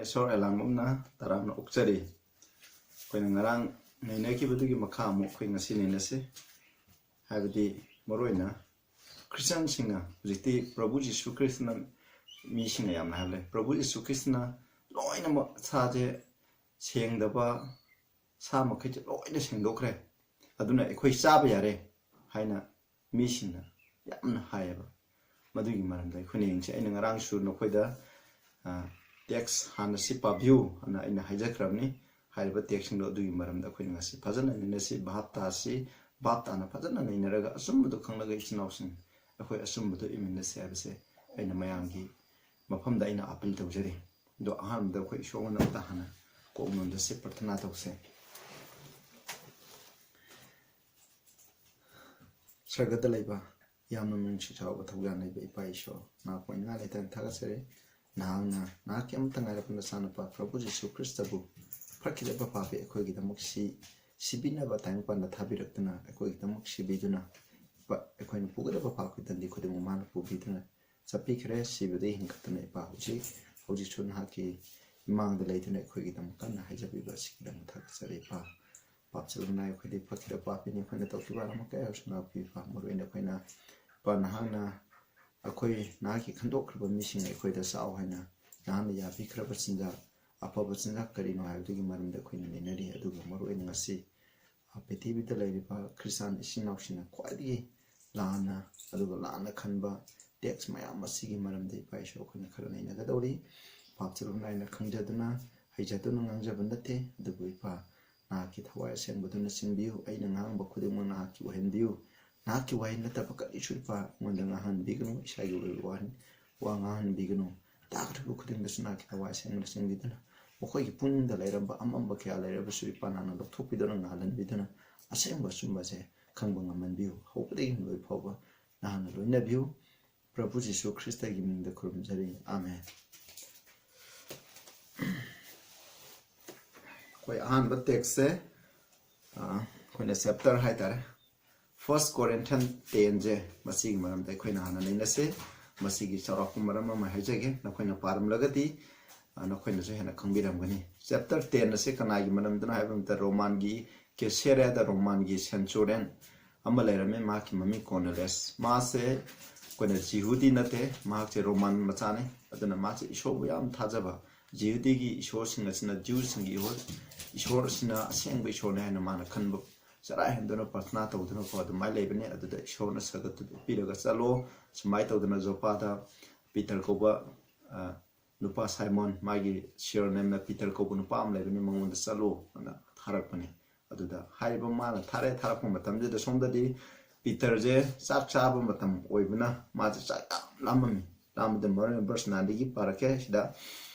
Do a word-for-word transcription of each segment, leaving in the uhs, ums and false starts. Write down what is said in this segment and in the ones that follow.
ꯏꯁꯣꯔ ꯑꯦꯂꯥꯡꯕꯝꯅ ꯇꯔꯥꯝꯅ ꯑꯣꯛꯆꯔꯤ꯫ ꯑꯩꯈꯣꯏꯅ ꯉꯔꯥꯡ ꯅꯩꯅꯈꯤꯕꯗꯨꯒꯤ ꯃꯈꯥ ꯑꯃꯨꯛ ꯑꯩꯈꯣꯏ ꯉꯁꯤ ꯅꯩꯅꯁꯤ꯫ ꯍꯥꯏꯕꯗꯤ ꯃꯔꯨꯑꯣꯏꯅ ꯈ꯭ꯔꯤꯁꯇꯤꯌꯥꯟꯁꯤꯡꯅ ꯍꯧꯖꯤꯛꯇꯤ ꯄ꯭ꯔꯚꯨ ꯖꯤꯁꯨ ꯈ꯭ꯔꯤꯁꯇꯅ ꯃꯤꯁꯤꯡꯅ ꯌꯥꯝꯅ ꯍꯥꯏꯕ ꯂꯩ, "ꯄ꯭ꯔꯚꯨ ꯖꯤꯁꯨ ꯈ꯭ꯔꯤꯁꯇꯅ ꯂꯣꯏꯅꯃꯛ ꯁꯥꯁꯦ ꯁꯦꯡꯗꯕ ꯁꯥ ꯃꯈꯩꯁꯦ ꯂꯣꯏꯅ ꯁꯦꯡꯗꯣꯛꯈ꯭ꯔꯦ, ꯑꯗꯨꯅ ꯑꯩꯈꯣꯏ ꯆꯥꯕ ꯌꯥꯔꯦ" ꯍꯥꯏꯅ ꯃꯤꯁꯤꯡꯅ ꯌꯥꯝꯅ ꯍꯥꯏꯌꯦꯕ꯫ ꯃꯗꯨꯒꯤ ꯃꯔꯝꯗ ꯑꯩꯈꯣꯏꯅ ꯌꯦꯡꯁꯤ꯫ ꯑꯩꯅ ꯉꯔꯥꯡꯁꯨ ꯅꯈꯣꯏꯗ ꯇꯦꯛꯁ ꯍꯥꯟꯅ ꯁꯤ ꯄꯥꯕꯤꯌꯨ ꯑꯅ ꯑꯩꯅ ꯍꯥꯏꯖꯈ꯭ꯔꯕꯅꯤ꯫ ꯍꯥꯏꯔꯤꯕ ꯇꯦꯛꯁꯁꯤꯡꯗꯣ ꯑꯗꯨꯒꯤ ꯃꯔꯝꯗ ꯑꯩꯈꯣꯏꯅ ꯉꯁꯤ ꯐꯖꯅ ꯅꯩꯅꯁꯤ, ꯚꯥꯞ ꯇꯥꯁꯤ꯫ ꯚꯥꯞ ꯇꯥꯅ ꯐꯖꯅ ꯅꯩꯅꯔꯒ ꯑꯆꯨꯝꯕꯗꯨ ꯈꯪꯂꯒ ꯏꯆꯤꯟ ꯏꯅꯥꯎꯁꯤꯡ ꯑꯩꯈꯣꯏ ꯑꯆꯨꯝꯕꯗꯨ ꯏꯃꯤꯟꯅꯁꯤ ꯍꯥꯏꯕꯁꯦ ꯑꯩꯅ ꯃꯌꯥꯝꯒꯤ ꯃꯐꯝꯗ ꯑꯩꯅ ꯑꯥꯄꯤꯜ ꯇꯧꯖꯔꯤ꯫ ꯑꯗꯣ ꯑꯍꯥꯟꯕꯗ ꯑꯩꯈꯣꯏ ꯏꯁꯣꯔ ꯉꯣꯟꯗ ꯑꯝꯇ ꯍꯥꯟꯅ ꯀꯣꯛ ꯅꯣꯟꯗꯁꯤ, ꯄ꯭ꯔꯊꯅꯥ ꯇꯧꯁꯦ꯫ ꯁꯔꯒꯗ ꯂꯩꯕ ꯌꯥꯝꯅ ꯃꯤꯅꯨꯡꯁꯤ ꯆꯥꯎꯕ ꯊꯧꯖꯥꯜ ꯂꯩꯕ ꯏꯄꯥ ꯏꯁꯣꯔ, ꯅꯍꯥꯛꯄꯨ ꯑꯩꯅ ꯂꯩꯇꯅ ꯊꯥꯒꯠꯆꯔꯤ꯫ ꯅꯍꯥꯛꯅ ꯅꯍꯥꯛꯀꯤ ꯑꯃꯠꯇ ꯉꯥꯏꯔꯕ ꯅꯆꯥꯅꯨꯄꯥ ꯄ꯭ꯔꯚꯨ ꯖꯤꯁꯨ ꯈ꯭ꯔꯤꯁꯇꯕꯨ ꯐꯠꯈꯤꯗꯕ ꯄꯥꯄꯤ ꯑꯩꯈꯣꯏꯒꯤꯗꯃꯛ ꯁꯤ ꯁꯤꯕꯤꯅꯕ ꯇꯥꯏꯕꯪꯄꯥꯟꯗ ꯊꯥꯕꯤꯔꯛꯇꯨꯅ ꯑꯩꯈꯣꯏꯒꯤꯗꯃꯛ ꯁꯤꯕꯤꯗꯨꯅ ꯄ- ꯑꯩꯈꯣꯏꯅ ꯄꯨꯒꯗꯕ ꯄꯥꯞꯀꯤ ꯗꯟꯗꯤ ꯈꯨꯗꯤꯡꯃꯛ ꯃꯥꯅ ꯄꯨꯕꯤꯗꯨꯅ ꯆꯠꯄꯤꯈ꯭ꯔꯦ꯫ ꯁꯤꯕꯗꯒꯤ ꯍꯤꯡꯒꯠꯇꯨꯅ ꯏꯄꯥ ꯍꯧꯖꯤꯛ ꯍꯧꯖꯤꯛꯁꯨ ꯅꯍꯥꯛꯀꯤ ꯏꯃꯥꯡꯗ ꯂꯩꯗꯨꯅ ꯑꯩꯈꯣꯏꯒꯤꯗꯃꯛ ꯀꯟꯅ ꯍꯥꯏꯖꯕꯤꯕ ꯑꯁꯤꯒꯤꯗꯃꯛ ꯊꯥꯒꯠꯆꯔꯤ ꯏꯄꯥ꯫ ꯄꯥꯞ ꯆꯦꯜꯂꯨꯝꯅ ꯑꯩꯈꯣꯏꯗꯤ ꯐꯠꯈꯤꯗꯕ ꯄꯥꯄꯤꯅꯤ, ꯑꯩꯈꯣꯏꯅ ꯇꯧꯈꯤꯕ ꯑꯃ ꯀꯌꯥꯁꯨ ꯉꯥꯛꯄꯤꯕ꯫ ꯃꯔꯨꯑꯣꯏꯅ ꯑꯩꯈꯣꯏꯅ ꯏꯄꯥ ꯅꯍꯥꯛꯅ ꯑꯩꯈꯣꯏ ꯅꯍꯥꯛꯀꯤ ꯈꯟꯗꯣꯛꯈ꯭ꯔꯕ ꯃꯤꯁꯤꯡ ꯑꯩꯈꯣꯏꯗ ꯆꯥꯎ ꯍꯥꯏꯅ ꯅꯍꯥꯛꯅ ꯌꯥꯕꯤꯈ꯭ꯔꯕ ꯆꯤꯟꯖꯥꯛ, ꯑꯐꯕ ꯆꯤꯟꯖꯥꯛ ꯀꯔꯤꯅꯣ ꯍꯥꯏꯕꯗꯨꯒꯤ ꯃꯔꯝꯗ ꯑꯩꯈꯣꯏꯅ ꯅꯩꯅꯔꯤ꯫ ꯑꯗꯨꯒ ꯃꯔꯨꯑꯣꯏꯅ ꯉꯁꯤ ꯄ꯭ꯔꯤꯊꯤꯕꯤꯗ ꯂꯩꯔꯤꯕ ꯈ꯭ꯔꯤꯁꯇꯥꯟ ꯏꯆꯤꯟ ꯏꯅꯥꯎꯁꯤꯡꯅ ꯈ꯭ꯋꯥꯏꯗꯒꯤ ꯂꯥꯟꯅ ꯑꯗꯨꯒ ꯂꯥꯟꯅ ꯈꯟꯕ ꯇꯦꯛꯁ ꯃꯌꯥꯝ ꯑꯁꯤꯒꯤ ꯃꯔꯝꯗ ꯏꯄꯥ ꯏꯁꯣꯔ ꯑꯩꯈꯣꯏꯅ ꯈꯔ ꯅꯩꯅꯒꯗꯧꯔꯤ꯫ ꯄꯥꯞ ꯆꯦꯜꯂꯨꯝꯅ ꯑꯩꯅ ꯈꯪꯖꯗꯨꯅ ꯍꯩꯖꯗꯨꯅ ꯉꯥꯡꯖꯕ ꯅꯠꯇꯦ, ꯑꯗꯨꯕꯨ ꯏꯄꯥ ꯅꯍꯥꯛꯀꯤ ꯊꯋꯥꯏ ꯑꯁꯦꯡꯕꯗꯨꯅ ꯆꯤꯡꯕꯤꯌꯨ꯫ ꯑꯩꯅ ꯉꯥꯡꯕ ꯈꯨꯗꯤꯡꯃꯛ ꯅꯍꯥꯛꯀꯤ ꯑꯣꯏꯍꯟꯕꯤꯌꯨ꯫ ꯅꯍꯥꯛꯀꯤ ꯋꯥꯍꯩ ꯅꯠꯇꯕ ꯀꯔꯤꯁꯨ ꯏꯄꯥ ꯑꯩꯉꯣꯟꯗ ꯉꯥꯡꯍꯟꯕꯤꯒꯅꯨ, ꯏꯁꯥꯒꯤ ꯑꯣꯏꯕ ꯋꯥꯍꯩ ꯋꯥ ꯉꯥꯡꯍꯟꯕꯤꯒꯅꯨ꯫ ꯇꯥꯒꯗꯕ ꯈꯨꯗꯤꯡꯗꯁꯨ ꯅꯍꯥꯛꯀꯤ ꯊꯋꯥꯏ ꯑꯁꯦꯡꯕꯅ ꯆꯤꯡꯕꯤꯗꯨꯅ ꯃꯈꯣꯏꯒꯤ ꯄꯨꯛꯅꯤꯡꯗ ꯂꯩꯔꯝꯕ ꯑꯃꯝꯕ ꯀꯌꯥ ꯂꯩꯔꯕꯁꯨ ꯏꯄꯥ ꯅꯍꯥꯛꯅ ꯂꯧꯊꯣꯛꯄꯤꯗꯨꯅ ꯉꯥꯜꯍꯟꯕꯤꯗꯨꯅ ꯑꯁꯦꯡꯕ ꯑꯆꯨꯝꯕꯁꯦ ꯈꯪꯕ ꯉꯝꯍꯟꯕꯤꯌꯨ꯫ ꯍꯧꯕꯗꯒꯤ ꯂꯣꯏ ꯐꯥꯎꯕ ꯅꯍꯥꯛꯅ ꯂꯣꯏꯅꯕꯤꯌꯨ꯫ ꯄ꯭ꯔꯚꯨ ꯖꯤꯁꯨ ꯈ꯭ꯔꯤꯁꯇꯒꯤ ꯃꯤꯡꯗ ꯈꯨꯔꯨꯝꯖꯔꯤ, ꯑꯥꯃꯦꯟ꯫ ꯑꯩꯈꯣꯏ ꯑꯍꯥꯟꯕ ꯇꯦꯛꯁꯁꯦ ꯑꯩꯈꯣꯏꯅ ꯆꯦꯞꯇꯔ ꯍꯥꯏꯇꯥꯔꯦ, ꯐꯥꯔꯁ ꯀꯣꯔꯤꯟꯊꯤꯌꯟ ꯇꯦꯟꯁꯦ, ꯃꯁꯤꯒꯤ ꯃꯔꯝꯗ ꯑꯩꯈꯣꯏꯅ ꯍꯥꯟꯅ ꯅꯩꯅꯁꯦ꯫ ꯃꯁꯤꯒꯤ ꯆꯥꯎꯔꯥꯛꯄ ꯃꯔꯝ ꯑꯃ ꯍꯥꯏꯖꯒꯦ꯫ ꯅꯈꯣꯏꯅ ꯄꯥꯔꯝꯂꯒꯗꯤ ꯅꯈꯣꯏꯅꯁꯨ ꯍꯦꯟꯅ ꯈꯪꯕꯤꯔꯝꯒꯅꯤ꯫ ꯆꯦꯞꯇꯔ ꯇꯦꯟ ꯑꯁꯤ ꯀꯅꯥꯒꯤ ꯃꯔꯝꯗꯅꯣ ꯍꯥꯏꯕ ꯃꯇꯝꯗ ꯔꯣꯃꯥꯟꯒꯤ ꯀꯦꯁꯦꯔꯤꯌꯥꯗ ꯔꯣꯃꯥꯟꯒꯤ ꯁꯦꯟꯆꯨꯔꯤꯌꯟ ꯑꯃ ꯂꯩꯔꯝꯃꯤ, ꯃꯍꯥꯛꯀꯤ ꯃꯃꯤꯡ ꯀꯣꯔꯅꯦꯂꯤꯌꯁ꯫ ꯃꯥꯁꯦ ꯑꯩꯈꯣꯏꯅ ꯖꯤꯍꯨꯗꯤ ꯅꯠꯇꯦ, ꯃꯍꯥꯛꯁꯦ ꯔꯣꯃꯥꯟ ꯃꯆꯥꯅꯤ꯫ ꯑꯗꯨꯅ ꯃꯥꯁꯦ ꯏꯁꯣꯔꯕꯨ ꯌꯥꯝ ꯊꯥꯖꯕ, ꯖꯤꯍꯨꯗꯤꯒꯤ ꯏꯁꯣꯔꯁꯤꯡ ꯑꯁꯤꯅ, ꯖ꯭ꯌꯨꯁꯁꯤꯡꯒꯤ ꯏꯍꯣ- ꯏꯁꯣꯔꯁꯤꯅ ꯑꯁꯦꯡꯕ ꯏꯁꯣꯔꯅꯤ ꯍꯥꯏꯅ ꯃꯥꯅ ꯈꯟꯕ, ꯆꯔꯥ ꯍꯦꯟꯗꯨꯅ ꯄ꯭ꯔꯊꯅꯥ ꯇꯧꯗꯨꯅꯀꯣ ꯑꯗꯨꯃꯥꯏꯅ ꯂꯩꯕꯅꯦ꯫ ꯑꯗꯨꯗ ꯏꯁꯣꯔꯅ ꯁꯒꯠꯇꯨ ꯄꯤꯔꯒ ꯆꯠꯂꯣ, ꯁꯨꯃꯥꯏꯅ ꯇꯧꯗꯅ ꯖꯣꯄꯥꯗ ꯄꯤꯇꯔ ꯀꯧꯕ, ꯑ, ꯅꯨꯄꯥ ꯁꯥꯏꯃꯣꯟ, ꯃꯥꯒꯤ ꯁꯤꯌꯣꯔ ꯅꯦꯝꯅ ꯄꯤꯇꯔ ꯀꯧꯕ ꯅꯨꯄꯥ ꯑꯃ ꯂꯩꯕꯅꯤ, ꯃꯉꯣꯟꯗ ꯆꯠꯂꯣ ꯑꯅ ꯊꯥꯔꯛꯄꯅꯦ꯫ ꯑꯗꯨꯗ ꯍꯥꯏꯔꯤꯕ ꯃꯥꯅ ꯊꯥꯔꯛꯑꯦ, ꯊꯥꯔꯛꯄ ꯃꯇꯝꯗꯨꯗ ꯁꯣꯝꯗꯗꯤ ꯄꯤꯇꯔꯁꯦ ꯆꯥꯛ ꯆꯥꯕ ꯃꯇꯝ ꯑꯣꯏꯕꯅ ꯃꯥꯁꯦ ꯆꯥꯛ ꯌꯥꯝ ꯂꯥꯝꯃꯝꯃꯤ꯫ ꯂꯥꯝꯕꯗ ꯃꯔꯝ ꯚꯔꯁ ꯅꯥꯏꯟꯗꯒꯤ ꯄꯥꯔꯛꯀꯦ ꯁꯤꯗ꯫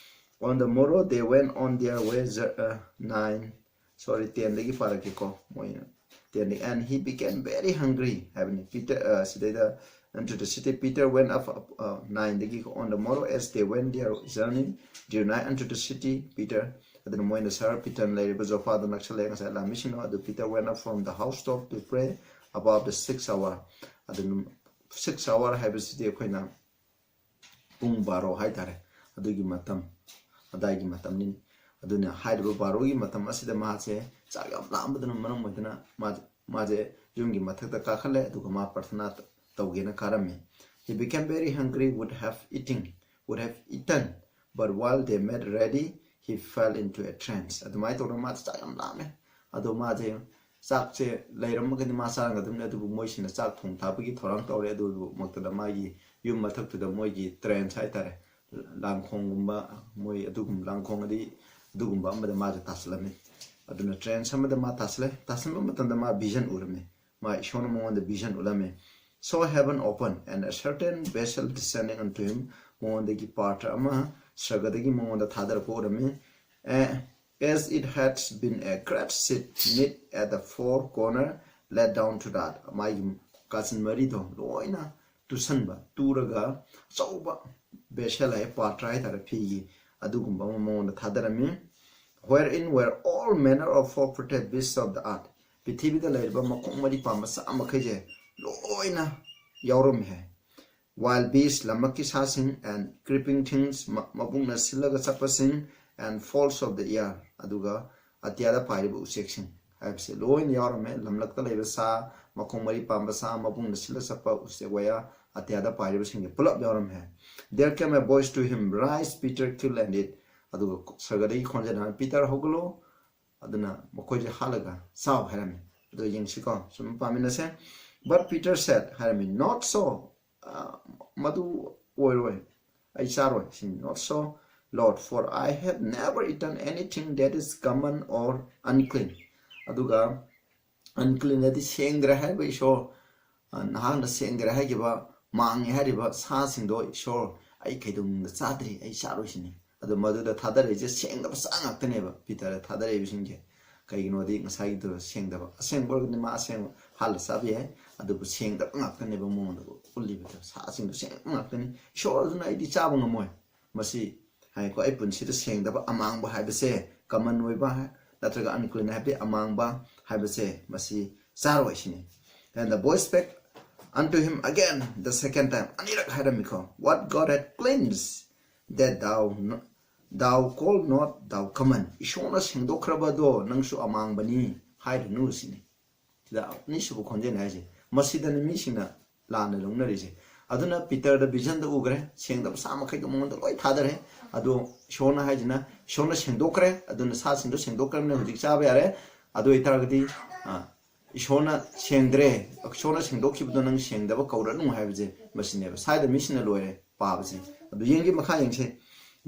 On the morrow they went on their way, uh, nine, sorry, ꯇꯦꯟꯗꯒꯤ ꯄꯥꯔꯛꯀꯦꯀꯣ꯫ ꯃꯣꯏꯅ ꯇꯦꯟꯗꯒꯤ, "And he became very hungry" ꯍꯥꯏꯕꯅꯤ꯫ ꯄꯤꯇꯔ, ꯑ, ꯁꯤꯗꯩꯗ, "And to the city Peter went up, uh, ꯅꯥꯏꯟꯗꯒꯤ, on the morrow as they went their journey, drew nigh unto the city Peter." ꯑꯗꯨꯅ ꯃꯣꯏꯅ ꯁꯍꯔ ꯄꯤꯇꯔꯅ ꯂꯩꯔꯤꯕ ꯖꯣꯐꯥꯗ ꯅꯛꯁꯜꯂꯛꯑꯦ꯫ ꯉꯁꯥꯏ ꯂꯥꯝꯃꯤꯁꯤꯡꯅ ꯑꯗꯨ, "Peter went up from the house top to pray about the sixth hour." ꯑꯗꯨꯅ six hour ꯍꯥꯏꯕꯁꯤꯗꯤ ꯑꯩꯈꯣꯏꯅ ꯄꯨꯡ ꯕꯥꯔꯣ ꯍꯥꯏꯇꯥꯔꯦ, ꯑꯗꯨꯒꯤ ꯃꯇꯝ, ꯑꯗꯥꯏꯒꯤ ꯃꯇꯝꯅꯤ꯫ ꯑꯗꯨꯅ ꯍꯥꯏꯔꯤꯕ ꯕꯥꯔꯣꯒꯤ ꯃꯇꯝ ꯑꯁꯤꯗ ꯃꯍꯥꯛꯁꯦ ꯆꯥꯛ ꯌꯥꯝ ꯂꯥꯝꯕꯗꯨꯅ ꯃꯔꯝ ꯑꯣꯏꯗꯨꯅ ꯃꯥ-, ꯃꯥꯁꯦ ꯌꯨꯝꯒꯤ ꯃꯊꯛꯇ ꯀꯥꯈꯠꯂꯦ, ꯑꯗꯨꯒ ꯃꯥ ꯄ꯭ꯔꯊꯅꯥ ꯇꯧꯒꯦꯅ ꯀꯥꯔꯝꯃꯤ꯫ He became very hungry, would have eating, would have eaten, but while they made ready, he fell into a trance. ꯑꯗꯨꯃꯥꯏꯅ ꯇꯧꯗꯅ ꯃꯥꯁꯦ ꯆꯥꯛ ꯌꯥꯝ ꯂꯥꯝꯃꯦ꯫ ꯑꯗꯣ ꯃꯥꯁꯦ ꯆꯥꯛꯁꯦ ꯂꯩꯔꯝꯃꯒꯗꯤ ꯃꯥ ꯆꯥꯔꯝꯒꯗꯕꯅꯤ, ꯑꯗꯨꯕꯨ ꯃꯣꯏꯁꯤꯅ ꯆꯥꯛ ꯊꯣꯡ ꯊꯥꯛꯄꯒꯤ ꯊꯧꯔꯥꯡ ꯇꯧꯔꯦ꯫ ꯑꯗꯨꯃꯛꯇꯗ ꯃꯥꯒꯤ ꯌꯨꯝ ꯃꯊꯛꯇꯨꯗ ꯃꯣꯏꯒꯤ ꯇ꯭ꯔꯦꯟꯁ ꯍꯥꯏꯇꯥꯔꯦ, ꯂꯥꯡꯈꯣꯡꯒꯨꯝꯕ, ꯃꯣꯏ ꯑꯗꯨꯒꯨꯝꯕ ꯂꯥꯡꯈꯣꯡ ꯑꯗꯤ ꯑꯗꯨꯒꯨꯝꯕ ꯑꯃꯗ ꯃꯥꯁꯦ ꯇꯥꯁꯜꯂꯝꯃꯤ꯫ ꯑꯗꯨꯅ ꯇ꯭ꯔꯦꯟꯁ ꯑꯃꯗ ꯃꯥ ꯇꯥꯁꯜꯂꯦ꯫ ꯇꯥꯁꯟꯕ ꯃꯇꯝꯗ ꯃꯥ ꯚꯤꯖꯟ ꯎꯔꯝꯃꯤ꯫ ꯃꯥ ꯏꯁꯣꯔꯅ ꯃꯉꯣꯟꯗ vision ꯎꯠꯂꯝꯃꯤ꯫ "Saw heaven open and a certain vessel descending unto him", ꯃꯉꯣꯟꯗꯒꯤ ꯄꯥꯇ꯭ꯔ ꯑꯃ ꯁꯔꯒꯗꯒꯤ ꯃꯉꯣꯟꯗ ꯊꯥꯗꯔꯛꯄ ꯎꯔꯝꯃꯤ꯫ "A-, as it had been a great sheet knit at the four corner, let down to that." ꯃꯥꯒꯤ ꯀꯥꯆꯤꯟ ꯃꯔꯤꯗꯣ ꯂꯣꯏꯅ ꯇꯨꯁꯟꯕ, ꯇꯨꯔꯒ ꯑꯆꯧꯕ ꯚꯦꯁꯦꯜ ꯍꯥꯏ, ꯄꯥꯇ꯭ꯔ ꯍꯥꯏꯇꯥꯔꯦ, ꯐꯤꯒꯤ, ꯑꯗꯨꯒꯨꯝꯕ ꯑꯃ ꯃꯉꯣꯟꯗ ꯊꯥꯗꯔꯝꯃꯤ꯫ "Wherein were all manner of four-footed beasts of the earth." ꯄ꯭ꯔꯤꯊꯤꯕꯤꯗ ꯂꯩꯔꯤꯕ ꯃꯈꯣꯡ ꯃꯔꯤ ꯄꯥꯟꯕ ꯁꯥ ꯃꯈꯩꯁꯦ ꯂꯣꯏꯅ ꯌꯥꯎꯔꯝꯃꯤ ꯍꯥꯏ꯫ wild beasts, ꯂꯝꯂꯛꯀꯤ ꯁꯥꯁꯤꯡ, and creeping things, ꯃ- ꯃꯕꯨꯛꯅ ꯁꯤꯜꯂꯒ ꯆꯠꯄꯁꯤꯡ, and fowls of the air, ꯑꯗꯨꯒ ꯑꯇꯤꯌꯥꯗ ꯄꯥꯏꯔꯤꯕ ꯎꯆꯦꯛꯁꯤꯡ ꯍꯥꯏꯕꯁꯦ ꯂꯣꯏꯅ ꯌꯥꯎꯔꯝꯃꯦ꯫ ꯂꯝꯂꯛꯇ ꯂꯩꯕ ꯁꯥ, ꯃꯈꯣꯡ ꯃꯔꯤ ꯄꯥꯟꯕ ꯁꯥ, ꯃꯕꯨꯛꯅ ꯁꯤꯜꯂ ꯆꯠꯄ ꯎꯆꯦꯛ ꯋꯥꯌꯥ, ꯑꯇꯤꯌꯥꯗ ꯄꯥꯏꯔꯤꯕꯁꯤꯡꯁꯦ ꯄꯨꯂꯞ ꯌꯥꯎꯔꯝꯃꯦ꯫ There came a voice to him, "Rise, Peter, kill and eat." ꯑꯗꯨꯒ ꯁꯔꯒꯗꯒꯤ ꯈꯣꯟꯖꯦꯜ ꯑꯃ, "ꯄꯤꯇꯔ, ꯍꯧꯒꯠꯂꯣ, ꯑꯗꯨꯅ ꯃꯈꯣꯏꯁꯦ ꯍꯥꯠꯂꯒ ꯆꯥꯎ" ꯍꯥꯏꯔꯝꯃꯤ꯫ ꯑꯗꯣ ꯌꯦꯡꯁꯤꯀꯣ, ꯁꯨꯝ ꯄꯥꯃꯤꯟꯅꯁꯦ꯫ "But Peter said," ꯍꯥꯏꯔꯝꯃꯤ, "Not so, ꯑ, ꯃꯗꯨ ꯑꯣꯏꯔꯣꯏ, ꯑꯩ ꯆꯥꯔꯣꯏ ꯁꯤꯅꯤ꯫ "Not so, Lord, for I have never eaten anything that is common or unclean." ꯑꯗꯨꯒ unclean ꯍꯥꯏꯗꯤ ꯁꯦꯡꯗ꯭ꯔꯦ ꯍꯥꯏꯕ ꯏꯁꯣꯔ, ꯑ, ꯅꯍꯥꯛꯅ ꯁꯦꯡꯗ꯭ꯔꯦ ꯍꯥꯏꯈꯤꯕ ꯃꯥꯡꯉꯦ ꯍꯥꯏꯔꯤꯕ ꯁꯥꯁꯤꯡꯗꯣ ꯏꯁꯣꯔ ꯑꯩ ꯀꯩꯗꯧꯅꯨꯡꯗ ꯆꯥꯗ꯭ꯔꯤ, ꯑꯩ ꯆꯥꯔꯣꯏ ꯁꯤꯅꯤ꯫ ꯑꯗꯣ ꯃꯗꯨꯗ ꯊꯥꯗꯔꯛꯏꯁꯦ ꯁꯦꯡꯗꯕ ꯁꯥ ꯉꯥꯛꯇꯅꯦꯕ ꯄꯤꯇꯔꯗ ꯊꯥꯗꯔꯛꯏꯕꯁꯤꯡꯁꯦ꯫ ꯀꯩꯒꯤꯅꯣꯗꯤ ꯉꯁꯥꯏꯒꯤꯗꯣ ꯁꯦꯡꯗꯕ, ꯑꯁꯦꯡꯕ ꯑꯣꯏꯔꯒꯗꯤ ꯃꯥ ꯑꯁꯦꯡꯕ ꯍꯥꯠꯂ ꯆꯥꯕ ꯌꯥꯏ, ꯑꯗꯨꯕꯨ ꯁꯦꯡꯗꯕ ꯉꯥꯛꯇꯅꯦꯕ ꯃꯉꯣꯟꯗ ꯎꯠꯂꯤꯕꯗꯣ꯫ ꯁꯥꯁꯤꯡꯗꯣ ꯁꯦꯡꯗꯕ ꯉꯥꯛꯇꯅꯤ꯫ ꯏꯁꯣꯔ ꯑꯗꯨꯅ ꯑꯩꯗꯤ ꯆꯥꯕ ꯉꯝꯃꯣꯏ꯫ ꯃꯁꯤ ꯍꯥꯏꯀꯣ, ꯑꯩ ꯄꯨꯟꯁꯤꯗ ꯁꯦꯡꯗꯕ, ꯑꯃꯥꯡꯕ ꯍꯥꯏꯕꯁꯦ, common ꯑꯣꯏꯕ ꯍꯥꯏ- ꯅꯠꯇ꯭ꯔꯒ unclean ꯍꯥꯏꯕꯗꯤ ꯑꯃꯥꯡꯕ ꯍꯥꯏꯕꯁꯦ, ꯃꯁꯤ ꯆꯥꯔꯣꯏ ꯁꯤꯅꯤ꯫ And the boy spake unto him again the second time, ꯑꯅꯤꯔꯛ ꯍꯥꯏꯔꯝꯃꯤꯀꯣ, "What God had cleansed, that thou, n- thou call not thou common." ꯏꯁꯣꯔꯅ ꯁꯦꯡꯗꯣꯛꯈ꯭ꯔꯕꯗꯣ ꯅꯪꯁꯨ ꯑꯃꯥꯡꯕꯅꯤ ꯍꯥꯏꯔꯨꯅꯨ ꯁꯤꯅꯤ꯫ ꯁꯤꯗ ꯑꯅꯤꯁꯨꯕ ꯈꯣꯟꯖꯦꯜ ꯍꯥꯏꯁꯦ, ꯃꯁꯤꯗꯅꯤ ꯃꯤꯁꯤꯡꯅ ꯂꯥꯟꯅ ꯂꯧꯅꯔꯤꯁꯦ꯫ ꯑꯗꯨꯅ ꯄꯤꯇꯔꯗ ꯚꯤꯖꯟꯗ ꯎꯈ꯭ꯔꯦ, ꯁꯦꯡꯗꯕ ꯁꯥ ꯃꯈꯩꯗꯣ ꯃꯉꯣꯟꯗ ꯂꯣꯏ ꯊꯥꯗꯔꯦ꯫ ꯑꯗꯣ ꯏꯁꯣꯔꯅ ꯍꯥꯏꯁꯤꯅ, ꯏꯁꯣꯔꯅ ꯁꯦꯡꯗꯣꯛꯈ꯭ꯔꯦ, ꯑꯗꯨꯅ ꯁꯥꯁꯤꯡꯗꯣ ꯁꯦꯡꯗꯣꯛꯈ꯭ꯔꯕꯅꯤꯅ ꯍꯧꯖꯤꯛ ꯆꯥꯕ ꯌꯥꯔꯦ꯫ ꯑꯗꯨ ꯑꯣꯏꯇꯥꯔꯒꯗꯤ, ꯑ, ꯏꯁꯣꯔꯅ ꯁꯦꯡꯗ꯭ꯔꯦ, ꯏꯁꯣꯔꯅ ꯁꯦꯡꯗꯣꯛꯈꯤꯕꯗꯣ ꯅꯪ ꯁꯦꯡꯗꯕ ꯀꯧꯔꯅꯨ ꯍꯥꯏꯕꯁꯦ ꯃꯁꯤꯅꯦꯕ꯫ ꯁ꯭ꯋꯥꯏꯗ ꯃꯤꯁꯤꯡꯅ ꯂꯣꯏꯔꯦ ꯄꯥꯕꯁꯦ꯫ ꯑꯗꯨ ꯌꯦꯡꯒꯦ, ꯃꯈꯥ ꯌꯦꯡꯁꯦ꯫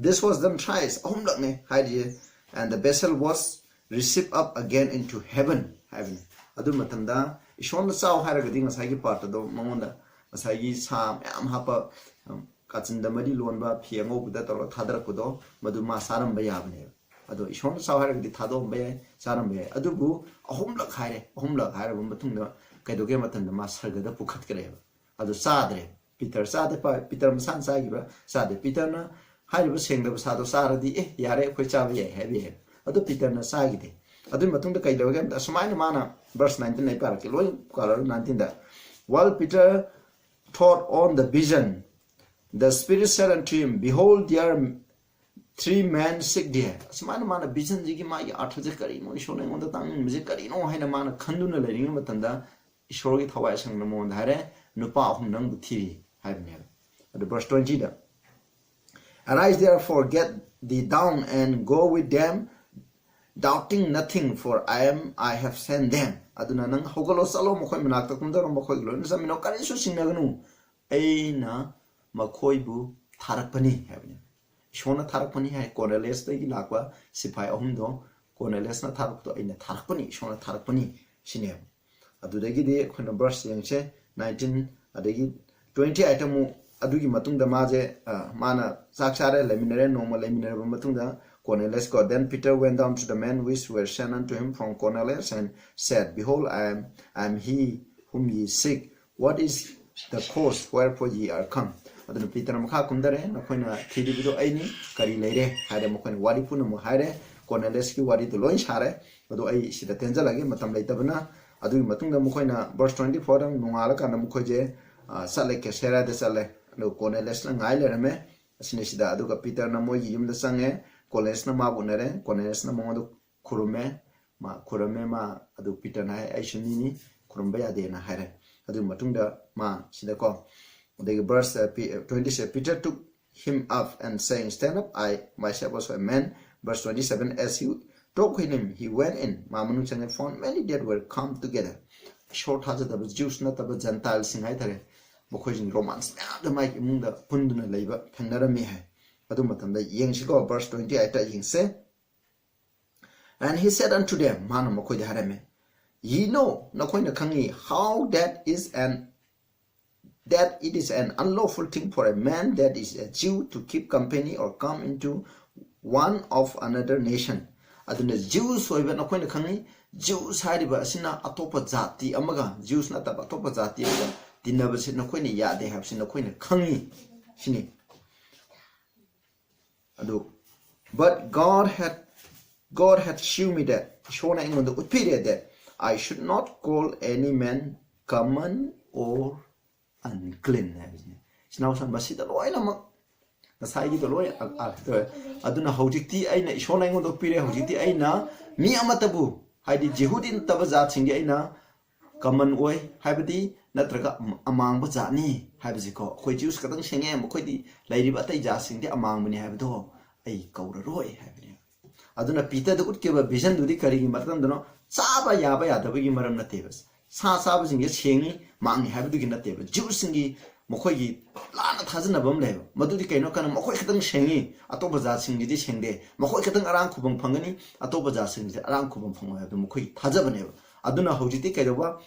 "This was done thrice," ꯑꯍꯨꯝꯂꯛꯅꯦ ꯍꯥꯏꯔꯤꯁꯦ꯫ "And the vessel was received up again into heaven" ꯍꯥꯏꯕꯅꯤ꯫ ꯑꯗꯨ ꯃꯇꯝꯗ ꯏꯁꯣꯔꯅ ꯆꯥꯎ ꯍꯥꯏꯔꯒꯗꯤ ꯉꯁꯥꯏꯒꯤ ꯄꯥꯔꯠ ꯑꯗꯣ ꯃꯉꯣꯟꯗ ꯉꯁꯥꯏꯒꯤ ꯁꯥ ꯃꯌꯥꯝ ꯍꯥꯞꯄ, ꯎꯝ, ꯀꯥꯆꯤꯟꯗ ꯃꯔꯤ ꯂꯣꯟꯕ ꯐꯤ ꯑꯉꯧꯕꯗ ꯇꯧꯔꯒ ꯊꯥꯗꯔꯛꯄꯗꯣ ꯃꯗꯨ ꯃꯥ ꯆꯥꯔꯝꯕ ꯌꯥꯕꯅꯦꯕ꯫ ꯑꯗꯣ ꯏꯁꯣꯔꯅ ꯆꯥꯎ ꯍꯥꯏꯔꯒꯗꯤ ꯊꯥꯗꯣꯛꯑꯝꯕ ꯌꯥꯏ, ꯆꯥꯔꯝꯕ ꯌꯥꯏ꯫ ꯑꯗꯨꯕꯨ ꯑꯍꯨꯝꯂꯛ ꯍꯥꯏꯔꯦ, ꯑꯍꯨꯝꯂꯛ ꯍꯥꯏꯔꯕ ꯃꯇꯨꯡꯗ ꯀꯩꯗꯧꯒꯦ ꯃꯇꯝꯗ ꯃꯥ ꯁꯔꯒꯗ ꯄꯨꯈꯠꯈ꯭ꯔꯦꯕ꯫ ꯑꯗꯣ ꯆꯥꯗ꯭ꯔꯦ꯫ ꯄꯤꯇꯔ ꯆꯥꯗꯦ꯫ ꯄ- ꯄꯤꯇꯔ ꯃꯁꯥꯅ ꯆꯥꯈꯤꯕ꯭ꯔꯥ? ꯆꯥꯗꯦ꯫ ꯄꯤꯇꯔꯅ ꯍꯥꯏꯔꯤꯕ ꯁꯦꯡꯗꯕ ꯁꯥꯗꯣ ꯆꯥꯔꯗꯤ, "ꯑꯦ, ꯌꯥꯔꯦ, ꯑꯩꯈꯣꯏ ꯆꯥꯕ ꯌꯥꯏ" ꯍꯥꯏꯕ ꯌꯥꯏ꯫ ꯑꯗꯣ ꯄꯤꯇꯔꯅ ꯆꯥꯈꯤꯗꯦ꯫ ꯑꯗꯨꯒꯤ ꯃꯇꯨꯡꯗ ꯀꯩ ꯂꯧꯔꯒꯦ ꯍꯥꯏꯕꯗ, ꯑꯁꯨꯃꯥꯏꯅ ꯃꯥꯅ, verse nineteen ꯑꯩ ꯄꯥꯔꯛꯀꯦ, ꯂꯣꯏ ꯄꯥꯔꯛꯑꯔꯣꯏ, nineteen the. "While Peter thought on the vision, the Spirit said unto him, Behold, there three men seek thee. ꯑꯁꯨꯃꯥꯏꯅ ꯃꯥꯅ visionꯁꯤꯒꯤ ꯃꯥꯒꯤ ꯑꯥꯔꯊꯁꯦ ꯀꯔꯤꯅꯣ, ꯏꯁꯣꯔꯅ ꯑꯩꯉꯣꯟꯗ ꯇꯥꯛꯅꯤꯡꯕꯁꯦ ꯀꯔꯤꯅꯣ ꯍꯥꯏꯅ ꯃꯥꯅ ꯈꯟꯗꯨꯅ ꯂꯩꯔꯤꯉꯩ ꯃꯇꯝꯗ, ꯏꯁꯣꯔꯒꯤ ꯊꯋꯥꯏ ꯑꯁꯦꯡꯕꯅ ꯃꯉꯣꯟꯗ ꯍꯥꯏꯔꯦ, "ꯅꯨꯄꯥ ꯑꯍꯨꯝ ꯅꯪꯕꯨ ꯊꯤꯔꯤ" ꯍꯥꯏꯕꯅꯦꯕ꯫ ꯑꯗꯨ verse twentyꯗ, "Arise therefore, get thee down and go with them, doubting nothing, for I am, I have sent them." ꯑꯗꯨꯅ ꯅꯪ ꯍꯧꯒꯠꯂꯣ, ꯆꯠꯂꯣ, ꯃꯈꯣꯏ ꯃꯅꯥꯛꯇ ꯀꯨꯝꯊꯔꯣ, ꯃꯈꯣꯏꯒ ꯂꯣꯏꯅ ꯆꯠꯃꯤꯟꯅꯧ, ꯀꯔꯤꯁꯨ ꯆꯤꯡꯅꯒꯅꯨ, ꯑꯩꯅ ꯃꯈꯣꯏꯕꯨ ꯊꯥꯔꯛꯄꯅꯤ ꯍꯥꯏꯕꯅꯤ꯫ ꯏꯁꯣꯔꯅ ꯊꯥꯔꯛꯄꯅꯤ ꯍꯥꯏ꯫ ꯀꯣꯔꯅꯦꯂꯤꯌꯁꯇꯒꯤ ꯂꯥꯛꯄ ꯁꯤꯐꯥꯏ ꯑꯍꯨꯝꯗꯣ ꯀꯣꯔꯅꯦꯂꯤꯌꯁꯅ ꯊꯥꯔꯛꯄꯗꯣ, "ꯑꯩꯅ ꯊꯥꯔꯛꯄꯅꯤ, ꯏꯁꯣꯔꯅ ꯊꯥꯔꯛꯄꯅꯤ" ꯁꯤꯅꯦꯕ꯫ ꯑꯗꯨꯗꯒꯤꯗꯤ ꯑꯩꯈꯣꯏꯅ verse ꯌꯦꯡꯁꯦ, nineteen, ꯑꯗꯒꯤ twenty-eight ꯑꯃꯨꯛ, ꯑꯗꯨꯒꯤ ꯃꯇꯨꯡꯗ ꯃꯥꯁꯦ, ꯑ, ꯃꯥꯅ ꯆꯥꯛ ꯆꯥꯔꯦ, ꯂꯩꯃꯤꯟꯅꯔꯦ, ꯅꯣꯡꯃ ꯂꯩꯃꯤꯟꯅꯔꯕ ꯃꯇꯨꯡꯗ, Cornelius got, Then Peter went down to the men which were sent unto him from Cornelius and said, Behold, I am, I am he whom ye seek. What is the cause wherefore ye are come? ꯑꯗꯨꯅ ꯄꯤꯇꯔꯅ ꯃꯈꯥ ꯀꯨꯝꯊꯔꯦ, "ꯅꯈꯣꯏꯅ ꯊꯤꯔꯤꯕꯗꯨ ꯑꯩꯅꯤ, ꯀꯔꯤ ꯂꯩꯔꯦ?" ꯍꯥꯏꯔꯦ꯫ ꯃꯈꯣꯏꯅ ꯋꯥꯔꯤ ꯄꯨꯝꯅꯃꯛ ꯍꯥꯏꯔꯦ, ꯀꯣꯔꯅꯦꯂꯤꯌꯁꯀꯤ ꯋꯥꯔꯤꯗꯨ ꯂꯣꯏ ꯁꯥꯔꯦ꯫ ꯑꯗꯣ ꯑꯩ ꯁꯤꯗ ꯇꯦꯟꯖꯜꯂꯒꯦ, ꯃꯇꯝ ꯂꯩꯇꯕꯅ꯫ ꯑꯗꯨꯒꯤ ꯃꯇꯨꯡꯗ ꯃꯈꯣꯏꯅ verse twenty-fourꯗ ꯅꯣꯡꯉꯥꯜꯂꯀꯥꯟꯗ ꯃꯈꯣꯏꯁꯦ, ꯑ, ꯆꯠꯂꯦ, ꯀꯦꯁꯦꯔꯥꯗ ꯆꯠꯂꯦ꯫ ꯑꯗꯨꯒ ꯀꯣꯔꯅꯦꯂꯤꯌꯁꯅ ꯉꯥꯏ ꯂꯩꯔꯝꯃꯦ꯫ ꯑꯁꯤꯅ ꯁꯤꯗ, ꯑꯗꯨꯒ ꯄꯤꯇꯔꯅ ꯃꯣꯏꯒꯤ ꯌꯨꯝꯗ ꯆꯪꯉꯦ, ꯀꯣꯔꯅꯦꯂꯤꯌꯁꯅ ꯃꯥꯕꯨ ꯎꯅꯔꯦ, ꯀꯣꯔꯅꯦꯂꯤꯌꯁꯅ ꯃꯉꯣꯟꯗ ꯈꯨꯔꯨꯝꯃꯦ꯫ ꯃꯥ ꯈꯨꯔꯨꯝꯃꯦ, ꯃꯥ ꯑꯗꯨ ꯄꯤꯇꯔꯅ ꯍꯥꯏ, "ꯑꯩꯁꯨ ꯃꯤꯅꯤ, ꯈꯨꯔꯨꯝꯕ ꯌꯥꯗꯦꯅ" ꯍꯥꯏꯔꯦ꯫ ꯑꯗꯨꯒꯤ ꯃꯇꯨꯡꯗ ꯃꯥ ꯁꯤꯗꯀꯣ, ꯑꯗꯒꯤ verse, uh, P-, uh, twenty-seven, "Peter took him up and saying, 'Stand up, I myself also a man.'" Verse twenty-seven, "As he talked with him, he went in." ꯃꯥ ꯃꯅꯨꯡ ꯆꯪꯉꯦ, "Found many that were come together." ꯏꯁꯣꯔ ꯊꯥꯖꯗꯕ Jews ꯅꯠꯇꯕ Gentileꯁꯤꯡ ꯍꯥꯏꯇꯥꯔꯦ, ꯃꯈꯣꯏꯁꯤꯡ Romans ꯃꯌꯥꯝꯗ ꯃꯥꯒꯤ ꯏꯃꯨꯡꯗ ꯄꯨꯟꯗꯨꯅ ꯂꯩꯕ ꯊꯦꯡꯅꯔꯝꯃꯤ ꯍꯥꯏ꯫ ꯑꯗꯨ ꯃꯇꯝꯗ ꯌꯦꯡꯁꯤꯀꯣ, verse twenty-eightꯇ ꯌꯦꯡꯁꯦ꯫ "And he said unto them," ꯃꯥꯅ ꯃꯈꯣꯏꯗ ꯍꯥꯏꯔꯝꯃꯦ, "Ye know," ꯅꯈꯣꯏꯅ ꯈꯪꯉꯤ, "how that is an, that it is an unlawful thing for a man that is a Jew to keep company or come into one of another nation." ꯑꯗꯨꯅ Jews ꯑꯣꯏꯕ ꯅꯈꯣꯏꯅ ꯈꯪꯉꯤ, Jews ꯍꯥꯏꯔꯤꯕ ꯑꯁꯤꯅ ꯑꯇꯣꯞꯄ ꯖꯥꯇꯤ ꯑꯃꯒ, Jews ꯅꯠꯇꯕ ꯑꯇꯣꯞꯄ ꯖꯥꯇꯤ ꯑꯃꯒ ꯇꯤꯟꯅꯕꯁꯤ ꯅꯈꯣꯏꯅ ꯌꯥꯗꯦ ꯍꯥꯏꯕꯁꯤ ꯅꯈꯣꯏꯅ ꯈꯪꯉꯤ ꯁꯤꯅꯤ꯫ ꯑꯗꯨ, "But God had, God had shew me that," ꯏꯁꯣꯔꯅ ꯑꯩꯉꯣꯟꯗ ꯎꯠꯄꯤꯔꯦ, "that I should not call any man common or unclean ꯍꯥꯏꯕꯁꯤꯅꯤ꯫ ꯏꯆꯤꯟ ꯏꯅꯥꯎꯁꯤꯡ, ꯃꯁꯤꯗ ꯂꯣꯏꯅꯃꯛ ꯉꯁꯥꯏꯒꯤꯗꯣ ꯂꯣꯏ ꯑ-, ꯑ-, ꯇꯧꯋꯦ꯫ ꯑꯗꯨꯅ ꯍꯧꯖꯤꯛꯇꯤ ꯑꯩꯅ, ꯏꯁꯣꯔꯅ ꯑꯩꯉꯣꯟꯗ ꯄꯤꯔꯦ, ꯍꯧꯖꯤꯛꯇꯤ ꯑꯩꯅ ꯃꯤ ꯑꯃꯠꯇꯕꯨ, ꯍꯥꯏꯗꯤ ꯖꯤꯍꯨꯗꯤ ꯅꯠꯇꯕ ꯖꯥꯠꯁꯤꯡꯗꯤ ꯑꯩꯅ ꯀꯃꯟ ꯑꯣꯏ, ꯍꯥꯏꯕꯗꯤ ꯅꯠꯇ꯭ꯔꯒ ꯑꯃꯥꯡꯕ ꯖꯥꯠꯅꯤ ꯍꯥꯏꯕꯁꯤꯀꯣ꯫ ꯑꯩꯈꯣꯏ ꯖꯤꯎꯁ ꯈꯛꯇꯪ ꯁꯦꯡꯉꯦ, ꯃꯈꯣꯏꯗꯤ ꯂꯩꯔꯤꯕ ꯑꯇꯩ ꯖꯥꯠꯁꯤꯡꯗꯤ ꯑꯃꯥꯡꯕꯅꯤ ꯍꯥꯏꯕꯗꯣ ꯑꯩ ꯀꯧꯔꯔꯣꯏ ꯍꯥꯏꯕꯅꯦ꯫ ꯑꯗꯨꯅ ꯄꯤꯇꯔꯗ ꯎꯠꯈꯤꯕ ꯚꯤꯖꯟꯗꯨꯗꯤ ꯀꯔꯤꯒꯤ ꯃꯔꯝꯗꯅꯣ? ꯆꯥꯕ ꯌꯥꯕ ꯌꯥꯗꯕꯒꯤ ꯃꯔꯝ ꯅꯠꯇꯦꯕ꯫ ꯁꯥ ꯆꯥꯕꯁꯤꯡꯁꯦ ꯁꯦꯡꯉꯤ, ꯃꯥꯡꯉꯤ ꯍꯥꯏꯕꯗꯨꯒꯤ ꯅꯠꯇꯦꯕ꯫ ꯖꯤꯎꯁꯤꯡꯒꯤ ꯃꯈꯣꯏꯒꯤ ꯂꯥꯟꯅ ꯊꯥꯖꯅꯕ ꯑꯃ ꯂꯩꯌꯦꯕ꯫ ꯃꯗꯨꯗꯤ ꯀꯩꯅꯣ? ꯀꯅꯥ? ꯃꯈꯣꯏ ꯈꯛꯇꯪ ꯁꯦꯡꯉꯤ, ꯑꯇꯣꯞꯄ ꯖꯥꯠꯁꯤꯡꯒꯤꯗꯤ ꯁꯦꯡꯗꯦ꯫ ꯃꯈꯣꯏ ꯈꯛꯇꯪ ꯑꯔꯥꯝ ꯈꯨꯕꯝ ꯐꯪꯒꯅꯤ, ꯑꯇꯣꯞꯄ ꯖꯥꯠꯁꯤꯡꯁꯤꯗꯤ ꯑꯔꯥꯝ ꯈꯨꯕꯝ ꯐꯪꯉꯣꯏ ꯍꯥꯏꯕꯗꯨ ꯃꯈꯣꯏꯒꯤ ꯊꯥꯖꯕꯅꯦꯕ꯫ ꯑꯗꯨꯅ ꯍꯧꯖꯤꯛꯇꯤ ꯀꯩꯗꯧꯕ?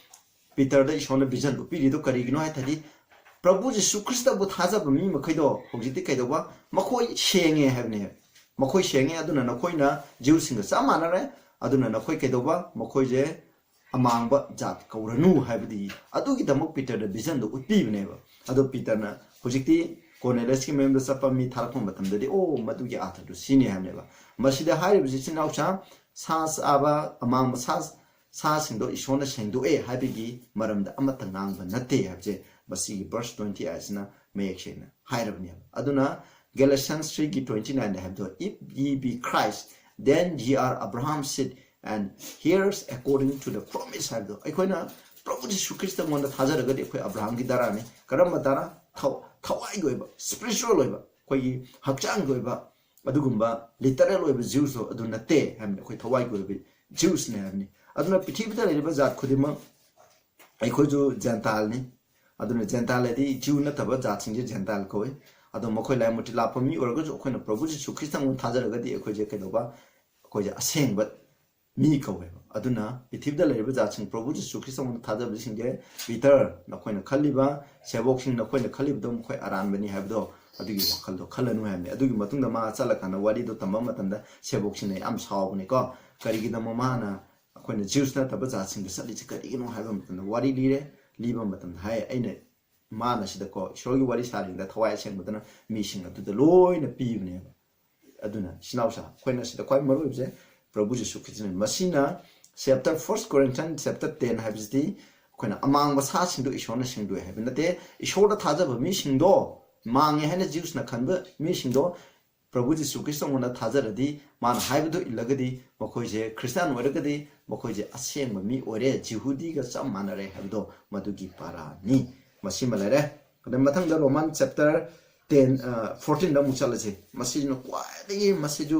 ꯄꯤꯇꯔꯗ ꯏꯁꯣꯔꯅ ꯚꯤꯖꯟ ꯎꯠꯄꯤꯔꯤꯗꯣ ꯀꯔꯤꯒꯤꯅꯣ ꯍꯥꯏ ꯇꯥꯔꯗꯤ, ꯄ꯭ꯔꯚꯨ ꯖꯤꯁꯨ ꯈ꯭ꯔꯤꯁꯇꯕꯨ ꯊꯥꯖꯕ ꯃꯤ ꯃꯈꯩꯗꯣ ꯍꯧꯖꯤꯛꯇꯤ ꯀꯩꯗꯧꯕ? ꯃꯈꯣꯏ ꯁꯦꯡꯉꯦ ꯍꯥꯏꯕꯅꯦ꯫ ꯃꯈꯣꯏ ꯁꯦꯡꯉꯦ, ꯑꯗꯨꯅ ꯅꯈꯣꯏꯅ ꯖꯤꯎꯁꯤꯡꯒ ꯆꯞ ꯃꯥꯟꯅꯔꯦ꯫ ꯑꯗꯨꯅ ꯅꯈꯣꯏ ꯀꯩꯗꯧꯕ? ꯃꯈꯣꯏꯁꯦ ꯑꯃꯥꯡꯕ ꯖꯥꯠ ꯀꯧꯔꯅꯨ ꯍꯥꯏꯕꯗꯤ ꯑꯗꯨꯒꯤꯗꯃꯛ ꯄꯤꯇꯔꯗ ꯚꯤꯖꯟꯗꯣ ꯎꯠꯄꯤꯕꯅꯦꯕ꯫ ꯑꯗꯣ ꯄꯤꯇꯔꯅ ꯍꯧꯖꯤꯛꯇꯤ ꯀꯣꯔꯅꯦꯂꯤꯌꯁꯀꯤ ꯃꯌꯨꯝꯗ ꯆꯠꯄ ꯃꯤ ꯊꯥꯔꯛꯄ ꯃꯇꯝꯗꯗꯤ, ꯑꯣ, ꯃꯗꯨꯒꯤ ꯑꯥꯔꯊꯗꯨ ꯁꯤꯅꯤ ꯍꯥꯏꯕꯅꯦꯕ꯫ ꯃꯁꯤꯗ ꯍꯥꯏꯔꯤꯕꯁꯤ, ꯏꯆꯤꯟ ꯏꯅꯥꯎꯁꯥ, ꯁꯥ ꯆꯥꯕ, ꯑꯃꯥꯡꯕ ꯁꯥ, ꯁꯥꯁꯤꯡꯗꯣ ꯏꯁꯣꯔꯅ ꯁꯦꯡꯗꯣꯛꯑꯦ ꯍꯥꯏꯕꯒꯤ ꯃꯔꯝꯗ ꯑꯃꯠꯇ ꯉꯥꯡꯕ ꯅꯠꯇꯦ ꯍꯥꯏꯕꯁꯦ ꯃꯁꯤꯒꯤ verse twenty ꯑꯁꯤꯅ ꯃꯌꯦꯛ ꯁꯦꯡꯅ ꯍꯥꯏꯔꯕꯅꯦꯕ꯫ ꯑꯗꯨꯅ Galatians three ꯒꯤ twenty nine ꯍꯥꯏꯕꯗꯣ, "If ye be Christ, then ye are Abraham's seed and heirs according to the promise" ꯍꯥꯏꯕꯗꯣ, ꯑꯩꯈꯣꯏꯅ ꯄ꯭ꯔꯚꯨ ꯖꯤꯁꯨ ꯈ꯭ꯔꯤꯁꯇ ꯃꯉꯣꯟꯗ ꯊꯥꯖꯔꯒꯗꯤ ꯑꯩꯈꯣꯏ ꯑꯕ꯭ꯔꯥꯍꯥꯝꯒꯤ ꯗꯥꯔꯥꯅꯤ꯫ ꯀꯔꯝꯕ ꯗꯥꯔꯥ? ꯊꯧ-, ꯊꯋꯥꯏꯒꯤ ꯑꯣꯏꯕ, spiritual ꯑꯣꯏꯕ, ꯑꯩꯈꯣꯏꯒꯤ ꯍꯛꯆꯥꯡꯒꯤ ꯑꯣꯏꯕ, ꯑꯗꯨꯒꯨꯝꯕ literal ꯑꯣꯏꯕ ꯖꯤꯎꯁꯇꯣ ꯑꯗꯨ ꯅꯠꯇꯦ ꯍꯥꯏꯕꯅꯤ꯫ ꯑꯩꯈꯣꯏ ꯊꯋꯥꯏꯒꯤ ꯑꯣꯏꯕ ꯖꯤꯎꯁꯅꯦ ꯍꯥꯏꯕꯅꯤ꯫ ꯑꯗꯨꯅ ꯄ꯭ꯔꯤꯊꯤꯕꯤꯗ ꯂꯩꯔꯤꯕ ꯖꯥꯠ ꯈꯨꯗꯤꯡꯃꯛ ꯑꯩꯈꯣꯏꯁꯨ ꯖꯦꯟꯇꯥꯏꯜꯅꯤ꯫ ꯑꯗꯨꯅ ꯖꯦꯟꯇꯥꯏꯜ ꯍꯥꯏꯗꯤ ꯖꯤꯎ ꯅꯠꯇꯕ ꯖꯥꯠꯁꯤꯡꯁꯦ ꯖꯦꯟꯇꯥꯏꯜ ꯀꯧꯏ꯫ ꯑꯗꯣ ꯃꯈꯣꯏ ꯂꯥꯏ ꯃꯨꯔꯇꯤ ꯂꯥꯠꯄ ꯃꯤ ꯑꯣꯏꯔꯒꯁꯨ ꯑꯩꯈꯣꯏꯅ ꯄ꯭ꯔꯚꯨ ꯖꯤꯁꯨ ꯈ꯭ꯔꯤꯁꯇ ꯑꯃꯨꯛ ꯊꯥꯖꯔꯒꯗꯤ ꯑꯩꯈꯣꯏꯁꯦ ꯀꯩꯗꯧꯕ? ꯑꯩꯈꯣꯏꯁꯦ ꯑꯁꯦꯡꯕ ꯃꯤ ꯀꯧꯋꯦꯕ꯫ ꯑꯗꯨꯅ ꯄ꯭ꯔꯤꯊꯤꯕꯤꯗ ꯂꯩꯔꯤꯕ ꯖꯥꯠꯁꯤꯡ, ꯄ꯭ꯔꯚꯨ ꯖꯤꯁꯨ ꯈ꯭ꯔꯤꯁꯇ ꯃꯉꯣꯟꯗ ꯊꯥꯖꯕꯁꯤꯡꯁꯦ, ꯄꯤꯇꯔ, ꯅꯈꯣꯏꯅ ꯈꯜꯂꯤꯕ ꯁꯦꯕꯣꯛꯁꯤꯡ, ꯅꯈꯣꯏꯅ ꯈꯜꯂꯤꯕꯗꯣ ꯃꯈꯣꯏ ꯑꯔꯥꯟꯕꯅꯤ ꯍꯥꯏꯕꯗꯣ, ꯑꯗꯨꯒꯤ ꯋꯥꯈꯜꯗꯣ ꯈꯜꯂꯅꯨ ꯍꯥꯏꯕꯅꯤ꯫ ꯑꯗꯨꯒꯤ ꯃꯇꯨꯡꯗ ꯃꯥ ꯆꯠꯂꯀꯥꯟꯗ ꯋꯥꯔꯤꯗꯣ ꯇꯝꯕ ꯃꯇꯝꯗ ꯁꯦꯕꯣꯛꯁꯤꯡꯅ ꯌꯥꯝ ꯁꯥꯎꯕꯅꯤꯀꯣ꯫ ꯀꯔꯤꯒꯤꯗꯃꯛ ꯃꯥꯅ ꯑꯩꯈꯣꯏꯅ ꯖꯤꯎꯁ ꯅꯠꯇꯕ ꯖꯥꯠꯁꯤꯡꯗ ꯆꯠꯂꯤꯁꯦ ꯀꯔꯤꯒꯤꯅꯣ ꯍꯥꯏꯕ ꯃꯇꯝꯗ, ꯋꯥꯔꯤ ꯂꯤꯔꯦ꯫ ꯂꯤꯕ ꯃꯇꯝꯗ ꯍꯥꯏ, ꯑꯩꯅ, ꯃꯥꯅ ꯁꯤꯗꯀꯣ, ꯏꯁꯣꯔꯒꯤ ꯋꯥꯔꯤ ꯁꯥꯔꯤꯉꯩꯗ ꯊꯋꯥꯏ ꯑꯁꯦꯡꯕꯗꯨꯅ ꯃꯤꯁꯤꯡ ꯑꯗꯨꯗ ꯂꯣꯏꯅ ꯄꯤꯕꯅꯦꯕ꯫ ꯑꯗꯨꯅ ꯏꯆꯤꯟ ꯏꯅꯥꯎꯁꯥ, ꯑꯩꯈꯣꯏꯅ ꯁꯤꯗ ꯈ꯭ꯋꯥꯏ ꯃꯔꯨ ꯑꯣꯏꯕꯁꯦ ꯄ꯭ꯔꯚꯨ ꯖꯤꯁꯨ ꯈ꯭ꯔꯤꯁꯇꯅꯤ꯫ ꯃꯁꯤꯅ chapter, First Corinthians chapter ten ꯍꯥꯏꯕꯁꯤꯗꯤ ꯑꯩꯈꯣꯏꯅ ꯑꯃꯥꯡꯕ ꯁꯥꯁꯤꯡꯗꯣ ꯏꯁꯣꯔꯅ ꯁꯦꯡꯗꯣꯛꯑꯦ ꯍꯥꯏꯕ ꯅꯠꯇꯦ꯫ ꯏꯁꯣꯔꯗ ꯊꯥꯖꯕ ꯃꯤꯁꯤꯡꯗꯣ, ꯃꯥꯡꯉꯦ ꯍꯥꯏꯅ ꯖꯤꯎꯁꯅ ꯈꯟꯕ ꯃꯤꯁꯤꯡꯗꯣ, ꯄ꯭ꯔꯚꯨ ꯖꯤꯁꯨ ꯈ꯭ꯔꯤꯁꯇꯉꯣꯟꯗ ꯊꯥꯖꯔꯗꯤ, ꯃꯥꯅ ꯍꯥꯏꯕꯗꯨ ꯏꯜꯂꯒꯗꯤ, ꯃꯈꯣꯏꯁꯦ ꯈ꯭ꯔꯤꯁꯇꯥꯟ ꯑꯣꯏꯔꯒꯗꯤ ꯃꯈꯣꯏꯁꯦ ꯑꯁꯦꯡꯕ ꯃꯤ ꯑꯣꯏꯔꯦ, ꯖꯤꯍꯨꯗꯤꯒ ꯆꯞ ꯃꯥꯟꯅꯔꯦ ꯍꯥꯏꯕꯗꯣ ꯃꯗꯨꯒꯤ ꯄꯥꯔꯥꯅꯤ꯫ ꯃꯁꯤꯃ ꯂꯩꯔꯦ꯫ ꯑꯗꯩ ꯃꯊꯪꯗ ꯔꯣꯃꯥꯟ ꯆꯦꯞꯇꯔ ꯇꯦꯟ, ꯐꯣꯔꯇꯤꯟꯗ ꯑꯃꯨꯛ ꯆꯠꯂꯁꯤ꯫ ꯃꯁꯤꯁꯤꯅ ꯈ꯭ꯋꯥꯏꯗꯒꯤ, ꯃꯁꯤꯁꯨ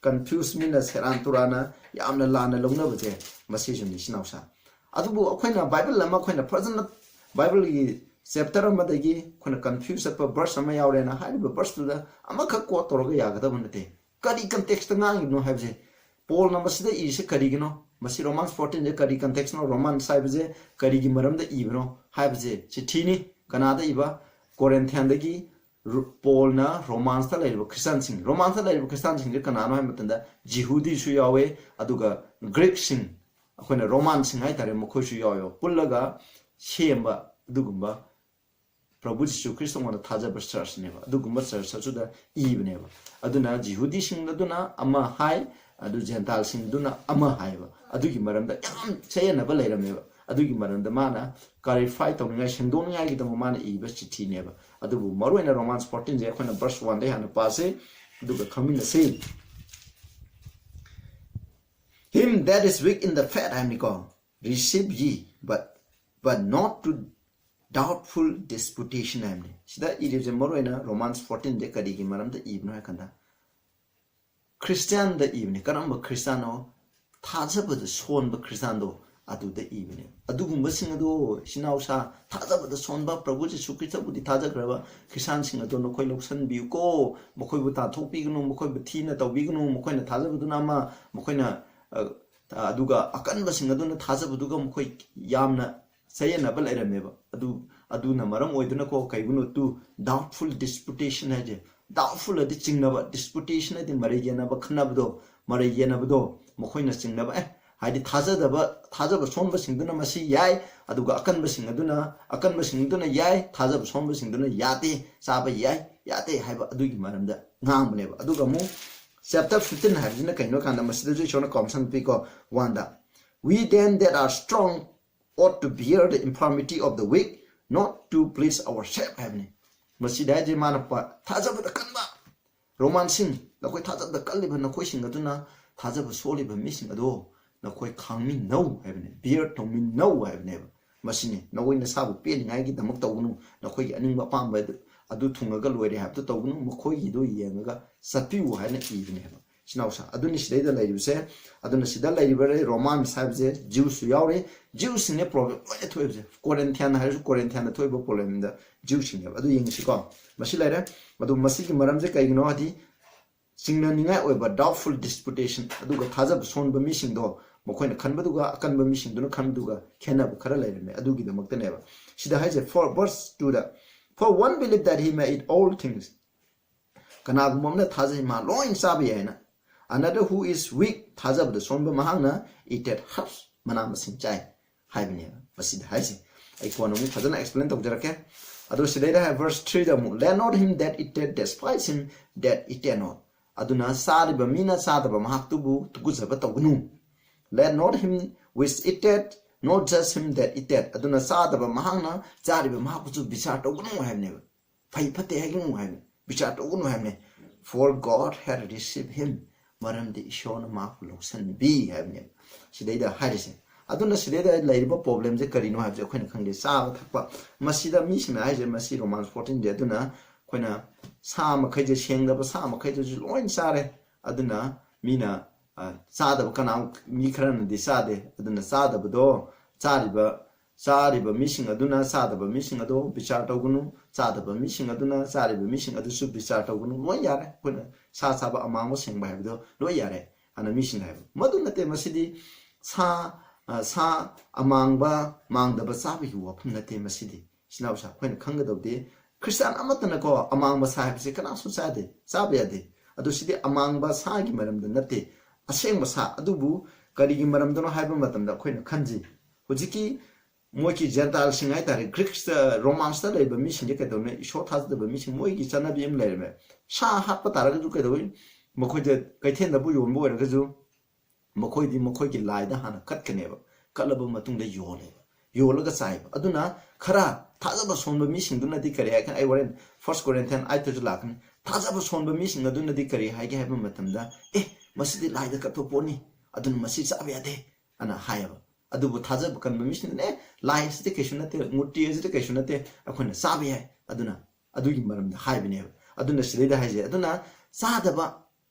ꯀꯟꯐ꯭ꯌꯨꯁ, ꯃꯤꯅ ꯁꯦꯔꯥꯟ ꯇꯨꯔꯥꯟꯅ ꯌꯥꯝꯅ ꯂꯥꯟꯅ ꯂꯧꯅꯕꯁꯦ ꯃꯁꯤꯁꯨꯅꯤ, ꯏꯆꯤꯟ ꯏꯅꯥꯎꯁꯥ꯫ ꯑꯗꯨꯕꯨ ꯑꯩꯈꯣꯏꯅ ꯕꯥꯏꯕꯜ ꯑꯃ, ꯑꯩꯈꯣꯏꯅ ꯐꯖꯅ ꯕꯥꯏꯕꯜꯒꯤ ꯆꯦꯞꯇꯔ ꯑꯃꯗꯒꯤ ꯑꯩꯈꯣꯏꯅ ꯀꯟꯐ꯭ꯌꯨꯁ ꯆꯠꯄ ꯚꯔꯁ ꯑꯃ ꯌꯥꯎꯔꯦꯅ ꯍꯥꯏꯔꯤꯕ ꯚꯔꯁꯇꯨꯗ ꯑꯃꯈꯛ ꯀꯣꯠ ꯇꯧꯔꯒ ꯌꯥꯒꯗꯕ ꯅꯠꯇꯦ꯫ ꯀꯔꯤ ꯀꯟꯇꯦꯛꯁꯇ ꯉꯥꯡꯉꯤꯕꯅꯣ ꯍꯥꯏꯕꯁꯦ, ꯄꯣꯜꯅ ꯃꯁꯤꯗ ꯏꯔꯤꯁꯦ ꯀꯔꯤꯒꯤꯅꯣ? ꯃꯁꯤ ꯔꯣꯃꯥꯟꯁ ꯐꯣꯔꯇꯤꯟꯁꯦ ꯀꯔꯤ ꯀꯟꯇꯦꯛꯁꯅꯣ? ꯔꯣꯃꯥꯟꯁ ꯍꯥꯏꯕꯁꯦ ꯀꯔꯤꯒꯤ ꯃꯔꯝꯗ ꯏꯕꯅꯣ ꯍꯥꯏꯕꯁꯦ ꯆꯤꯊꯤꯅꯤ꯫ ꯀꯅꯥꯗ ꯏꯕ? ꯀꯣꯔꯦꯟꯊꯤꯌꯟꯗꯒꯤ ꯔꯣ-, ꯄꯣꯜꯅ ꯔꯣꯃꯥꯟꯁꯇ ꯂꯩꯔꯤꯕ ꯈ꯭ꯔꯤꯁꯇꯥꯟꯁꯤꯡ, ꯔꯣꯃꯥꯟꯁꯇ ꯂꯩꯔꯤꯕ ꯈ꯭ꯔꯤꯁꯇꯥꯟꯁꯤꯡꯁꯦ ꯀꯅꯥꯅꯣ ꯍꯥꯏꯕ ꯃꯇꯝꯗ ꯖꯤꯍꯨꯗꯤꯁꯨ ꯌꯥꯎꯋꯦ, ꯑꯗꯨꯒ ꯒ꯭ꯔꯤꯛꯁꯤꯡ, ꯑꯩꯈꯣꯏꯅ ꯔꯣꯃꯥꯟꯁꯤꯡ ꯍꯥꯏꯇꯥꯔꯦ, ꯃꯈꯣꯏꯁꯨ ꯌꯥꯎꯋꯦꯕ, ꯄꯨꯜꯂꯒ ꯁꯦꯝꯕ ꯑꯗꯨꯒꯨꯝꯕ ꯄ꯭ꯔꯚꯨ ꯖꯤꯁꯨ ꯈ꯭ꯔꯤꯁꯇꯉꯣꯟꯗ ꯊꯥꯖꯕ ꯆꯔꯆꯅꯦꯕ꯫ ꯑꯗꯨꯒꯨꯝꯕ ꯆꯔꯆ ꯑꯗꯨꯗ ꯏꯕꯅꯦꯕ꯫ ꯑꯗꯨꯅ ꯖꯤꯍꯨꯗꯤꯁꯤꯡ ꯑꯗꯨꯅ ꯑꯃ ꯍꯥꯏ, ꯑꯗꯨ ꯖꯦꯟꯇꯥꯏꯜꯁꯤꯡꯗꯨꯅ ꯑꯃ ꯍꯥꯏꯌꯦꯕ꯫ ꯑꯗꯨꯒꯤ ꯃꯔꯝꯗ ꯌꯥꯝ ꯆꯌꯦꯠꯅꯕ ꯂꯩꯔꯝꯃꯦꯕ꯫ ꯑꯗꯨꯒꯤ ꯃꯔꯝꯗ ꯃꯥꯅ ꯀ꯭ꯂꯥꯔꯤꯐꯥꯏ ꯇꯧꯅꯤꯡꯉꯥꯏ, ꯁꯦꯡꯗꯣꯛꯅꯤꯡꯉꯥꯏꯒꯤꯗꯃꯛ ꯃꯥꯅ ꯏꯕ ꯆꯤꯊꯤꯅꯦꯕ꯫ ꯑꯗꯨꯕꯨ ꯃꯔꯨꯑꯣꯏꯅ ꯔꯣꯃꯥꯟꯁ ꯐꯣꯔꯇꯤꯟꯁꯦ ꯑꯩꯈꯣꯏꯅ ꯚꯔꯁ ꯋꯥꯟꯗꯩ ꯍꯥꯟꯅ ꯄꯥꯁꯤ, ꯑꯗꯨꯒ ꯈꯪꯃꯤꯟꯅꯁꯤ꯫ Him that is weak in the faith ꯍꯥꯏꯕꯅꯤꯀꯣ, receive ye, but, but not to doubtful disputation ꯍꯥꯏꯕꯅꯤ꯫ ꯁꯤꯗ ꯏꯔꯤꯕꯁꯦ ꯃꯔꯨꯑꯣꯏꯅ ꯔꯣꯃꯥꯟꯁ ꯐꯣꯔꯇꯤꯟꯁꯦ ꯀꯔꯤꯒꯤ ꯃꯔꯝꯗ ꯏꯕꯅꯣ ꯍꯥꯏ ꯀꯥꯟꯗ, ꯈ꯭ꯔꯤꯁꯇꯤꯌꯥꯟꯗ ꯏꯕꯅꯤ꯫ ꯀꯔꯝꯕ ꯈ꯭ꯔꯤꯁꯇꯤꯌꯥꯟꯅꯣ? ꯊꯥꯖꯕꯗ ꯁꯣꯟꯕ ꯈ꯭ꯔꯤꯁꯇꯤꯌꯥꯟꯗꯣ ꯑꯗꯨꯗ ꯏꯕꯅꯦ꯫ ꯑꯗꯨꯒꯨꯝꯕꯁꯤꯡ ꯑꯗꯣ, ꯏꯆꯤꯟ ꯏꯅꯥꯎꯁꯥ, ꯊꯥꯖꯕꯗ ꯁꯣꯟꯕ, ꯄ꯭ꯔꯚꯨ ꯖꯤꯁꯨ ꯈ꯭ꯔꯤꯁꯇꯕꯨꯗꯤ ꯊꯥꯖꯈ꯭ꯔꯕ ꯈ꯭ꯔꯤꯁꯇꯤꯌꯥꯟꯁꯤꯡ ꯑꯗꯣ ꯅꯈꯣꯏ ꯂꯧꯁꯟꯕꯤꯌꯨꯀꯣ, ꯃꯈꯣꯏꯕꯨ ꯇꯥꯟꯊꯣꯛꯄꯤꯒꯅꯨ, ꯃꯈꯣꯏꯕꯨ ꯊꯤꯅ ꯇꯧꯕꯤꯒꯅꯨ, ꯃꯈꯣꯏꯅ ꯊꯥꯖꯕꯗꯨꯅ ꯑꯃ, ꯃꯈꯣꯏꯅ, ꯑ, ꯑꯗꯨꯒ ꯑꯀꯟꯕꯁꯤꯡ ꯑꯗꯨꯅ ꯊꯥꯖꯕꯗꯨꯒ ꯃꯈꯣꯏ ꯌꯥꯝꯅ ꯆꯌꯦꯠꯅꯕ ꯂꯩꯔꯝꯃꯦꯕ꯫ ꯑꯗꯨ, ꯑꯗꯨꯅ ꯃꯔꯝ ꯑꯣꯏꯗꯨꯅꯀꯣ, ꯀꯩꯒꯨꯝꯕ ꯇꯨ doubtful disputation ꯍꯥꯏꯁꯦ, doubtful ꯍꯥꯏꯗꯤ ꯆꯤꯡꯅꯕ, disputation ꯍꯥꯏꯗꯤ ꯃꯔꯩ ꯌꯦꯠꯅꯕ, ꯈꯟꯅꯕꯗꯣ, ꯃꯔꯩ ꯌꯦꯠꯅꯕꯗꯣ, ꯃꯈꯣꯏꯅ ꯆꯤꯡꯅꯕ, ꯑꯦ, ꯍꯥꯏꯗꯤ ꯊꯥꯖꯗꯕ, ꯊꯥꯖꯕ ꯁꯣꯟꯕꯁꯤꯡꯗꯨꯅ ꯃꯁꯤ ꯌꯥꯏ, ꯑꯗꯨꯒ ꯑꯀꯟꯕꯁꯤꯡ ꯑꯗꯨꯅ, ꯑꯀꯟꯕꯁꯤꯡꯗꯨꯅ ꯌꯥꯏ, ꯊꯥꯖꯕ ꯁꯣꯟꯕꯁꯤꯡꯗꯨꯅ ꯌꯥꯗꯦ, ꯆꯥꯕ ꯌꯥꯏ, ꯌꯥꯗꯦ ꯍꯥꯏꯕ ꯑꯗꯨꯒꯤ ꯃꯔꯝꯗ ꯉꯥꯡꯕꯅꯦꯕ꯫ ꯑꯗꯨꯒ ꯑꯃꯨꯛ ꯆꯦꯞꯇꯔ ꯐꯤꯐꯇꯤꯟ ꯍꯥꯏꯕꯁꯤꯅ ꯀꯩꯅꯣ ꯀꯥꯟꯗ, ꯃꯁꯤꯗꯁꯨ ꯏꯁꯣꯔꯅ ꯀꯥꯎꯟꯁꯟ ꯄꯤꯀꯣ, ꯋꯥꯟꯗ, "We then that are strong ought to bear the infirmity of the weak, not to please ourselves ꯍꯥꯏꯕꯅꯤ꯫ ꯃꯁꯤꯗ ꯍꯥꯏꯁꯦ ꯃꯥꯅ ꯄ-, ꯊꯥꯖꯕꯗ ꯀꯟꯕ ꯔꯣꯃꯥꯟꯁꯤꯡ, ꯅꯈꯣꯏ ꯊꯥꯖꯕꯗ ꯀꯜꯂꯤꯕ ꯅꯈꯣꯏꯁꯤꯡ ꯑꯗꯨꯅ ꯊꯥꯖꯕ ꯁꯣꯜꯂꯤꯕ ꯃꯤꯁꯤꯡ ꯑꯗꯣ ꯅꯈꯣꯏ ꯈꯥꯡꯃꯤꯟꯅꯧ ꯍꯥꯏꯕꯅꯦ, bear ꯇꯧꯃꯤꯟꯅꯧ ꯍꯥꯏꯕꯅꯦꯕ꯫ ꯃꯁꯤꯅꯤ, ꯅꯈꯣꯏ ꯅꯁꯥꯕꯨ ꯄꯦꯟꯅꯤꯡꯉꯥꯏꯒꯤꯗꯃꯛ ꯇꯧꯒꯅꯨ, ꯅꯈꯣꯏꯒꯤ ꯑꯅꯤꯡꯕ ꯑꯄꯥꯝꯕ ꯑꯗꯨ, ꯑꯗꯨ ꯊꯨꯡꯉꯒ ꯂꯣꯏꯔꯦ ꯍꯥꯏꯕꯗꯨ ꯇꯧꯒꯅꯨ, ꯃꯈꯣꯏꯒꯤꯗꯨ ꯌꯦꯡꯉꯒ ꯆꯠꯄꯤꯌꯨ ꯍꯥꯏꯅ ꯏꯕꯅꯦꯕ꯫ ꯏꯆꯤꯟ ꯏꯅꯥꯎꯁꯤꯡ, ꯑꯗꯨꯅꯤ ꯁꯤꯗꯩꯗ ꯂꯩꯔꯤꯕꯁꯦ꯫ ꯑꯗꯨꯅ ꯁꯤꯗ ꯂꯩꯔꯤꯕ Romans ꯍꯥꯏꯕꯁꯦ Jews ꯁꯨ ꯌꯥꯎꯔꯤ꯫ Jews ꯁꯤꯡꯅꯦ problem ꯂꯣꯏꯅ ꯊꯣꯛꯏꯕꯁꯦ꯫ Corinthian ꯍꯥꯏꯔꯁꯨ Corinthian ꯗ ꯊꯣꯛꯏꯕ problem ꯗ Jews ꯁꯤꯡꯅꯦꯕ꯫ ꯑꯗꯨ ꯌꯦꯡꯁꯤꯀꯣ꯫ ꯃꯁꯤ ꯂꯩꯔꯦ꯫ ꯑꯗꯨ ꯃꯁꯤꯒꯤ ꯃꯔꯝꯁꯦ ꯀꯩꯒꯤꯅꯣ ꯍꯥꯏꯗꯤ ꯆꯤꯡꯅꯅꯤꯡꯉꯥꯏ ꯑꯣꯏꯕ doubtful disputation, ꯑꯗꯨꯒ ꯊꯥꯖꯕ ꯁꯣꯟꯕ ꯃꯤꯁꯤꯡꯗꯣ ꯃꯈꯣꯏꯅ ꯈꯟꯕꯗꯨꯒ ꯑꯀꯟꯕ ꯃꯤꯁꯤꯡꯗꯨꯅ ꯈꯟꯕꯗꯨꯒ ꯈꯦꯠꯅꯕ ꯈꯔ ꯂꯩꯔꯝꯃꯦ꯫ ꯑꯗꯨꯒꯤꯗꯃꯛꯇꯅꯦꯕ ꯁꯤꯗ ꯍꯥꯏꯁꯦ꯫ For verse two the, "For one believe that he may eat all things." ꯀꯅꯥꯒꯨꯝꯕ ꯑꯃꯅ ꯊꯥꯖꯩ ꯃꯥ ꯂꯣꯏ ꯆꯥꯕ ꯌꯥꯏꯅ꯫ "Another who is weak", ꯊꯥꯖꯕꯗ ꯁꯣꯟꯕ ꯃꯍꯥꯛꯅ "eateth herbs", ꯃꯅꯥ ꯃꯁꯤꯡ ꯆꯥꯏ ꯍꯥꯏꯕꯅꯦꯕ ꯃꯁꯤꯗ ꯍꯥꯏꯁꯦ꯫ ꯑꯩ ꯀꯣꯟꯅ ꯑꯃꯨꯛ ꯐꯖꯅ explain ꯇꯧꯖꯔꯛꯀꯦ꯫ ꯑꯗꯣ ꯁꯤꯗꯩꯗ ꯍꯥꯏ verse three ꯗ ꯑꯃꯨꯛ, "Let not him that eateth despise him that eateth not." ꯑꯗꯨꯅ ꯆꯥꯔꯤꯕ ꯃꯤꯅ ꯆꯥꯗꯕ ꯃꯍꯥꯛꯇꯨꯕꯨ ꯇꯨꯀꯨꯠꯆꯕ ꯇꯧꯒꯅꯨ꯫ "Let not him which eateth not judge him that eateth." ꯑꯗꯨꯅ ꯆꯥꯗꯕ ꯃꯍꯥꯛꯅ ꯆꯥꯔꯤꯕ ꯃꯍꯥꯛꯄꯨꯁꯨ ꯕꯤꯆꯥꯔ ꯇꯧꯒꯅꯨ ꯍꯥꯏꯕꯅꯦꯕ꯫ ꯐꯩ ꯐꯠꯇꯦ ꯍꯥꯏꯒꯅꯨ ꯍꯥꯏꯕꯅꯤ, ꯕꯤꯆꯥꯔ ꯇꯧꯒꯅꯨ ꯍꯥꯏꯕꯅꯤ꯫ "For God had received him", ꯃꯔꯝꯗꯤ ꯏꯁꯣꯔꯅ ꯃꯍꯥꯛꯄꯨ ꯂꯧꯁꯤꯟꯕꯤ ꯍꯥꯏꯕꯅꯦꯕ ꯁꯤꯗꯩꯗ ꯍꯥꯏꯔꯤꯁꯦ꯫ ꯑꯗꯨꯅ ꯁꯤꯗꯩꯗ ꯂꯩꯔꯤꯕ problem ꯁꯦ ꯀꯔꯤꯅꯣ ꯍꯥꯏꯕꯁꯦ ꯑꯩꯈꯣꯏꯅ ꯈꯪꯗꯦ꯫ ꯆꯥꯕ ꯊꯛꯄ, ꯃꯁꯤꯗ ꯃꯤꯁꯤꯡꯅ ꯍꯥꯏꯁꯦ, ꯃꯁꯤ Romans fourteen ꯗꯤ, ꯑꯗꯨꯅ ꯑꯩꯈꯣꯏꯅ ꯁꯥ ꯃꯈꯩꯁꯦ, ꯁꯦꯡꯗꯕ ꯁꯥ ꯃꯈꯩꯗꯨꯁꯨ ꯂꯣꯏ ꯆꯥꯔꯦ꯫ ꯑꯗꯨꯅ ꯃꯤꯅ, ꯑ, ꯆꯥꯗꯕ ꯀꯅꯥ, ꯃꯤ ꯈꯔꯅꯗꯤ ꯆꯥꯗꯦ꯫ ꯑꯗꯨꯅ ꯆꯥꯗꯕꯗꯣ, ꯆꯥꯔꯤꯕ, ꯆꯥꯔꯤꯕ ꯃꯤꯁꯤꯡ ꯑꯗꯨꯅ ꯆꯥꯗꯕ ꯃꯤꯁꯤꯡ ꯑꯗꯣ ꯕꯤꯆꯥꯔ ꯇꯧꯒꯅꯨ, ꯆꯥꯗꯕ ꯃꯤꯁꯤꯡ ꯑꯗꯨꯅ ꯆꯥꯔꯤꯕ ꯃꯤꯁꯤꯡ ꯑꯗꯨꯁꯨ ꯕꯤꯆꯥꯔ ꯇꯧꯒꯅꯨ꯫ ꯂꯣꯏ ꯌꯥꯔꯦ꯫ ꯑꯩꯈꯣꯏꯅ ꯁꯥ ꯆꯥꯕ ꯑꯃꯥꯡꯕ ꯁꯦꯡꯕ ꯍꯥꯏꯕꯗꯣ ꯂꯣꯏ ꯌꯥꯔꯦ ꯍꯥꯏꯅ ꯃꯤꯁꯤꯡꯅ ꯍꯥꯏꯕ꯫ ꯃꯗꯨ ꯅꯠꯇꯦ꯫ ꯃꯁꯤꯗꯤ ꯁꯥ, ꯑ, ꯁꯥ ꯑꯃꯥꯡꯕ, ꯃꯥꯡꯗꯕ ꯆꯥꯕꯒꯤ ꯋꯥꯐꯝ ꯅꯠꯇꯦ꯫ ꯃꯁꯤꯗꯤ ꯏꯆꯤꯟ ꯏꯅꯥꯎꯁꯥ, ꯑꯩꯈꯣꯏꯅ ꯈꯪꯒꯗꯧꯗꯤ, ꯈ꯭ꯔꯤꯁꯇꯥꯟ ꯑꯃꯠꯇꯅꯀꯣ ꯑꯃꯥꯡꯕ ꯁꯥ ꯍꯥꯏꯕꯁꯦ ꯀꯅꯥꯁꯨ ꯆꯥꯗꯦ, ꯆꯥꯕ ꯌꯥꯗꯦ꯫ ꯑꯗꯨ ꯁꯤꯗꯤ ꯑꯃꯥꯡꯕ ꯁꯥꯒꯤ ꯃꯔꯝꯗ ꯅꯠꯇꯦ, ꯑꯁꯦꯡꯕ ꯁꯥ꯫ ꯑꯗꯨꯕꯨ ꯀꯔꯤꯒꯤ ꯃꯔꯝꯗꯅꯣ ꯍꯥꯏꯕ ꯃꯇꯝꯗ ꯑꯩꯈꯣꯏꯅ ꯈꯟꯖꯤ꯫ ꯍꯧꯖꯤꯛꯀꯤ ꯃꯣꯏꯒꯤ Gentile ꯁꯤꯡ ꯍꯥꯏꯇꯥꯔꯦ, Greeks ꯇ, Romans ꯇ ꯂꯩꯕ ꯃꯤꯁꯤꯡꯁꯦ ꯀꯩꯗꯧꯅꯤ? ꯏꯁꯣꯔ ꯊꯥꯖꯗꯕ ꯃꯤꯁꯤꯡ, ꯃꯣꯏꯒꯤ ꯆꯠꯅꯕꯤ ꯑꯃ ꯂꯩꯔꯝꯃꯦ꯫ ꯁꯥ ꯍꯥꯠꯄ ꯇꯥꯔꯒꯁꯨ ꯀꯩꯗꯧꯏ? ꯃꯈꯣꯏꯗ ꯀꯩꯊꯦꯜꯗꯕꯨ ꯌꯣꯟꯕ ꯑꯣꯏꯔꯒꯁꯨ ꯃꯈꯣꯏꯗꯤ ꯃꯈꯣꯏꯒꯤ ꯂꯥꯏꯗ ꯍꯥꯟꯅ ꯀꯠꯀꯅꯦꯕ, ꯀꯠꯂꯕ ꯃꯇꯨꯡꯗ ꯌꯣꯜꯂꯦꯕ꯫ ꯌꯣꯜꯂꯒ ꯆꯥꯏꯕ꯫ ꯑꯗꯨꯅ ꯈꯔ ꯊꯥꯖꯕ ꯁꯣꯟꯕ ꯃꯤꯁꯤꯡꯗꯨꯅꯗꯤ ꯀꯔꯤ ꯍꯥꯏꯒꯅꯤ? ꯑꯩ ꯍꯣꯔꯦꯟ First Corinthians ꯑꯥꯏꯠꯇꯁꯨ ꯂꯥꯛꯀꯅꯤ꯫ ꯊꯥꯖꯕ ꯁꯣꯟꯕ ꯃꯤꯁꯤꯡ ꯑꯗꯨꯅꯗꯤ ꯀꯔꯤ ꯍꯥꯏꯒꯦ ꯍꯥꯏꯕ ꯃꯇꯝꯗ, "ꯑꯦ, ꯃꯁꯤꯗꯤ ꯂꯥꯏꯗ ꯀꯠꯄ ꯄꯣꯠꯅꯤ, ꯑꯗꯨꯅ ꯃꯁꯤ ꯆꯥꯕ ꯌꯥꯗꯦ" ꯑꯅ ꯍꯥꯏꯌꯦꯕ꯫ ꯑꯗꯨꯕꯨ ꯊꯥꯖꯕ ꯀꯟꯕ ꯃꯤꯁꯤꯡꯅ, "ꯑꯦ, ꯂꯥꯏ ꯑꯁꯤꯗꯤ ꯀꯩꯁꯨ ꯅꯠꯇꯦ, ꯃꯨꯔꯇꯤ ꯑꯁꯤꯗꯤ ꯀꯩꯁꯨ ꯅꯠꯇꯦ, ꯑꯩꯈꯣꯏꯅ ꯆꯥꯕ ꯌꯥꯏ", ꯑꯗꯨꯅ ꯑꯗꯨꯒꯤ ꯃꯔꯝꯗ ꯍꯥꯏꯕꯅꯦꯕ꯫ ꯑꯗꯨꯅ ꯁꯤꯗꯩꯗ ꯍꯥꯏꯁꯦ, ꯑꯗꯨꯅ ꯆꯥꯗꯕ,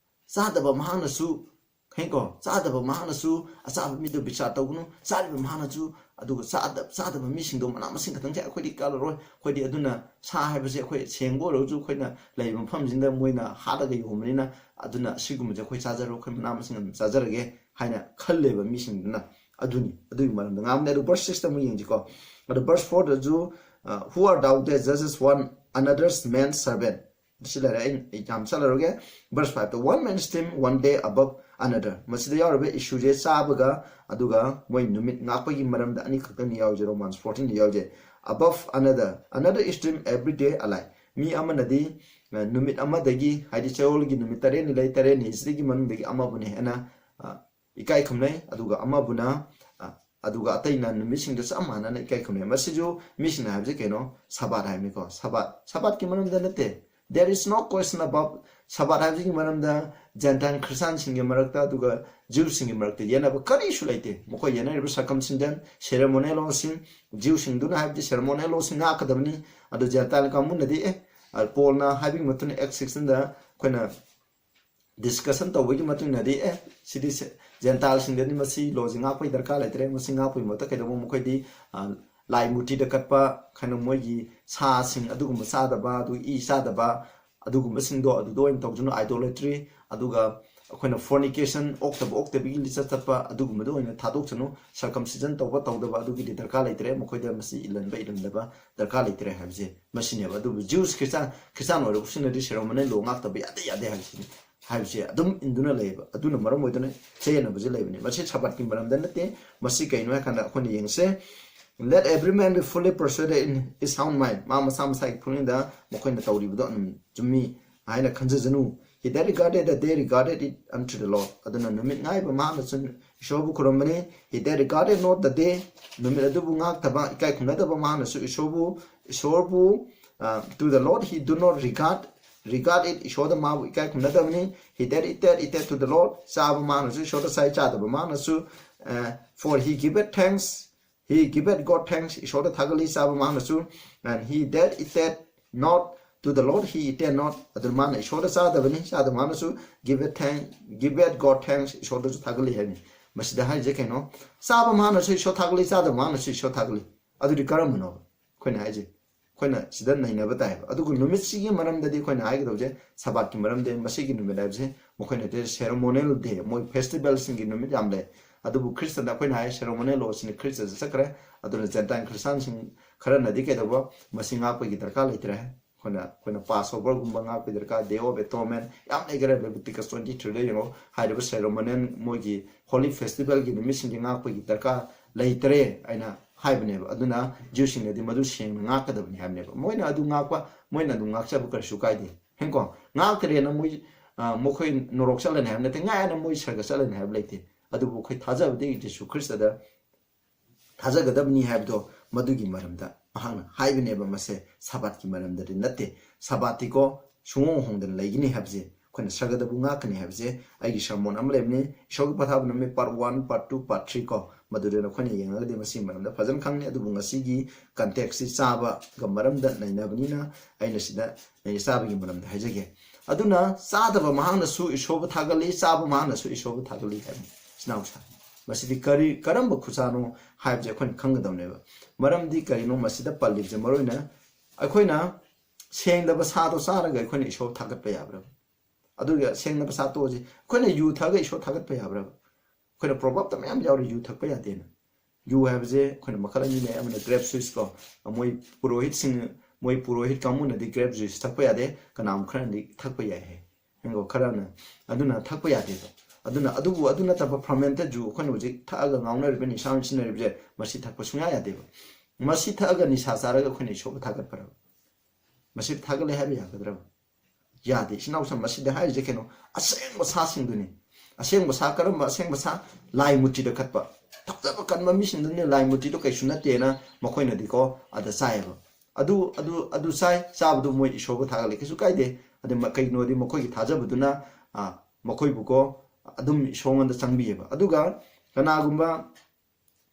ꯆꯥꯗꯕ ꯃꯍꯥꯛꯅꯁꯨ, ꯈꯪꯉꯤꯀꯣ? ꯆꯥꯗꯕ ꯃꯍꯥꯛꯅꯁꯨ ꯑꯆꯥꯕ ꯃꯤꯗꯨ ꯕꯤꯆꯥꯔ ꯇꯧꯒꯅꯨ, ꯆꯥꯔꯤꯕ ꯃꯍꯥꯛꯅꯁꯨ, ꯑꯗꯨꯒ ꯆꯥꯗ-, ꯆꯥꯗꯕ ꯃꯤꯁꯤꯡꯗꯣ ꯃꯅꯥ ꯃꯁꯤꯡ ꯈꯛꯇꯪꯁꯦ ꯑꯩꯈꯣꯏꯗꯤ ꯀꯜꯂꯔꯣꯏ꯫ ꯑꯩꯈꯣꯏꯗꯤ ꯑꯗꯨꯅ ꯁꯥ ꯍꯥꯏꯕꯁꯦ ꯑꯩꯈꯣꯏ ꯁꯦꯡꯕ ꯑꯣꯏꯔꯒꯁꯨ ꯑꯩꯈꯣꯏꯅ ꯂꯩꯔꯤꯕ ꯃꯐꯝꯁꯤꯡꯗ ꯃꯣꯏꯅ ꯍꯥꯠꯂꯒ ꯌꯣꯟꯕꯅꯤꯅ, ꯑꯗꯨꯅ ꯁꯤꯒꯨꯝꯕꯁꯦ ꯑꯩꯈꯣꯏ ꯆꯥꯖꯔꯣꯏ, ꯑꯩꯈꯣꯏ ꯃꯅꯥ ꯃꯁꯤꯡ ꯑꯗꯨꯝ ꯆꯥꯖꯔꯒꯦ ꯍꯥꯏꯅ ꯈꯜꯂꯦꯕ ꯃꯤꯁꯤꯡꯗꯨꯅ꯫ ꯑꯗꯨꯅꯤ, ꯑꯗꯨꯒꯤ ꯃꯔꯝꯗ ꯉꯥꯡꯕꯅꯦ꯫ ꯑꯗꯨ verse sixꯇ ꯑꯃꯨꯛ ꯌꯦꯡꯁꯤꯀꯣ꯫ ꯑꯗꯣ verse fourꯗꯁꯨ, ꯑ, "Who are thou that judgest one another's man servant?" ꯁꯤ ꯂꯩꯔꯦ, ꯑꯩ, ꯑꯩ ꯌꯥꯝ ꯆꯠꯂꯔꯣꯏꯒꯦ꯫ Verse fiveꯇ, "One man esteem one day above another." ꯃꯁꯤꯗ ꯌꯥꯎꯔꯤꯕ issueꯁꯦ ꯆꯥꯕꯒ ꯑꯗꯨꯒ ꯃꯣꯏ ꯅꯨꯃꯤꯠ ꯉꯥꯛꯄꯒꯤ ꯃꯔꯝꯗ ꯑꯅꯤꯈꯛꯇꯪꯅꯤ ꯌꯥꯎꯔꯤꯁꯦ, Romans fourteenꯗ ꯌꯥꯎꯔꯤꯁꯦ꯫ "Above another, another esteem every day alike." ꯃꯤ ꯑꯃꯅꯗꯤ, ꯑ, ꯅꯨꯃꯤꯠ ꯑꯃꯗꯒꯤ, ꯍꯥꯏꯗꯤ ꯆꯌꯣꯜꯒꯤ ꯅꯨꯃꯤꯠ ꯇꯔꯦꯠꯅꯤ ꯂꯩ, ꯇꯔꯦꯠꯅꯤ ꯑꯁꯤꯗꯒꯤ ꯃꯅꯨꯡꯗꯒꯤ ꯑꯃꯕꯨꯅ ꯍꯦꯟꯅ, ꯑ, ꯏꯀꯥꯏ ꯈꯨꯝꯅꯩ, ꯑꯗꯨꯒ ꯑꯃꯕꯨꯅ, ꯑ, ꯑꯗꯨꯒ ꯑꯇꯩꯅ ꯅꯨꯃꯤꯠꯁꯤꯡꯗ ꯆꯞ ꯃꯥꯟꯅꯅ ꯏꯀꯥꯏ ꯈꯨꯝꯅꯩ꯫ ꯃꯁꯤꯁꯨ ꯃꯤꯁꯤꯡꯅ ꯍꯥꯏꯕꯁꯤ ꯀꯩꯅꯣ? ꯁꯕꯥꯠ ꯍꯥꯏꯕꯅꯤꯀꯣ꯫ ꯁꯕꯥꯠ, ꯁꯕꯥꯠꯀꯤ ꯃꯔꯝꯗ ꯅꯠꯇꯦ꯫ There is no question about ꯁꯕꯥꯠ ꯍꯥꯏꯕꯁꯤꯒꯤ ꯃꯔꯝꯗ Gentile ꯈ꯭ꯔꯤꯁꯇꯥꯟꯁꯤꯡꯒꯤ ꯃꯔꯛꯇ ꯑꯗꯨꯒ Jewꯁꯤꯡꯒꯤ ꯃꯔꯛꯇ ꯌꯦꯠꯅꯕ ꯀꯔꯤꯁꯨ ꯂꯩꯇꯦ꯫ ꯃꯈꯣꯏ ꯌꯦꯠꯅꯔꯤꯕ circumcision, ceremonial lawꯁꯤꯡ, Jewꯁꯤꯡꯗꯨꯅ ꯍꯥꯏꯕꯗꯤ ceremonial lawꯁꯤꯡ ꯉꯥꯛꯀꯗꯕꯅꯤ꯫ ꯑꯗꯨ Gentile ꯀꯥꯡꯕꯨꯅꯗꯤ, ꯑꯦ, ꯑ, Paulꯅ ꯍꯥꯏꯕꯒꯤ ꯃꯇꯨꯡ ꯏꯟꯅ Acts sixteenꯗ ꯑꯩꯈꯣꯏꯅ discussion ꯇꯧꯕꯒꯤ ꯃꯇꯨꯡ ꯏꯟꯅꯗꯤ, ꯑꯦ, ꯁꯤꯗꯤ ꯁꯦ-, Gentileꯁꯤꯡꯗꯗꯤ ꯃꯁꯤ lawꯁꯤ ꯉꯥꯛꯄꯒꯤ ꯗꯔꯀꯥꯔ ꯂꯩꯇ꯭ꯔꯦ, ꯃꯁꯤ ꯉꯥꯛꯄꯒꯤ ꯃꯍꯨꯠꯇ ꯀꯩꯗꯧꯕ, ꯃꯈꯣꯏꯗꯤ, ꯑ, ꯂꯥꯏ ꯃꯨꯔꯇꯤꯗ ꯀꯠꯄ, ꯀꯩꯅꯣ, ꯃꯣꯏꯒꯤ ꯁꯥꯁꯤꯡ ꯑꯗꯨꯒꯨꯝꯕ ꯆꯥꯗꯕ, ꯑꯗꯨ ꯏ ꯆꯥꯗꯕ, ꯑꯗꯨꯒꯨꯝꯕꯁꯤꯡꯗꯣ ꯑꯗꯨꯗ ꯑꯣꯏꯅ ꯇꯧꯖꯅꯨ, idolatry, ꯑꯗꯨꯒ ꯑꯩꯈꯣꯏꯅ fornication, ꯑꯣꯛꯇꯕ ꯑꯣꯛꯇꯕꯤꯒꯤ ꯂꯤꯆꯠ ꯆꯠꯄ, ꯑꯗꯨꯒꯨꯝꯕꯗ ꯑꯣꯏꯅ ꯊꯥꯗꯣꯛꯆꯅꯨ, circumcision ꯇꯧꯕ ꯇꯧꯗꯕ ꯑꯗꯨꯒꯤꯗꯤ ꯗꯔꯀꯥꯔ ꯂꯩꯇ꯭ꯔꯦ, ꯃꯈꯣꯏꯗ ꯃꯁꯤ ꯏꯜꯍꯟꯕ ꯏꯜꯍꯟꯗꯕ ꯗꯔꯀꯥꯔ ꯂꯩꯇ꯭ꯔꯦ ꯍꯥꯏꯕꯁꯦ ꯃꯁꯤꯅꯦꯕ꯫ ꯑꯗꯨꯕꯨ Jews ꯈ꯭ꯔꯤꯁꯇꯥꯟ, ꯈ꯭ꯔꯤꯁꯇꯥꯟ ꯑꯣꯏꯔꯕꯁꯤꯡꯅꯗꯤ ceremonial law ꯉꯥꯛꯇꯕ ꯌꯥꯗꯦ, ꯌꯥꯗꯦ ꯍꯥꯏꯕꯁꯤꯅꯤ꯫ ꯍꯥꯏꯕꯁꯦ ꯑꯗꯨꯝ ꯏꯟꯗꯨꯅ ꯂꯩꯌꯦꯕ꯫ ꯑꯗꯨꯅ ꯃꯔꯝ ꯑꯣꯏꯗꯨꯅ ꯆꯌꯦꯠꯅꯕꯁꯦ ꯂꯩꯕꯅꯤ꯫ ꯃꯁꯤ ꯁꯕꯥꯠꯀꯤ ꯃꯔꯝꯗ ꯅꯠꯇꯦ꯫ ꯃꯁꯤ ꯀꯩꯅꯣ ꯍꯥꯏ ꯀꯥꯟꯗ ꯑꯩꯈꯣꯏꯅ ꯌꯦꯡꯁꯦ, "Let every man be fully persuaded in his own mind." ꯃꯥ ꯃꯁꯥ ꯃꯁꯥꯒꯤ ꯄꯨꯛꯅꯤꯡꯗ ꯃꯈꯣꯏꯅ ꯇꯧꯔꯤꯕꯗꯣ ꯑꯗꯨꯝ ꯆꯨꯝꯃꯤ ꯍꯥꯏꯅ ꯈꯟꯖꯖꯅꯨ꯫ He that regarded the day regarded it unto the Lord. ꯑꯗꯨꯅ ꯅꯨꯃꯤꯠ ꯉꯥꯏꯕ ꯃꯍꯥꯛꯅꯁꯨ ꯏꯁꯣꯔꯕꯨ ꯈꯨꯔꯨꯝꯕꯅꯤ. He that regarded not the day, ꯅꯨꯃꯤꯠ ꯑꯗꯨꯕꯨ ꯉꯥꯛꯇꯕ, ꯏꯀꯥꯏ ꯈꯨꯝꯅꯗꯕ ꯃꯍꯥꯛꯅꯁꯨ ꯏꯁꯣꯔꯕꯨ, ꯏꯁꯣꯔꯕꯨ, uh, to the Lord he do not regard, regard it, ꯏꯁꯣꯔꯗ ꯃꯥꯕꯨ ꯏꯀꯥꯏ ꯈꯨꯝꯅꯗꯕꯅꯤ. He that eateth, eateth to the Lord, ꯆꯥꯕ ꯃꯍꯥꯛꯅꯁꯨ ꯏꯁꯣꯔꯗ ꯆꯥꯏ, ꯆꯥꯗꯕ ꯃꯍꯥꯛꯅꯁꯨ, uh, for he giveth thanks, he giveth God thanks, ꯏꯁꯣꯔꯗ ꯊꯥꯒꯠꯂꯤ ꯆꯥꯕ ꯃꯍꯥꯛꯅꯁꯨ. And he that eateth not to the Lord he eateth not. ꯑꯗꯨꯅ ꯃꯥꯅ ꯏꯁꯣꯔꯗ ꯆꯥꯗꯕꯅꯤ, ꯆꯥꯗꯕ ꯃꯍꯥꯛꯅꯁꯨ giveth thanks, giveth God thanks, ꯏꯁꯣꯔꯗꯁꯨ ꯊꯥꯒꯠꯂꯤ ꯍꯥꯏꯕꯅꯤ. ꯃꯁꯤꯗ ꯍꯥꯏꯔꯤꯁꯦ ꯀꯩꯅꯣ? ꯆꯥꯕ ꯃꯍꯥꯛꯅꯁꯨ ꯏꯁꯣꯔ ꯊꯥꯒꯠꯂꯤ, ꯆꯥꯗꯕ ꯃꯍꯥꯛꯅꯁꯨ ꯏꯁꯣꯔ ꯊꯥꯒꯠꯂꯤ꯫ ꯑꯗꯨꯗꯤ ꯀꯔꯝꯕꯅꯣ ꯑꯩꯈꯣꯏꯅ ꯍꯥꯏꯁꯦ? ꯑꯩꯈꯣꯏꯅ ꯁꯤꯗ ꯅꯩꯅꯕ ꯇꯥꯏꯕ꯫ ꯑꯗꯨꯒ ꯅꯨꯃꯤꯠꯁꯤꯒꯤ ꯃꯔꯝꯗꯗꯤ ꯑꯩꯈꯣꯏꯅ ꯍꯥꯏꯒꯗꯧꯁꯦ ꯁꯕꯥꯠꯀꯤ ꯃꯔꯝꯗꯤ, ꯃꯁꯤꯒꯤ ꯅꯨꯃꯤꯠ ꯍꯥꯏꯕꯁꯦ ꯃꯈꯣꯏꯅ ceremonial day, ꯃꯣꯏ festivalꯁꯤꯡꯒꯤ ꯅꯨꯃꯤꯠ ꯌꯥꯝ ꯂꯩ꯫ ꯑꯗꯨꯕꯨ ꯈ꯭ꯔꯤꯁꯇꯗ ꯑꯩꯈꯣꯏꯅ ꯍꯥꯏ ceremonial law ꯁꯤꯅ ꯈ꯭ꯔꯤꯁꯇꯗ ꯆꯠꯈ꯭ꯔꯦ꯫ ꯑꯗꯨꯅ Gentile ꯈ꯭ꯔꯤꯁꯇꯥꯟꯁꯤꯡ ꯈꯔꯅꯗꯤ ꯀꯩꯗꯧꯕ, ꯃꯁꯤ ꯉꯥꯛꯄꯒꯤ ꯗꯔꯀꯥꯔ ꯂꯩꯇ꯭ꯔꯦ꯫ ꯑꯩꯈꯣꯏꯅ, ꯑꯩꯈꯣꯏꯅ Passoverꯒꯨꯝꯕ ꯉꯥꯛꯄꯒꯤ ꯗꯔꯀꯥꯔ, Day of Atonement ꯌꯥꯝ ꯂꯩꯈꯔꯦ꯫ Leviticus twenty threeꯗ ꯌꯦꯡꯉꯣ, ꯍꯥꯏꯔꯤꯕ ceremonial ꯃꯣꯏꯒꯤ holy festivalꯒꯤ ꯅꯨꯃꯤꯠꯁꯤꯡꯒꯤ ꯉꯥꯛꯄꯒꯤ ꯗꯔꯀꯥꯔ ꯂꯩꯇ꯭ꯔꯦ ꯍꯥꯏꯅ ꯍꯥꯏꯕꯅꯦꯕ꯫ ꯑꯗꯨꯅ Jewꯁꯤꯡꯅꯗꯤ ꯃꯗꯨ ꯁꯦꯡꯅ ꯉꯥꯛꯀꯗꯕꯅꯤ ꯍꯥꯏꯕꯅꯦꯕ꯫ ꯃꯣꯏꯅ ꯑꯗꯨ ꯉꯥꯛꯄ, ꯃꯣꯏꯅ ꯑꯗꯨꯝ ꯉꯥꯛꯆꯕ ꯀꯔꯤꯁꯨ ꯀꯥꯏꯗꯦ꯫ ꯍꯦꯡꯀꯣ, ꯉꯥꯛꯇ꯭ꯔꯦꯅ ꯃꯣꯏ, ꯑ, ꯃꯈꯣꯏ ꯅꯣꯔꯣꯛ ꯆꯠꯂꯅꯤ ꯍꯥꯏꯕ ꯅꯠꯇꯦ, ꯉꯥꯛꯑꯦꯅ ꯃꯣꯏ ꯁꯔꯒ ꯆꯠꯂꯅꯤ ꯍꯥꯏꯕ ꯂꯩꯇꯦ꯫ ꯑꯗꯨꯕꯨ ꯑꯩꯈꯣꯏ ꯊꯥꯖꯕꯗꯤ ꯖꯤꯁꯨ ꯈ꯭ꯔꯤꯁꯇꯗ ꯊꯥꯖꯒꯗꯕꯅꯤ ꯍꯥꯏꯕꯗꯣ ꯃꯗꯨꯒꯤ ꯃꯔꯝꯗ ꯃꯍꯥꯛꯅ ꯍꯥꯏꯕꯅꯦꯕ꯫ ꯃꯁꯦ ꯁꯕꯥꯠꯀꯤ ꯃꯔꯝꯗꯗꯤ ꯅꯠꯇꯦ꯫ ꯁꯕꯥꯠꯇꯤꯀꯣ ꯁꯨꯡꯍꯣꯡ ꯍꯣꯡꯗꯅ ꯂꯩꯒꯅꯤ ꯍꯥꯏꯕꯁꯦ, ꯑꯩꯈꯣꯏꯅ ꯁꯔꯒꯗꯕꯨ ꯉꯥꯛꯀꯅꯤ ꯍꯥꯏꯕꯁꯦ ꯑꯩꯒꯤ sermon ꯑꯃ ꯂꯩꯕꯅꯤ, ꯏꯁꯣꯔꯒꯤ ꯄꯊꯥꯞ ꯅꯨꯃꯤꯠ part one, part two, part three ꯀꯣ, ꯃꯗꯨꯗ ꯅꯈꯣꯏꯅ ꯌꯦꯡꯉꯒꯗꯤ ꯃꯁꯤꯒꯤ ꯃꯔꯝꯗ ꯐꯖꯅ ꯈꯪꯅꯤ꯫ ꯑꯗꯨꯕꯨ ꯉꯁꯤꯒꯤ contextꯁꯤ ꯆꯥꯕꯒ ꯃꯔꯝꯗ ꯅꯩꯅꯕꯅꯤꯅ ꯑꯩꯅ ꯁꯤꯗ ꯑꯩꯅ ꯆꯥꯕꯒꯤ ꯃꯔꯝꯗ ꯍꯥꯏꯖꯒꯦ꯫ ꯑꯗꯨꯅ ꯆꯥꯗꯕ ꯃꯍꯥꯛꯅꯁꯨ ꯏꯁꯣꯔꯕꯨ ꯊꯥꯒꯠꯂꯤ, ꯆꯥꯕ ꯃꯍꯥꯛꯅꯁꯨ ꯏꯁꯣꯔꯕꯨ ꯊꯥꯒꯠꯂꯤ ꯍꯥꯏꯕꯅꯤ꯫ ꯏꯆꯤꯟ ꯏꯅꯥꯎꯁꯤꯡ, ꯃꯁꯤꯗꯤ ꯀꯔꯤ, ꯀꯔꯝꯕ ꯈꯨꯆꯥꯅꯣ ꯍꯥꯏꯕꯁꯦ ꯑꯩꯈꯣꯏꯅ ꯈꯪꯒꯗꯕꯅꯦꯕ꯫ ꯃꯔꯝꯗꯤ ꯀꯔꯤꯅꯣ ꯃꯁꯤꯗ ꯄꯜꯂꯤꯕꯁꯦ? ꯃꯔꯨꯑꯣꯏꯅ ꯑꯩꯈꯣꯏꯅ ꯁꯦꯡꯗꯕ ꯁꯥꯗꯣ ꯆꯥꯔꯒ ꯑꯩꯈꯣꯏꯅ ꯏꯁꯣꯔ ꯊꯥꯒꯠꯄ ꯌꯥꯕ꯭ꯔꯕ? ꯑꯗꯨꯒ ꯁꯦꯡꯗꯕ ꯁꯥ ꯇꯣꯛꯑꯁꯤ, ꯑꯩꯈꯣꯏꯅ ꯌꯨ ꯊꯛꯑꯒ ꯏꯁꯣꯔ ꯊꯥꯒꯠꯄ ꯌꯥꯕ꯭ꯔꯕ? ꯑꯩꯈꯣꯏꯅ proverbꯇ ꯃꯌꯥꯝ ꯌꯥꯎꯔꯤ ꯌꯨ ꯊꯛꯄ ꯌꯥꯗꯦꯅ꯫ ꯌꯨ ꯍꯥꯏꯕꯁꯦ ꯑꯩꯈꯣꯏꯅ ꯃꯈꯜ ꯑꯅꯤ ꯂꯩ, ꯑꯃꯅ grape juice ꯀꯣ, ꯃꯣꯏ ꯄꯨꯔꯣꯍꯤꯠꯁꯤꯡ, ꯃꯣꯏ ꯄꯨꯔꯣꯍꯤꯠ ꯀꯥꯡꯕꯨꯅꯗꯤ grape juice ꯊꯛꯄ ꯌꯥꯗꯦ, ꯀꯅꯥꯒꯨꯝꯕ ꯈꯔꯅꯗꯤ ꯊꯛꯄ ꯌꯥꯏ ꯍꯥꯏ꯫ ꯈꯪꯉꯣ? ꯈꯔꯅ ꯑꯗꯨꯅ ꯊꯛꯄ ꯌꯥꯗꯦꯕ꯫ ꯑꯗꯨꯅ ꯑꯗꯨꯕꯨ, ꯑꯗꯨ ꯅꯠꯇꯕ fermented ꯌꯨ ꯑꯩꯈꯣꯏꯅ ꯍꯧꯖꯤꯛ ꯊꯛꯑꯒ ꯉꯥꯎꯅꯔꯤꯕ, ꯅꯤꯁꯥ ꯑꯣꯏꯅ ꯁꯤꯖꯤꯟꯅꯔꯤꯕꯁꯦ, ꯃꯁꯤ ꯊꯛꯄ ꯁꯨꯡꯌꯥ ꯌꯥꯗꯦꯕ꯫ ꯃꯁꯤ ꯊꯛꯑꯒ ꯅꯤꯁꯥ ꯆꯥꯔꯒ ꯑꯩꯈꯣꯏꯅ ꯏꯁꯣꯔꯕꯨ ꯊꯥꯒꯠꯄꯔꯕ? ꯃꯁꯤ ꯊꯥꯒꯠꯂꯦ ꯍꯥꯏꯕ ꯌꯥꯒꯗ꯭ꯔꯕ? ꯌꯥꯗꯦ꯫ ꯏꯆꯤꯟ ꯏꯅꯥꯎꯁꯤꯡ, ꯃꯁꯤꯗ ꯍꯥꯏꯔꯤꯁꯦ ꯀꯩꯅꯣ? ꯑꯁꯦꯡꯕ ꯁꯥꯁꯤꯡꯗꯨꯅꯤ꯫ ꯑꯁꯦꯡꯕ ꯁꯥ ꯀꯔꯝꯕ? ꯑꯁꯦꯡꯕ ꯁꯥ, ꯂꯥꯏ ꯃꯨꯔꯇꯤꯗ ꯀꯠꯄ꯫ ꯊꯥꯖꯕ ꯀꯟꯕ ꯃꯤꯁꯤꯡꯗꯨꯅꯤ, ꯂꯥꯏ ꯃꯨꯔꯇꯤꯗꯣ ꯀꯩꯁꯨ ꯅꯠꯇꯦꯅ ꯃꯈꯣꯏꯅꯗꯤꯀꯣ ꯑꯗ ꯆꯥꯏꯌꯦꯕ꯫ ꯑꯗꯨ ꯑꯗꯨ ꯑꯗꯨ ꯆꯥꯏ꯫ ꯆꯥꯕꯗꯨ ꯃꯣꯏ ꯏꯁꯣꯔꯕꯨ ꯊꯥꯒꯠꯂꯤ, ꯀꯩꯁꯨ ꯀꯥꯏꯗꯦ꯫ ꯑꯗꯨ ꯃ- ꯀꯩꯒꯤꯅꯣꯗꯤ ꯃꯈꯣꯏꯒꯤ ꯊꯥꯖꯕꯗꯨꯅ, ꯑ, ꯃꯈꯣꯏꯕꯨꯀꯣ ꯑꯗꯨꯝ ꯏꯁꯣꯔꯉꯣꯟꯗ ꯆꯪꯕꯤꯌꯦꯕ꯫ ꯑꯗꯨꯒ ꯀꯅꯥꯒꯨꯝꯕ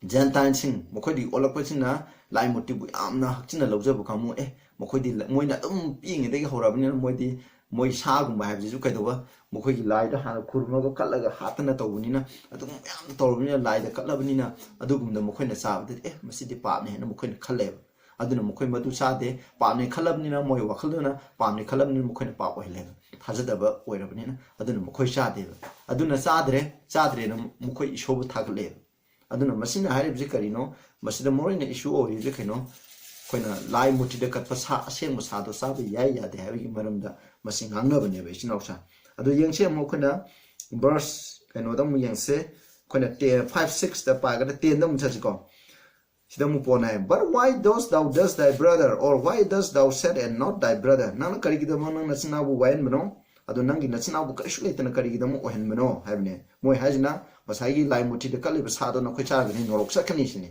ꯖꯦꯟꯇꯥꯏꯜꯁꯤꯡ, ꯃꯈꯣꯏꯗꯒꯤ ꯑꯣꯜꯂꯛꯄꯁꯤꯡꯅ ꯂꯥꯏ ꯃꯨꯔꯇꯤꯕꯨ ꯌꯥꯝꯅ ꯍꯛꯆꯤꯟꯅ ꯂꯧꯖꯕ ꯀꯥꯡꯕꯨ, ꯑꯦ, ꯃꯈꯣꯏꯗꯤ ꯂ- ꯃꯣꯏꯅ ꯑꯗꯨꯝ ꯄꯤꯛꯏꯉꯩꯗꯒꯤ ꯍꯧꯔꯛꯑꯕꯅꯤꯅ ꯃꯣꯏꯗꯤ, ꯃꯣꯏ ꯁꯥꯒꯨꯝꯕ ꯍꯥꯏꯕꯁꯤꯁꯨ ꯀꯩꯗꯧꯕ, ꯃꯈꯣꯏꯒꯤ ꯂꯥꯏꯗ ꯍꯥꯟꯅ ꯈꯨꯔꯨꯝꯃꯒ ꯀꯠꯂꯒ ꯍꯥꯠꯇꯅ ꯇꯧꯕꯅꯤꯅ, ꯑꯗꯨꯒꯨꯝꯕ ꯃꯌꯥꯝ ꯇꯧꯔꯕꯅꯤꯅ, ꯂꯥꯏꯗ ꯀꯠꯂꯕꯅꯤꯅ, ꯑꯗꯨꯒꯨꯝꯕꯗ ꯃꯈꯣꯏꯅ ꯆꯥꯕꯗꯗꯤ, ꯑꯦ, ꯃꯁꯤꯗꯤ ꯄꯥꯞꯅꯤ ꯍꯥꯏꯅ ꯃꯈꯣꯏꯅ ꯈꯜꯂꯦꯕ꯫ ꯑꯗꯨꯅ ꯃꯈꯣꯏ ꯃꯗꯨ ꯆꯥꯗꯦ꯫ ꯄꯥꯞꯅꯤ ꯈꯜꯂꯕꯅꯤꯅ, ꯃꯣꯏ ꯋꯥꯈꯜꯗꯨꯅ ꯄꯥꯞꯅꯤ ꯈꯜꯂꯕꯅꯤꯅ ꯃꯈꯣꯏꯅ ꯄꯥꯞ ꯑꯣꯏꯍꯜꯂꯦꯕ꯫ ꯊꯥꯖꯗꯕ ꯑꯣꯏꯔꯕꯅꯤꯅ ꯑꯗꯨꯅ ꯃꯈꯣꯏ ꯆꯥꯗꯦꯕ꯫ ꯑꯗꯨꯅ ꯆꯥꯗ꯭ꯔꯦ, ꯆꯥꯗ꯭ꯔꯦꯅ ꯃꯈꯣꯏ ꯏꯁꯣꯔꯕꯨ ꯊꯥꯒꯠꯂꯦꯕ꯫ ꯑꯗꯨꯅ ꯃꯁꯤꯅ ꯍꯥꯏꯔꯤꯕꯁꯤ ꯀꯔꯤꯅꯣ? ꯃꯁꯤꯗ ꯃꯔꯨ ꯑꯣꯏꯅ ꯏꯁꯨ ꯑꯣꯏꯔꯤꯕꯁꯤ ꯀꯩꯅꯣ? ꯑꯩꯈꯣꯏꯅ ꯂꯥꯏ ꯃꯨꯔꯇꯤꯗ ꯀꯠꯄ ꯁꯥ, ꯑꯁꯦꯡꯕ ꯁꯥꯗꯣ ꯆꯥꯕ ꯌꯥꯏ ꯌꯥꯗꯦ ꯍꯥꯏꯕꯒꯤ ꯃꯔꯝꯗ ꯃꯁꯤ ꯉꯥꯡꯅꯕꯅꯦꯕ, ꯏꯆꯤꯟ ꯏꯅꯥꯎꯁꯥ꯫ ꯑꯗꯨ ꯌꯦꯡꯁꯦ ꯑꯃꯨꯛ ꯑꯩꯈꯣꯏꯅ verse ꯀꯩꯅꯣꯗ ꯑꯃꯨꯛ ꯌꯦꯡꯁꯦ꯫ ꯑꯩꯈꯣꯏꯅ ꯐꯥꯏꯚ ꯁꯤꯛꯁꯇ ꯄꯥꯒꯗ ꯇꯦꯟꯗ ꯑꯃꯨꯛ ꯆꯠꯁꯤꯀꯣ꯫ ꯁꯤꯗ ꯑꯃꯨꯛ ꯄꯣꯟꯅ ꯍꯥꯏ, "But why dost thou judge thy brother, or why dost thou set and not thy brother?" ꯅꯪꯅ ꯀꯔꯤꯒꯤꯗꯃꯛ ꯅꯪ ꯅꯆꯤꯟꯅꯥꯎꯕꯨ ꯋꯥꯍꯟꯕꯅꯣ? ꯑꯗꯣ ꯅꯪꯒꯤ ꯅꯆꯤꯟꯅꯥꯎꯕꯨ ꯀꯔꯤꯁꯨ ꯂꯩꯇꯅ ꯀꯔꯤꯒꯤꯗꯃꯛ ꯑꯣꯏꯍꯟꯕꯅꯣ ꯍꯥꯏꯕꯅꯦ꯫ ꯃꯣꯏ ꯍꯥꯏꯁꯤꯅ ꯉꯁꯥꯏꯒꯤ ꯂꯥꯏ ꯃꯨꯔꯇꯤꯗ ꯀꯠꯂꯤꯕ ꯁꯥꯗꯣ ꯅꯈꯣꯏ ꯆꯥꯔꯒꯗꯤ ꯅꯣꯔꯣꯛ ꯆꯠꯀꯅꯤ ꯁꯤꯅꯤ꯫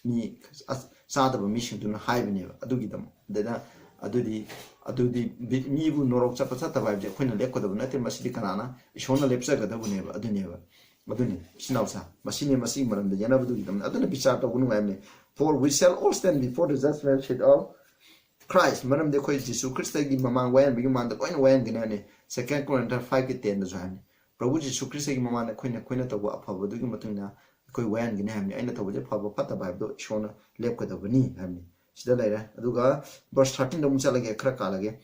ꯃꯤ ꯑꯁ-, ꯆꯥꯗꯕ ꯃꯤꯁꯤꯡꯗꯨꯅ ꯍꯥꯏꯕꯅꯦꯕ꯫ ꯑꯗꯨꯒꯤꯗꯃꯛ ꯑꯗꯨꯗ ꯑꯗꯨꯗꯤ, ꯑꯗꯨꯗꯤ ꯕꯤ-, ꯃꯤꯕꯨ ꯅꯣꯔꯣꯛ ꯆꯠꯄ ꯆꯠꯇꯕ ꯍꯥꯏꯕꯁꯦ ꯑꯩꯈꯣꯏꯅ ꯂꯦꯞꯀꯗꯕ ꯅꯠꯇꯦ꯫ ꯃꯁꯤꯗꯤ ꯀꯅꯥꯅ? ꯏꯁꯣꯔꯅ ꯂꯦꯞꯆꯒꯗꯕꯅꯦꯕ꯫ ꯑꯗꯨꯅꯦꯕ, ꯑꯗꯨꯅꯤ ꯏꯆꯤꯟ ꯏꯅꯥꯎꯁꯥ꯫ ꯃꯁꯤꯅꯦ, ꯃꯁꯤꯒꯤ ꯃꯔꯝꯗ ꯌꯦꯠꯅꯕꯗꯨꯒꯤꯗꯃꯛ꯫ ꯑꯗꯨꯅ ꯕꯤꯆꯥꯔ ꯇꯧꯒꯅꯨ ꯍꯥꯏꯕꯅꯦ꯫ "For we shall all stand before the judgment seat of Christ." ꯃꯔꯝꯗꯤ ꯑꯩꯈꯣꯏ ꯖꯤꯁꯨ ꯈ꯭ꯔꯤꯁꯇꯒꯤ ꯃꯃꯥꯡ ꯋꯥꯌꯦꯟꯕꯒꯤ ꯃꯃꯥꯡꯗ ꯂꯣꯏꯅ ꯋꯥꯌꯦꯟꯒꯅꯤ ꯍꯥꯏꯕꯅꯤ꯫ Second Corinthians five ꯀꯤ ten ꯗꯁꯨ ꯍꯥꯏꯕꯅꯤ꯫ ꯄ꯭ꯔꯚꯨ ꯖꯤꯁꯨ ꯈ꯭ꯔꯤꯁꯇꯒꯤ ꯃꯃꯥꯡꯗ ꯑꯩꯈꯣꯏꯅ, ꯑꯩꯈꯣꯏꯅ ꯇꯧꯕ ꯑꯐꯕꯗꯨꯒꯤ ꯃꯇꯨꯡ ꯏꯟꯅ ꯑꯩꯈꯣꯏ ꯋꯥꯌꯦꯟꯒꯅꯤ ꯍꯥꯏꯕꯅꯤ꯫ ꯑꯩꯅ ꯇꯧꯕꯁꯦ ꯐꯕ ꯐꯠꯇꯕ ꯍꯥꯏꯕꯗꯣ ꯏꯁꯣꯔꯅ ꯂꯦꯞꯀꯗꯕꯅꯤ ꯍꯥꯏꯕꯅꯤ꯫ ꯁꯤꯗ ꯂꯩꯔꯦ꯫ ꯑꯗꯨꯒ verse thirteen ꯗ ꯑꯃꯨꯛ ꯆꯠꯂꯒꯦ, ꯈꯔ ꯀꯥꯜꯂꯒꯦ꯫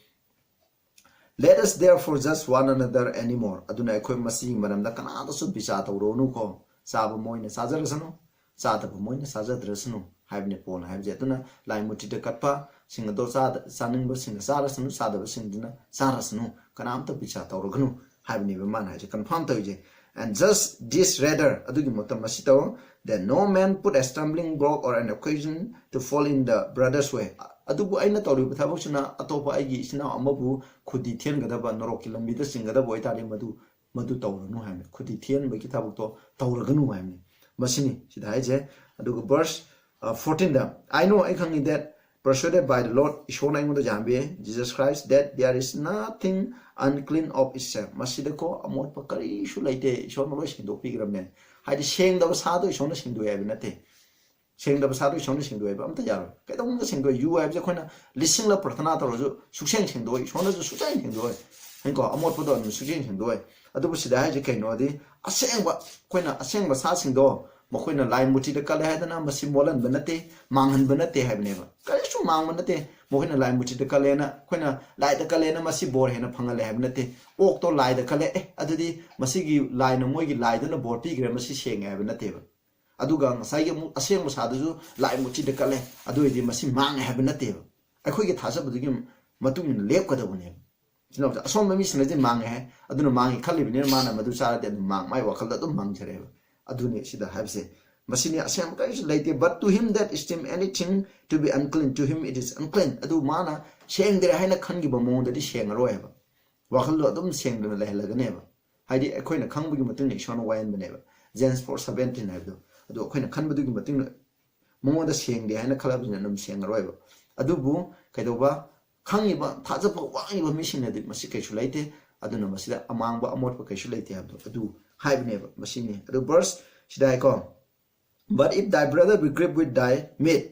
"Let us therefore judge one another anymore." ꯑꯗꯨꯅ ꯑꯩꯈꯣꯏ ꯃꯁꯤꯒꯤ ꯃꯔꯝꯗ ꯀꯅꯥꯗꯁꯨ ꯕꯤꯆꯥꯔ ꯇꯧꯔꯨꯔꯅꯨꯀꯣ꯫ ꯆꯥꯕ ꯃꯣꯏꯅ ꯆꯥꯖꯔꯁꯅꯨ, ꯆꯥꯗꯕ ꯃꯣꯏꯅ ꯆꯥꯖꯗ꯭ꯔꯁꯅꯨ ꯍꯥꯏꯕꯅꯤ ꯄꯣꯜꯅ ꯍꯥꯏꯕꯁꯦ꯫ ꯑꯗꯨꯅ ꯂꯥꯏ ꯃꯨꯔꯇꯤꯗ ꯀꯠꯄꯁꯤꯡ ꯑꯗꯣ ꯆꯥꯗ-, ꯆꯥꯅꯤꯡꯕꯁꯤꯡꯅ ꯆꯥꯔꯁꯅꯨ, ꯆꯥꯗꯕꯁꯤꯡꯗꯨꯅ ꯆꯥꯔꯁꯅꯨ, ꯀꯅꯥꯝꯇ ꯕꯤꯆꯥꯔ ꯇꯧꯔꯒꯅꯨ ꯍꯥꯏꯕꯅꯦꯕ ꯃꯥꯅ ꯍꯥꯏꯁꯦ, confirm ꯇꯧꯔꯤꯁꯦ꯫ "And judge this rather," ꯑꯗꯨꯒꯤ ꯃꯇꯝ ꯑꯁꯤ ꯇꯧ, "that no man put a stumbling block or an occasion to fall in the brother's way." ꯑꯗꯨꯕꯨ ꯑꯩꯅ ꯇꯧꯔꯤꯕ ꯊꯕꯛꯁꯤꯅ ꯑꯇꯣꯞꯄ ꯑꯩꯒꯤ ꯏꯆꯤꯟ ꯏꯅꯥꯎ ꯑꯃꯕꯨ ꯈꯨꯗꯤ ꯊꯤꯍꯟꯒꯗꯕ, ꯅꯔꯣꯛꯀꯤ ꯂꯝꯕꯤꯗ ꯆꯤꯡꯒꯗꯕ ꯑꯣꯏꯇꯥꯔꯗꯤ ꯃꯗꯨ, ꯃꯗꯨ ꯇꯧꯔꯅꯨ ꯍꯥꯏꯕꯅꯤ꯫ ꯈꯨꯗꯤ ꯊꯤꯍꯟꯕꯒꯤ ꯊꯕꯛꯇꯣ ꯇꯧꯔꯒꯅꯨ ꯍꯥꯏꯕꯅꯤ꯫ ꯃꯁꯤꯅꯤ ꯁꯤꯗ ꯍꯥꯏꯁꯦ꯫ ꯑꯗꯨꯒ verse fourteen the, "I know," ꯑꯩ ꯈꯪꯉꯤ, "that persuaded by the Lord," ꯏꯁꯣꯔꯅ ꯑꯩꯉꯣꯟꯗ ꯌꯥꯍꯟꯕꯤ, "Jesus Christ, that there is nothing unclean of itself." ꯃꯁꯤꯗꯀꯣ ꯑꯃꯣꯠꯄ ꯀꯔꯤꯁꯨ ꯂꯩꯇꯦ, ꯏꯁꯣꯔꯅ ꯂꯣꯏ ꯁꯦꯡꯗꯣꯛꯄꯤꯈ꯭ꯔꯕꯅꯦ꯫ ꯍꯥꯏꯗꯤ ꯁꯦꯡꯗꯕ ꯁꯥꯗꯣ ꯏꯁꯣꯔꯅ ꯁꯦꯡꯗꯣꯛꯑꯦ ꯍꯥꯏꯕ ꯅꯠꯇꯦ꯫ ꯁꯦꯡꯗꯕ ꯁꯥꯗꯣ ꯏꯁꯣꯔꯅ ꯁꯦꯡꯗꯣꯛꯑꯦ ꯍꯥꯏꯕ ꯑꯝꯇ ꯌꯥꯔꯣꯏ꯫ ꯀꯩꯗꯧꯅꯨꯡꯗ ꯁꯦꯡꯗꯣꯛꯑꯦ꯫ ꯌꯨ ꯍꯥꯏꯕꯁꯦ ꯑꯩꯈꯣꯏꯅ ꯂꯤꯁꯤꯡꯂꯛ ꯄ꯭ꯔꯊꯅꯥ ꯇꯧꯔꯁꯨ ꯁꯨꯛꯁꯦꯡ ꯁꯦꯡꯗꯣꯛꯑꯣꯏ, ꯏꯁꯣꯔꯅꯁꯨ ꯁꯨꯛꯁꯦꯡ ꯁꯦꯡꯗꯣꯛꯑꯣꯏ꯫ ꯍꯥꯏꯀꯣ, ꯑꯃꯣꯠꯄꯗꯣ ꯑꯗꯨꯝ ꯁꯨꯛꯁꯦꯡ ꯁꯦꯡꯗꯣꯛꯑꯣꯏ꯫ ꯑꯗꯨꯕꯨ ꯁꯤꯗ ꯍꯥꯏꯁꯦ ꯀꯩꯅꯣꯗꯤ, ꯑꯁꯦꯡꯕ ꯑꯩꯈꯣꯏꯅ ꯑꯁꯦꯡꯕ ꯁꯥꯁꯤꯡꯗꯣ ꯃꯈꯣꯏꯅ ꯂꯥꯏ ꯃꯨꯔꯇꯤꯗ ꯀꯜꯂꯦ ꯍꯥꯏꯗꯅ ꯃꯁꯤ ꯃꯣꯠꯍꯟꯕ ꯅꯠꯇꯦ, ꯃꯥꯡꯍꯟꯕ ꯅꯠꯇꯦ ꯍꯥꯏꯕꯅꯦꯕ꯫ ꯀꯔꯤꯁꯨ ꯃꯥꯡꯕ ꯅꯠꯇꯦ꯫ ꯃꯈꯣꯏꯅ ꯂꯥꯏ ꯃꯨꯔꯇꯤꯗ ꯀꯜꯂꯦꯅ, ꯑꯩꯈꯣꯏꯅ ꯂꯥꯏꯗ ꯀꯜꯂꯦꯅ ꯃꯁꯤ ꯕꯣꯔ ꯍꯦꯟꯅ ꯐꯪꯍꯜꯂꯦ ꯍꯥꯏꯕ ꯅꯠꯇꯦ꯫ ꯑꯣꯛꯇꯣ ꯂꯥꯏꯗ ꯀꯜꯂꯦ, "ꯑꯦ, ꯑꯗꯨꯗꯤ ꯃꯁꯤꯒꯤ ꯂꯥꯏꯅ, ꯃꯣꯏꯒꯤ ꯂꯥꯏꯗꯨꯅ ꯕꯣꯔ ꯄꯤꯈ꯭ꯔꯦ, ꯃꯁꯤ ꯁꯦꯡꯉꯦ" ꯍꯥꯏꯕ ꯅꯠꯇꯦꯕ꯫ ꯑꯗꯨꯒ ꯉꯁꯥꯏꯒꯤ ꯑꯃꯨꯛ ꯑꯁꯦꯡꯕ ꯁꯥꯗꯨꯁꯨ ꯂꯥꯏ ꯃꯨꯔꯇꯤꯗ ꯀꯜꯂꯦ, ꯑꯗꯨ ꯑꯣꯏꯔꯗꯤ ꯃꯁꯤ ꯃꯥꯡꯉꯦ ꯍꯥꯏꯕ ꯅꯠꯇꯦꯕ꯫ ꯑꯩꯈꯣꯏꯒꯤ ꯊꯥꯖꯕꯗꯨꯒꯤ ꯃꯇꯨꯡ ꯏꯟꯅ ꯂꯦꯞꯀꯗꯧꯕꯅꯦꯕ꯫ ꯁꯤꯅ ꯑꯁꯣꯟꯕ ꯃꯤꯁꯤꯡꯅꯗꯤ ꯃꯥꯡꯉꯦ ꯍꯥꯏ, ꯑꯗꯨꯅ ꯃꯥꯡꯉꯦ ꯈꯜꯂꯤꯕꯅꯤꯅ ꯃꯥꯅ ꯃꯗꯨ ꯆꯥꯔꯗꯤ ꯑꯗꯨꯝ ꯃꯥꯡ-, ꯃꯥꯏ ꯋꯥꯈꯜꯗ ꯑꯗꯨꯝ ꯃꯥꯡꯖꯔꯦꯕ꯫ ꯑꯗꯨꯅꯤ ꯁꯤꯗ ꯍꯥꯏꯕꯁꯦ꯫ ꯃꯁꯤꯅꯤ ꯑꯁꯦꯡꯕ ꯀꯔꯤꯁꯨ ꯂꯩꯇꯦ꯫ "But to him that esteem anything to be unclean, to him it is unclean." ꯑꯗꯨ ꯃꯥꯅ ꯁꯦꯡꯗ꯭ꯔꯦ ꯍꯥꯏꯅ ꯈꯟꯈꯤꯕ ꯃꯑꯣꯡꯗꯗꯤ ꯁꯦꯡꯉꯔꯣꯏ ꯍꯥꯏꯕ꯫ ꯋꯥꯈꯜꯗꯣ ꯑꯗꯨꯝ ꯁꯦꯡꯗꯅ ꯂꯩꯍꯜꯂꯒꯅꯦꯕ꯫ ꯍꯥꯏꯗꯤ ꯑꯩꯈꯣꯏꯅ ꯈꯪꯕꯒꯤ ꯃꯇꯨꯡ ꯏꯟꯅ ꯏꯁꯣꯔꯅ ꯋꯥꯍꯟꯕꯅꯦꯕ꯫ James four seventeen ꯍꯥꯏꯕꯗꯣ꯫ ꯑꯗꯣ ꯑꯩꯈꯣꯏꯅ ꯈꯟꯕꯗꯨꯒꯤ ꯃꯇꯨꯡ ꯏꯟꯅ ꯃꯉꯣꯟꯗ ꯁꯦꯡꯗꯦ ꯍꯥꯏꯅ ꯈꯜꯂꯕꯅꯤꯅ ꯑꯗꯨꯝ ꯁꯦꯡꯉꯔꯣꯏꯕ꯫ ꯑꯗꯨꯕꯨ ꯀꯩꯗꯧꯕ? ꯈꯪꯉꯤꯕ, ꯊꯥꯖꯕ ꯋꯥꯡꯉꯤꯕ ꯃꯤꯁꯤꯡꯅꯗꯤ ꯃꯁꯤ ꯀꯩꯁꯨ ꯂꯩꯇꯦ, ꯑꯗꯨꯅ ꯃꯁꯤꯗ ꯑꯃꯥꯡꯕ ꯑꯃꯣꯠꯄ ꯀꯩꯁꯨ ꯂꯩꯇꯦ ꯍꯥꯏꯕꯗꯣ ꯑꯗꯨ ꯍꯥꯏꯕꯅꯦꯕ꯫ ꯃꯁꯤꯅꯤ꯫ ꯑꯗꯨ verse ꯁꯤꯗ ꯍꯥꯏꯀꯣ, "But if thy brother be grieved with thy meat,"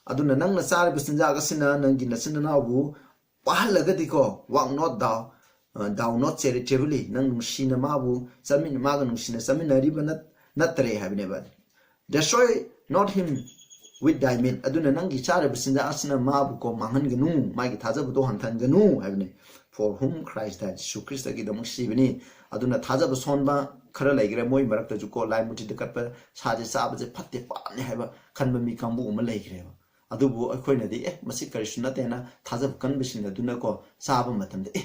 ꯑꯗꯨꯅ ꯅꯪꯅ ꯆꯥꯔꯤꯕ ꯆꯤꯟꯖꯥꯛ ꯑꯁꯤꯅ ꯅꯪꯒꯤ ꯅꯆꯤꯟ ꯅꯅꯥꯎꯕꯨ ꯄꯥꯍꯜꯂꯒꯗꯤꯀꯣ, "Walk not thou, uh, thou not charitably," ꯅꯪ ꯅꯨꯡꯁꯤꯅ ꯃꯥꯕꯨ ꯆꯠꯃꯤꯟ-, ꯃꯥꯒ ꯅꯨꯡꯁꯤꯅ ꯆꯠꯃꯤꯟꯅꯔꯤꯕ ꯅꯠ-, ꯅꯠꯇ꯭ꯔꯦ ꯍꯥꯏꯕꯅꯦꯕ꯫ "Destroy not him with thy meat," ꯑꯗꯨꯅ ꯅꯪꯒꯤ ꯆꯥꯔꯤꯕ ꯆꯤꯟꯖꯥꯛ ꯑꯁꯤꯅ ꯃꯥꯕꯨ ꯀꯣ ꯃꯥꯡꯍꯟꯒꯅꯨ, ꯃꯥꯒꯤ ꯊꯥꯖꯕꯗꯣ ꯍꯟꯊꯍꯟꯒꯅꯨ ꯍꯥꯏꯕꯅꯤ꯫ "For whom Christ died," ꯖꯤꯁꯨ ꯈ꯭ꯔꯤꯁꯇꯒꯤꯗꯃꯛ ꯁꯤꯕꯅꯤ꯫ ꯑꯗꯨꯅ ꯊꯥꯖꯕ ꯁꯣꯟꯕ ꯈꯔ ꯂꯩꯈ꯭ꯔꯦ, ꯃꯣꯏ ꯃꯔꯛꯇꯁꯨ ꯀꯣ ꯂꯥꯏ ꯃꯨꯔꯇꯤꯗ ꯀꯠꯄ ꯁꯥꯁꯦ ꯆꯥꯕꯁꯦ ꯐꯠꯇꯦ, ꯄꯥꯞꯅꯦ ꯍꯥꯏꯕ ꯈꯟꯕ ꯃꯤ ꯀꯥꯡꯕꯨ ꯑꯃ ꯂꯩꯈ꯭ꯔꯦꯕ꯫ ꯑꯗꯨꯕꯨ ꯑꯩꯈꯣꯏꯅꯗꯤ, "ꯑꯦ, ꯃꯁꯤ ꯀꯔꯤꯁꯨ ꯅꯠꯇꯦꯅ" ꯊꯥꯖꯕ ꯀꯟꯕꯁꯤꯡ ꯑꯗꯨꯅꯀꯣ ꯆꯥꯕ ꯃꯇꯝꯗ, "ꯑꯦ,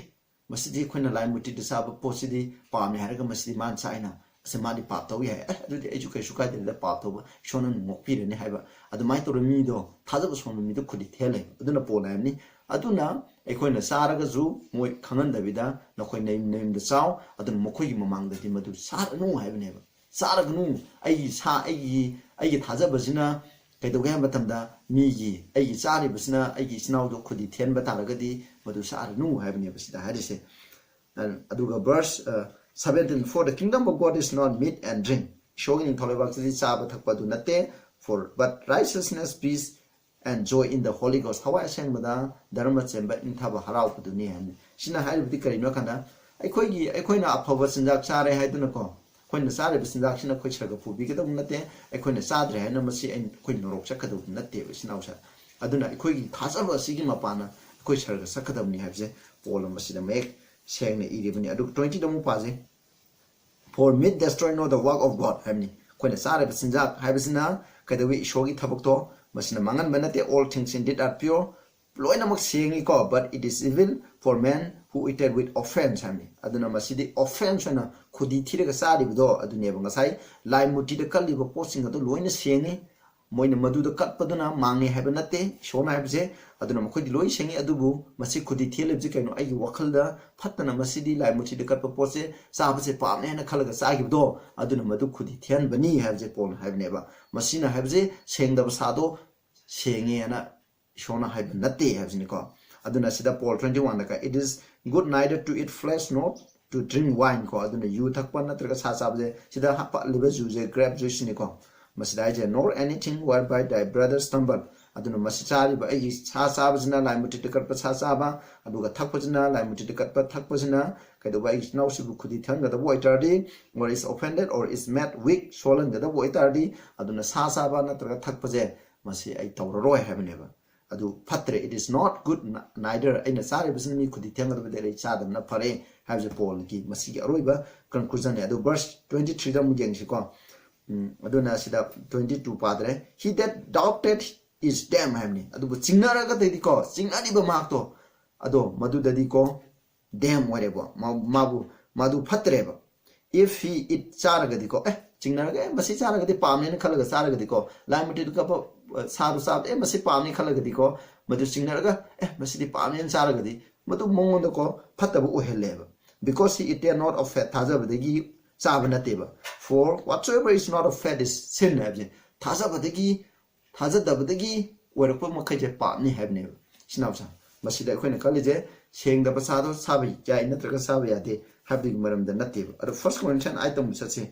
ꯃꯁꯤꯗꯤ ꯑꯩꯈꯣꯏꯅ ꯂꯥꯏ ꯃꯨꯔꯇꯤꯗ ꯆꯥꯕ ꯄꯣꯠꯁꯤꯗꯤ ꯄꯥꯝꯃꯦ ꯍꯥꯏꯔꯒ ꯃꯁꯤꯗꯤ ꯃꯥꯅ ꯆꯥꯏꯅ" ꯑꯁ, ꯃꯥꯗꯤ ꯄꯥꯞ ꯇꯧꯏ ꯍꯥꯏ꯫ "ꯑꯦ, ꯑꯗꯨꯗꯤ ꯑꯩꯁꯨ ꯀꯩꯁꯨ ꯀꯥꯏꯗꯦꯗ, ꯄꯥꯞ ꯇꯧꯕ, ꯏꯁꯣꯔꯅ ꯑꯗꯨꯝ ꯉꯣꯛꯄꯤꯔꯅꯤ" ꯍꯥꯏꯕ ꯑꯗꯨꯃꯥꯏꯅ ꯇꯧꯔ ꯃꯤꯗꯣ, ꯊꯥꯖꯕ ꯁꯣꯟꯕ ꯃꯤꯗꯣ ꯈꯨꯗꯤ ꯊꯦꯜꯂꯦ꯫ ꯑꯗꯨꯅ ꯄꯣꯜꯅ ꯍꯥꯏꯕꯅꯤ, ꯑꯗꯨꯅ ꯑꯩꯈꯣꯏꯅ ꯆꯥꯔꯒꯁꯨ ꯃꯣꯏ ꯈꯪꯍꯟꯗꯕꯤꯗ ꯅꯈꯣꯏ ꯅꯌꯨꯝ ꯅꯌꯨꯝꯗ ꯆꯥꯎ, ꯑꯗꯨꯅ ꯃꯈꯣꯏꯒꯤ ꯃꯃꯥꯡꯗꯗꯤ ꯃꯗꯨ ꯆꯥꯔꯅꯨ ꯍꯥꯏꯕꯅꯦꯕ꯫ ꯆꯥꯔꯒꯅꯨ꯫ ꯑꯩꯒꯤ ꯁꯥ, ꯑꯩꯒꯤ, ꯑꯩꯒꯤ ꯊꯥꯖꯕꯁꯤꯅ ꯀꯩꯗꯧꯒꯦ ꯍꯥꯏꯕ ꯃꯇꯝꯗ, ꯃꯤꯒꯤ, ꯑꯩꯒꯤ ꯆꯥꯔꯤꯕꯁꯤꯅ ꯑꯩꯒꯤ ꯏꯆꯤꯟ ꯏꯅꯥꯎꯗꯣ ꯈꯨꯗꯤ ꯊꯦꯟꯕ ꯇꯥꯔꯒꯗꯤ ꯃꯗꯨ ꯆꯥꯔꯅꯨ ꯍꯥꯏꯕꯅꯦꯕ ꯁꯤꯗ ꯍꯥꯏꯔꯤꯁꯦ꯫ ꯑꯗꯨꯒ verse, uh, seventeen, "For the kingdom of God is not meat and drink." ꯏꯁꯣꯔꯒꯤ ꯅꯤꯡꯊꯧ ꯂꯩꯕꯥꯛꯁꯤꯗꯤ ꯆꯥꯕ ꯊꯛꯄ ꯑꯗꯨ ꯅꯠꯇꯦ꯫ "For, but righteousness, peace, and joy in the Holy Ghost." ꯊꯋꯥꯏ ꯑꯁꯦꯡꯕꯗ ꯙꯔꯃ ꯆꯦꯟꯕ, ꯏꯪꯊꯕ, ꯍꯔꯥꯎꯕꯗꯨꯅꯤ ꯍꯥꯏꯕꯅꯤ꯫ ꯁꯤꯅ ꯍꯥꯏꯔꯤꯕꯗꯤ ꯀꯔꯤꯅꯣ ꯍꯥꯏ ꯀꯥꯟꯗ, ꯑꯩꯈꯣꯏꯒꯤ, ꯑꯩꯈꯣꯏꯅ ꯑꯐꯕ ꯆꯤꯟꯖꯥꯛ ꯆꯥꯔꯦ ꯍꯥꯏꯗꯨꯅꯀꯣ, ꯑꯩꯈꯣꯏꯅ ꯆꯥꯔꯤꯕ ꯆꯤꯟꯖꯥꯛꯁꯤꯅ ꯑꯩꯈꯣꯏ ꯁꯔꯒ ꯄꯨꯕꯤꯒꯗꯕ ꯅꯠꯇꯦ꯫ ꯑꯩꯈꯣꯏꯅ ꯆꯥꯗ꯭ꯔꯦ ꯍꯥꯏꯅ ꯃꯁꯤ ꯑꯩ, ꯑꯩꯈꯣꯏ ꯅꯣꯔꯣꯛ ꯆꯠꯀꯗꯕ ꯅꯠꯇꯦꯕ, ꯏꯆꯤꯟ ꯏꯅꯥꯎꯁꯦ꯫ ꯑꯗꯨꯅ ꯑꯩꯈꯣꯏꯒꯤ ꯊꯥꯖꯕ ꯑꯁꯤꯒꯤ ꯃꯄꯥꯟꯅ ꯑꯩꯈꯣꯏ ꯁꯔꯒ ꯆꯠꯀꯗꯕꯅꯤ ꯍꯥꯏꯕꯁꯦ ꯄꯣꯜꯅ ꯃꯁꯤꯗ ꯃꯌꯦꯛ ꯁꯦꯡꯅ ꯏꯔꯤꯕꯅꯤ꯫ ꯑꯗꯨꯒ twenty ꯗ ꯑꯃꯨꯛ ꯄꯥꯁꯦ꯫ "For meat destroy not the work of God" ꯍꯥꯏꯕꯅꯤ꯫ ꯑꯩꯈꯣꯏꯅ ꯆꯥꯔꯤꯕ ꯆꯤꯟꯖꯥꯛ ꯍꯥꯏꯕꯁꯤꯅ ꯀꯩꯗꯧꯋꯤ? ꯏꯁꯣꯔꯒꯤ ꯊꯕꯛꯇꯣ ꯃꯁꯤꯅ ꯃꯥꯡꯍꯟꯕ ꯅꯠꯇꯦ꯫ "All things indeed are pure", ꯂꯣꯏꯅꯃꯛ ꯁꯦꯡꯉꯤꯀꯣ, "but it is evil for man who eateth with offense" ꯍꯥꯏꯕꯅꯤ꯫ ꯑꯗꯨꯅ ꯃꯁꯤꯗꯤ offense ꯑꯣꯏꯅ ꯈꯨꯗꯤ ꯊꯤꯔꯒ ꯆꯥꯔꯤꯕꯗꯣ ꯑꯗꯨꯅꯦꯕ꯫ ꯉꯁꯥꯏ ꯂꯥꯏ ꯃꯨꯔꯇꯤꯗ ꯀꯠꯂꯤꯕ ꯄꯣꯠꯁꯤꯡ ꯑꯗꯨ ꯂꯣꯏꯅ ꯁꯦꯡꯉꯤ, ꯃꯣꯏꯅ ꯃꯗꯨꯗ ꯀꯠꯄꯗꯨꯅ ꯃꯥꯡꯉꯦ ꯍꯥꯏꯕ ꯅꯠꯇꯦ ꯏꯁꯣꯔꯅ ꯍꯥꯏꯕꯁꯦ꯫ ꯑꯗꯨꯅ ꯃꯈꯣꯏꯗꯤ ꯂꯣꯏ ꯁꯦꯡꯉꯤ꯫ ꯑꯗꯨꯕꯨ ꯃꯁꯤ ꯈꯨꯗꯤ ꯊꯤꯍꯜꯂꯤꯕꯁꯤ ꯀꯩꯅꯣ? ꯑꯩꯒꯤ ꯋꯥꯈꯜꯗ ꯐꯠꯇꯅ ꯃꯁꯤꯗꯤ ꯂꯥꯏ ꯃꯨꯔꯇꯤꯗ ꯀꯠꯄ ꯄꯣꯠꯁꯦ ꯆꯥꯕꯁꯦ ꯄꯥꯞꯅꯦ ꯍꯥꯏꯅ ꯈꯜꯂꯒ ꯆꯥꯈꯤꯕꯗꯣ, ꯑꯗꯨꯅ ꯃꯗꯨ ꯈꯨꯗꯤ ꯊꯤꯍꯟꯕꯅꯤ ꯍꯥꯏꯕꯁꯦ ꯄꯣꯜꯅ ꯍꯥꯏꯕꯅꯦꯕ꯫ ꯃꯁꯤꯅ ꯍꯥꯏꯕꯁꯦ ꯁꯦꯡꯗꯕ ꯁꯥꯗꯣ ꯁꯦꯡꯉꯦ ꯍꯥꯏꯅ ꯏꯁꯣꯔꯅ ꯍꯥꯏꯕ ꯅꯠꯇꯦ ꯍꯥꯏꯕꯁꯤꯅꯤꯀꯣ꯫ ꯑꯗꯨꯅ ꯁꯤꯗ ꯄꯣꯜ twenty one ꯗ, "It is good neither to eat flesh nor to drink wine" ꯀꯣ꯫ ꯑꯗꯨꯅ ꯌꯨ ꯊꯛꯄ ꯅꯠꯇ꯭ꯔꯒ ꯁꯥ ꯆꯥꯕꯁꯦ, ꯁꯤꯗ ꯍꯥꯞꯄꯛꯂꯤꯕ ꯖꯨꯁꯦ grape juice ꯅꯤꯀꯣ꯫ ꯃꯁꯤꯗ ꯍꯥꯏꯁꯦ, "Nor anything whereby thy brother stumble." ꯑꯗꯨꯅ ꯃꯁꯤ ꯆꯥꯔꯤꯕ, ꯑꯩꯒꯤ ꯁꯥ ꯆꯥꯕꯁꯤꯅ ꯂꯥꯏ ꯃꯨꯔꯇꯤꯗ ꯀꯠꯄ ꯁꯥ ꯆꯥꯕ, ꯑꯗꯨꯒ ꯊꯛꯄꯁꯤꯅ ꯂꯥꯏ ꯃꯨꯔꯇꯤꯗ ꯀꯠꯄ ꯊꯛꯄꯁꯤꯅ ꯀꯩꯗꯧꯕ? ꯑꯩꯒꯤ ꯏꯆꯤꯟ ꯏꯅꯥꯎꯁꯤꯕꯨ ꯈꯨꯗꯤ ꯊꯤꯍꯟꯒꯗꯕ ꯑꯣꯏꯇꯥꯔꯗꯤ, "Or is offended or is made weak", ꯁꯣꯜꯍꯟꯒꯗꯕ ꯑꯣꯏꯇꯥꯔꯗꯤ, ꯑꯗꯨꯅ ꯁꯥ ꯆꯥꯕ ꯅꯠꯇ꯭ꯔꯒ ꯊꯛꯄꯁꯦ ꯃꯁꯤ ꯑꯩ ꯇꯧꯔꯔꯣꯏ ꯍꯥꯏꯕꯅꯦꯕ꯫ ꯑꯗꯨ ꯐꯠꯇ꯭ꯔꯦ, "It is not good neither", ꯑꯩꯅ ꯆꯥꯔꯤꯕꯁꯤꯅ ꯃꯤ ꯈꯨꯗꯤ ꯊꯦꯡꯒꯗꯕꯗ ꯑꯩ ꯆꯥꯗꯕꯅ ꯐꯔꯦ ꯍꯥꯏꯕꯁꯦ ꯄꯣꯜꯒꯤ ꯃꯁꯤꯒꯤ ꯑꯔꯣꯏꯕ conclusion ꯅꯤ꯫ ꯑꯗꯨ verse twenty three ꯗ ꯑꯃꯨꯛ ꯌꯦꯡꯁꯤꯀꯣ꯫ ꯎꯝ, ꯑꯗꯨꯅ ꯁꯤꯗ twenty two ꯄꯥꯗ꯭ꯔꯦ꯫ "He that doubted is damned" ꯍꯥꯏꯕꯅꯤ꯫ ꯑꯗꯨꯕꯨ ꯆꯤꯡꯅꯔꯒꯗꯤꯀꯣ, ꯆꯤꯡꯅꯔꯤꯕ ꯃꯍꯥꯛꯇꯣ, ꯑꯗꯣ ꯃꯗꯨꯗꯗꯤꯀꯣ damned ꯑꯣꯏꯔꯦꯕ꯫ ꯃꯥ-, ꯃꯥꯕꯨ, ꯃꯥꯗꯨ ꯐꯠꯇ꯭ꯔꯦꯕ꯫ If he eat, ꯆꯥꯔꯒꯗꯤꯀꯣ, ꯑꯦ, ꯆꯤꯡꯅꯔꯒ, ꯑꯦ, ꯃꯁꯤ ꯆꯥꯔꯒꯗꯤ ꯄꯥꯝꯅꯦꯅ ꯈꯜꯂꯒ ꯆꯥꯔꯒꯗꯤꯀꯣ, ꯂꯥꯏ ꯃꯨꯔꯇꯤꯗ ꯀꯠꯄ, ꯑ, ꯁꯥꯗꯣ ꯆꯥꯕꯗ, ꯑꯦ, ꯃꯁꯤ ꯄꯥꯝꯅꯤ ꯈꯜꯂꯒꯗꯤꯀꯣ, ꯃꯗꯨ ꯆꯤꯡꯅꯔꯒ, ꯑꯦ, ꯃꯁꯤꯗꯤ ꯄꯥꯝꯅꯦꯅ ꯆꯥꯔꯒꯗꯤ, ꯃꯗꯨ ꯃꯉꯣꯟꯗꯀꯣ ꯐꯠꯇꯕ ꯑꯣꯏꯍꯜꯂꯦꯕ꯫ Because he eateth not of faith, ꯊꯥꯖꯕꯗꯒꯤ ꯆꯥꯕ ꯅꯠꯇꯦꯕ꯫ For whatsoever is not of faith is sin ꯍꯥꯏꯕꯁꯦ, ꯊꯥꯖꯕꯗꯒꯤ, ꯊꯥꯖꯗꯕꯗꯒꯤ ꯑꯣꯏꯔꯛꯄ ꯃꯈꯩꯁꯦ ꯄꯥꯞꯅꯤ ꯍꯥꯏꯕꯅꯦꯕ꯫ ꯏꯆꯤꯟ ꯏꯅꯥꯎꯁꯤꯡ, ꯃꯁꯤꯗ ꯑꯩꯈꯣꯏꯅ ꯈꯜꯂꯤꯁꯦ ꯁꯦꯡꯗꯕ ꯁꯥꯗꯣ ꯆꯥꯕ ꯌꯥꯏ ꯅꯠꯇ꯭ꯔꯒ ꯆꯥꯕ ꯌꯥꯗꯦ ꯍꯥꯏꯕꯗꯨꯒꯤ ꯃꯔꯝꯗ ꯅꯠꯇꯦꯕ꯫ ꯑꯗꯣ First Corinthians ꯑꯩꯠꯇ ꯑꯃꯨꯛ ꯆꯠꯁꯤ꯫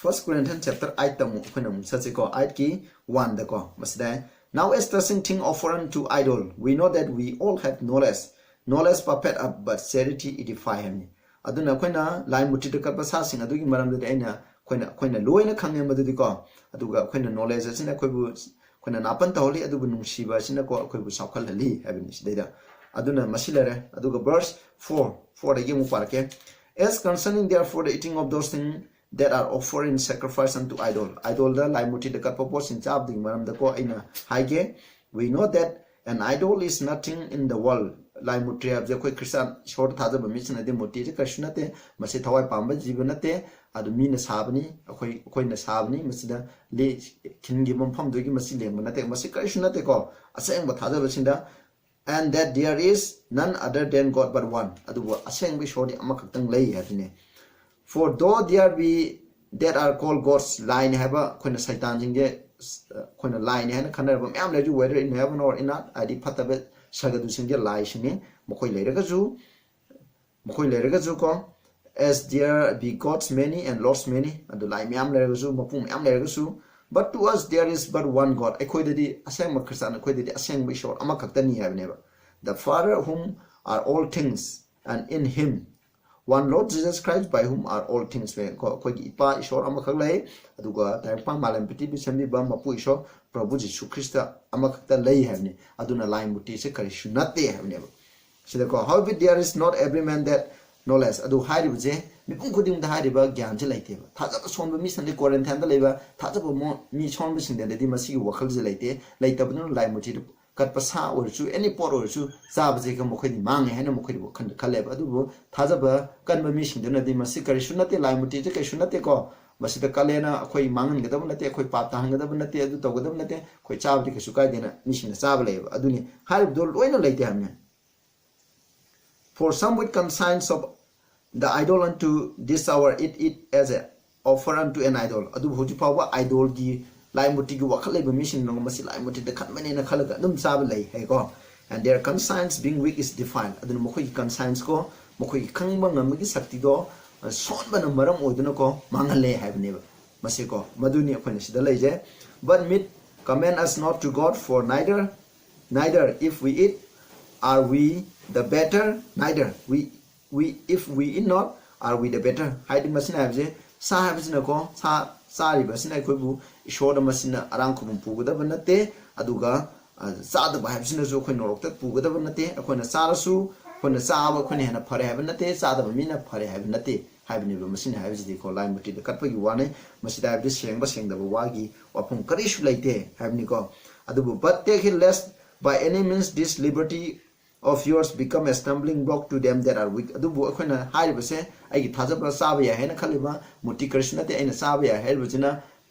First Corinthians chapter eightꯇ ꯑꯃꯨꯛ ꯑꯩꯈꯣꯏꯅ ꯑꯃꯨꯛ ꯆꯠꯁꯤꯀꯣ, eightꯀꯤ oneꯗꯀꯣ꯫ ꯃꯁꯤꯗ, "Now as touching thing offered unto idol, we know that we all have knowledge. Knowledge puffeth up, but charity edify" ꯍꯥꯏꯕꯅꯤ꯫ ꯑꯗꯨꯅ ꯑꯩꯈꯣꯏꯅ ꯂꯥꯏ ꯃꯨꯔꯇꯤꯗ ꯀꯠꯄ ꯁꯥꯁꯤꯡ ꯑꯗꯨꯒꯤ ꯃꯔꯝꯗꯗꯤ ꯑꯩꯅ, ꯑꯩꯈꯣꯏꯅ, ꯑꯩꯈꯣꯏꯅ ꯂꯣꯏꯅ ꯈꯪꯉꯦ ꯃꯗꯨꯗꯤꯀꯣ꯫ ꯑꯗꯨꯒ ꯑꯩꯈꯣꯏꯅ knowledge ꯑꯁꯤꯅ ꯑꯩꯈꯣꯏꯕꯨ, ꯑꯩꯈꯣꯏꯅ ꯅꯥꯄꯟ ꯇꯧꯍꯜꯂꯤ, ꯑꯗꯨꯕꯨ ꯅꯨꯡꯁꯤꯕ ꯑꯁꯤꯅꯀꯣ ꯑꯩꯈꯣꯏꯕꯨ ꯆꯥꯎꯈꯠꯍꯜꯂꯤ ꯍꯥꯏꯕꯅꯤ ꯁꯤꯗꯩꯗ꯫ ꯑꯗꯨꯅ ꯃꯁꯤ ꯂꯩꯔꯦ꯫ ꯑꯗꯨꯒ verse four, fourꯗꯒꯤ ꯑꯃꯨꯛ ꯄꯥꯔꯛꯀꯦ꯫ "As concerning therefore the eating of those things that are offered in sacrifice unto idol." Idolꯗ, ꯂꯥꯏ ꯃꯨꯔꯇꯤꯗ ꯀꯠꯄ ꯄꯣꯠꯁꯤꯡ ꯆꯥꯕꯗꯨꯒꯤ ꯃꯔꯝꯗꯀꯣ ꯑꯩꯅ ꯍꯥꯏꯒꯦ꯫ "We know that an idol is nothing in the world." ꯂꯥꯏ ꯃꯨꯔꯇꯤ ꯍꯥꯏꯕꯁꯦ ꯑꯩꯈꯣꯏ ꯈ꯭ꯔꯤꯁꯇꯥꯟ ꯏꯁꯣꯔꯗ ꯊꯥꯖꯕ ꯃꯤꯁꯤꯡꯅꯗꯤ ꯃꯨꯔꯇꯤꯁꯦ ꯀꯔꯤꯁꯨ ꯅꯠꯇꯦ, ꯃꯁꯤ ꯊꯋꯥꯏ ꯄꯥꯟꯕ ꯖꯤꯕ ꯅꯠꯇꯦ, ꯑꯗꯨ ꯃꯤꯅ ꯁꯥꯕꯅꯤ, ꯑꯩꯈꯣꯏ, ꯑꯩꯈꯣꯏꯅ ꯁꯥꯕꯅꯤ, ꯃꯁꯤꯗ ꯂꯦ-, ꯈꯤꯟꯈꯤꯕ ꯃꯐꯝꯗꯨꯒꯤ ꯃꯁꯤ ꯂꯦꯡꯕ ꯅꯠꯇꯦ, ꯃꯁꯤ ꯀꯔꯤꯁꯨ ꯅꯠꯇꯦꯀꯣ꯫ ꯑꯁꯦꯡꯕ ꯊꯥꯖꯕꯁꯤꯡꯗ, "And that there is none other than God but one." ꯑꯗꯨꯕꯨ ꯑꯁꯦꯡꯕ ꯏꯁꯣꯔꯗꯤ ꯑꯃꯈꯛꯇꯪ ꯂꯩ ꯍꯥꯏꯕꯅꯤ꯫ "For though there be that are called gods," ꯂꯥꯏꯅꯤ ꯍꯥꯏꯕ ꯑꯩꯈꯣꯏꯅ ꯁꯩꯇꯥꯟꯁꯤꯡꯁꯦ, ꯑꯩꯈꯣꯏꯅ ꯂꯥꯏꯅꯤ ꯍꯥꯏꯅ ꯈꯟꯅꯔꯕ ꯃꯌꯥꯝ ꯂꯩꯔꯁꯨ, "whether in heaven or in earth," ꯍꯥꯏꯗꯤ ꯐꯠꯇꯕ ꯁꯥꯒꯗꯨꯁꯤꯡꯁꯦ ꯂꯥꯏꯁꯤꯡꯅꯤ꯫ ꯃꯈꯣꯏ ꯂꯩꯔꯒꯁꯨ, ꯃꯈꯣꯏ ꯂꯩꯔꯒꯁꯨ ꯀꯣ, "As there be gods many and lords many," ꯑꯗꯨ ꯂꯥꯏ ꯃꯌꯥꯝ ꯂꯩꯔꯒꯁꯨ, ꯃꯄꯨ ꯃꯌꯥꯝ ꯂꯩꯔꯒꯁꯨ, "But to us there is but one God." ꯑꯩꯈꯣꯏꯗꯗꯤ, ꯑꯁꯦꯡꯕ ꯈ꯭ꯔꯤꯁꯇꯥꯟ ꯑꯩꯈꯣꯏꯗꯗꯤ ꯑꯁꯦꯡꯕ ꯏꯁꯣꯔ ꯑꯃꯈꯛꯇꯅꯤ ꯍꯥꯏꯕꯅꯦꯕ꯫ "The Father whom are all things, and in him one Lord Jesus Christ, by whom are all things." ꯀꯣ, ꯑꯩꯈꯣꯏꯒꯤ ꯏꯄꯥ ꯏꯁꯣꯔ ꯑꯃꯈꯛ ꯂꯩ, ꯑꯗꯨꯒ ꯇꯥꯏꯕꯪꯄꯥꯟ ꯃꯥꯂꯦꯝ ꯄ꯭ꯔꯤꯊꯤꯕꯤ ꯁꯦꯝꯕꯤꯕ ꯃꯄꯨ ꯏꯁꯣꯔ ꯄ꯭ꯔꯚꯨ ꯖꯤꯁꯨ ꯈ꯭ꯔꯤꯁꯇ ꯑꯃꯈꯛꯇ ꯂꯩ ꯍꯥꯏꯕꯅꯤ꯫ ꯑꯗꯨꯅ ꯂꯥꯏ ꯃꯨꯔꯇꯤꯁꯦ ꯀꯔꯤꯁꯨ ꯅꯠꯇꯦ ꯍꯥꯏꯕꯅꯦꯕ꯫ ꯁꯤꯗꯀꯣ, "However, there is not every man that knowledge." ꯑꯗꯨ ꯍꯥꯏꯔꯤꯕꯁꯦ ꯃꯤꯄꯨꯝ ꯈꯨꯗꯤꯡꯃꯛꯇ ꯍꯥꯏꯔꯤꯕ ꯒ꯭ꯌꯥꯟꯁꯦ ꯂꯩꯇꯦꯕ꯫ ꯊꯥꯖꯕ ꯁꯣꯟꯕ ꯃꯤꯁꯤꯡꯗꯤ, ꯀꯣꯔꯤꯟꯊꯤꯌꯥꯟꯗ ꯂꯩꯕ ꯊꯥꯖꯕ ꯃꯣ-, ꯃꯤ ꯁꯣꯟꯕꯁꯤꯡꯗꯗꯤ ꯃꯁꯤꯒꯤ ꯋꯥꯈꯜꯁꯦ ꯂꯩꯇꯦ꯫ ꯂꯩꯇꯕꯗꯨꯅ ꯂꯥꯏ ꯃꯨꯔꯇꯤꯗ ꯀꯠꯄ ꯁꯥ ꯑꯣꯏꯔꯁꯨ, ꯑꯦꯅꯤ ꯄꯣꯠ ꯑꯣꯏꯔꯁꯨ, ꯆꯥꯕꯁꯦ ꯃꯈꯣꯏꯗꯤ ꯃꯥꯡꯉꯦ ꯍꯥꯏꯅ ꯃꯈꯣꯏꯗꯤ ꯋꯥꯈꯜꯗ ꯈꯜꯂꯦꯕ꯫ ꯑꯗꯨꯕꯨ ꯊꯥꯖꯕ ꯀꯟꯕ ꯃꯤꯁꯤꯡꯗꯨꯅꯗꯤ ꯃꯁꯤ ꯀꯔꯤꯁꯨ ꯅꯠꯇꯦ, ꯂꯥꯏ ꯃꯨꯔꯇꯤꯁꯦ ꯀꯔꯤꯁꯨ ꯅꯠꯇꯦꯀꯣ, ꯃꯁꯤꯗ ꯀꯠꯂꯦꯅ ꯑꯩꯈꯣꯏ ꯃꯥꯡꯍꯟꯒꯗꯕ ꯅꯠꯇꯦ, ꯑꯩꯈꯣꯏ ꯄꯥꯞ ꯇꯥꯍꯟꯒꯗꯕ ꯅꯠꯇꯦ, ꯑꯗꯨ ꯇꯧꯒꯗꯕ ꯅꯠꯇꯦ, ꯑꯩꯈꯣꯏ ꯆꯥꯕꯗꯤ ꯀꯩꯁꯨ ꯀꯥꯏꯗꯦꯅ ꯃꯤꯁꯤꯡꯅ ꯆꯥꯕ ꯂꯩꯌꯦꯕ꯫ ꯑꯗꯨꯅꯤ ꯍꯥꯏꯔꯤꯕꯗꯣ ꯂꯣꯏꯅ ꯂꯩꯇꯦ ꯍꯥꯏꯕꯅꯤ꯫ For some with conscience of the idol unto this hour eat it as a offer unto an idol. ꯑꯗꯨꯕꯨ ꯍꯧꯖꯤꯛ ꯐꯥꯎꯕ ꯑꯥꯏꯗꯣꯜꯒꯤ, ꯂꯥꯏ ꯃꯨꯔꯇꯤꯒꯤ ꯋꯥꯈꯜ ꯂꯩꯕ ꯃꯤꯁꯤꯡꯅ ꯃꯁꯤ ꯂꯥꯏ ꯃꯨꯔꯇꯤꯗ ꯈꯟꯕꯅꯦꯅ ꯈꯜꯂꯒ ꯑꯗꯨꯝ ꯆꯥꯕ ꯂꯩ ꯍꯥꯏꯀꯣ꯫ And their conscience being weak is defiled. ꯑꯗꯨꯅ ꯃꯈꯣꯏꯒꯤ conscience ꯀꯣ, ꯃꯈꯣꯏꯒꯤ ꯈꯪꯕ ꯉꯝꯕꯒꯤ ꯁꯛꯇꯤꯗꯣ, ꯑ, ꯁꯣꯟꯕꯅ ꯃꯔꯝ ꯑꯣꯏꯗꯨꯅꯀꯣ ꯃꯥꯡꯍꯜꯂꯦ ꯍꯥꯏꯕꯅꯦꯕ꯫ ꯃꯁꯤꯀꯣ, ꯃꯗꯨꯅꯤ ꯑꯩꯈꯣꯏꯅ ꯁꯤꯗ ꯂꯩꯖꯩ꯫ But meat commend us not to God, for neither, neither if we eat are we the better, neither we, we, if we eat not are we the better. ꯍꯥꯏꯗꯤ ꯃꯁꯤꯅ ꯍꯥꯏꯕꯁꯦ, ꯁꯥ ꯍꯥꯏꯕꯁꯤꯅꯀꯣ, ꯁꯥ ꯆꯥꯔꯤꯕ ꯑꯁꯤꯅ ꯑꯩꯈꯣꯏꯕꯨ ꯏꯁꯣꯔꯗ ꯃꯁꯤꯅ ꯑꯔꯥꯡ ꯈꯨꯕꯝ ꯄꯨꯒꯗꯕ ꯅꯠꯇꯦ, ꯑꯗꯨꯒ, ꯑ, ꯆꯥꯗꯕ ꯍꯥꯏꯕꯁꯤꯅꯁꯨ ꯑꯩꯈꯣꯏ ꯅꯣꯔꯣꯛꯇ ꯄꯨꯒꯗꯕ ꯅꯠꯇꯦ꯫ ꯑꯩꯈꯣꯏꯅ ꯆꯥꯔꯁꯨ, ꯑꯩꯈꯣꯏꯅ ꯆꯥꯕ ꯑꯩꯈꯣꯏꯅ ꯍꯦꯟꯅ ꯐꯔꯦ ꯍꯥꯏꯕ ꯅꯠꯇꯦ, ꯆꯥꯗꯕ ꯃꯤꯅ ꯐꯔꯦ ꯍꯥꯏꯕ ꯅꯠꯇꯦ ꯍꯥꯏꯕꯅꯦꯕ꯫ ꯃꯁꯤꯅ ꯍꯥꯏꯕꯁꯤꯗꯤꯀꯣ, ꯂꯥꯏ ꯃꯨꯔꯇꯤꯗ ꯀꯠꯄꯒꯤ ꯋꯥꯅꯤ꯫ ꯃꯁꯤꯗ ꯍꯥꯏꯕꯗꯤ ꯁꯦꯡꯕ ꯁꯦꯡꯗꯕ ꯋꯥꯒꯤ ꯋꯥꯐꯝ ꯀꯔꯤꯁꯨ ꯂꯩꯇꯦ ꯍꯥꯏꯕꯅꯤꯀꯣ꯫ ꯑꯗꯨꯕꯨ, "But take heed lest by any means this liberty of yours become a stumbling block to them that are weak." ꯑꯗꯨꯕꯨ ꯑꯩꯈꯣꯏꯅ ꯍꯥꯏꯔꯤꯕꯁꯦ, ꯑꯩꯒꯤ ꯊꯥꯖꯕ ꯆꯥꯕ ꯌꯥꯏ ꯍꯥꯏꯅ ꯈꯜꯂꯤꯕ ꯃꯨꯔꯇꯤ ꯀꯔꯤꯁꯨ ꯅꯠꯇꯦ, ꯑꯩꯅ ꯆꯥꯕ ꯌꯥꯏ ꯍꯥꯏꯔꯤꯕꯁꯤꯅ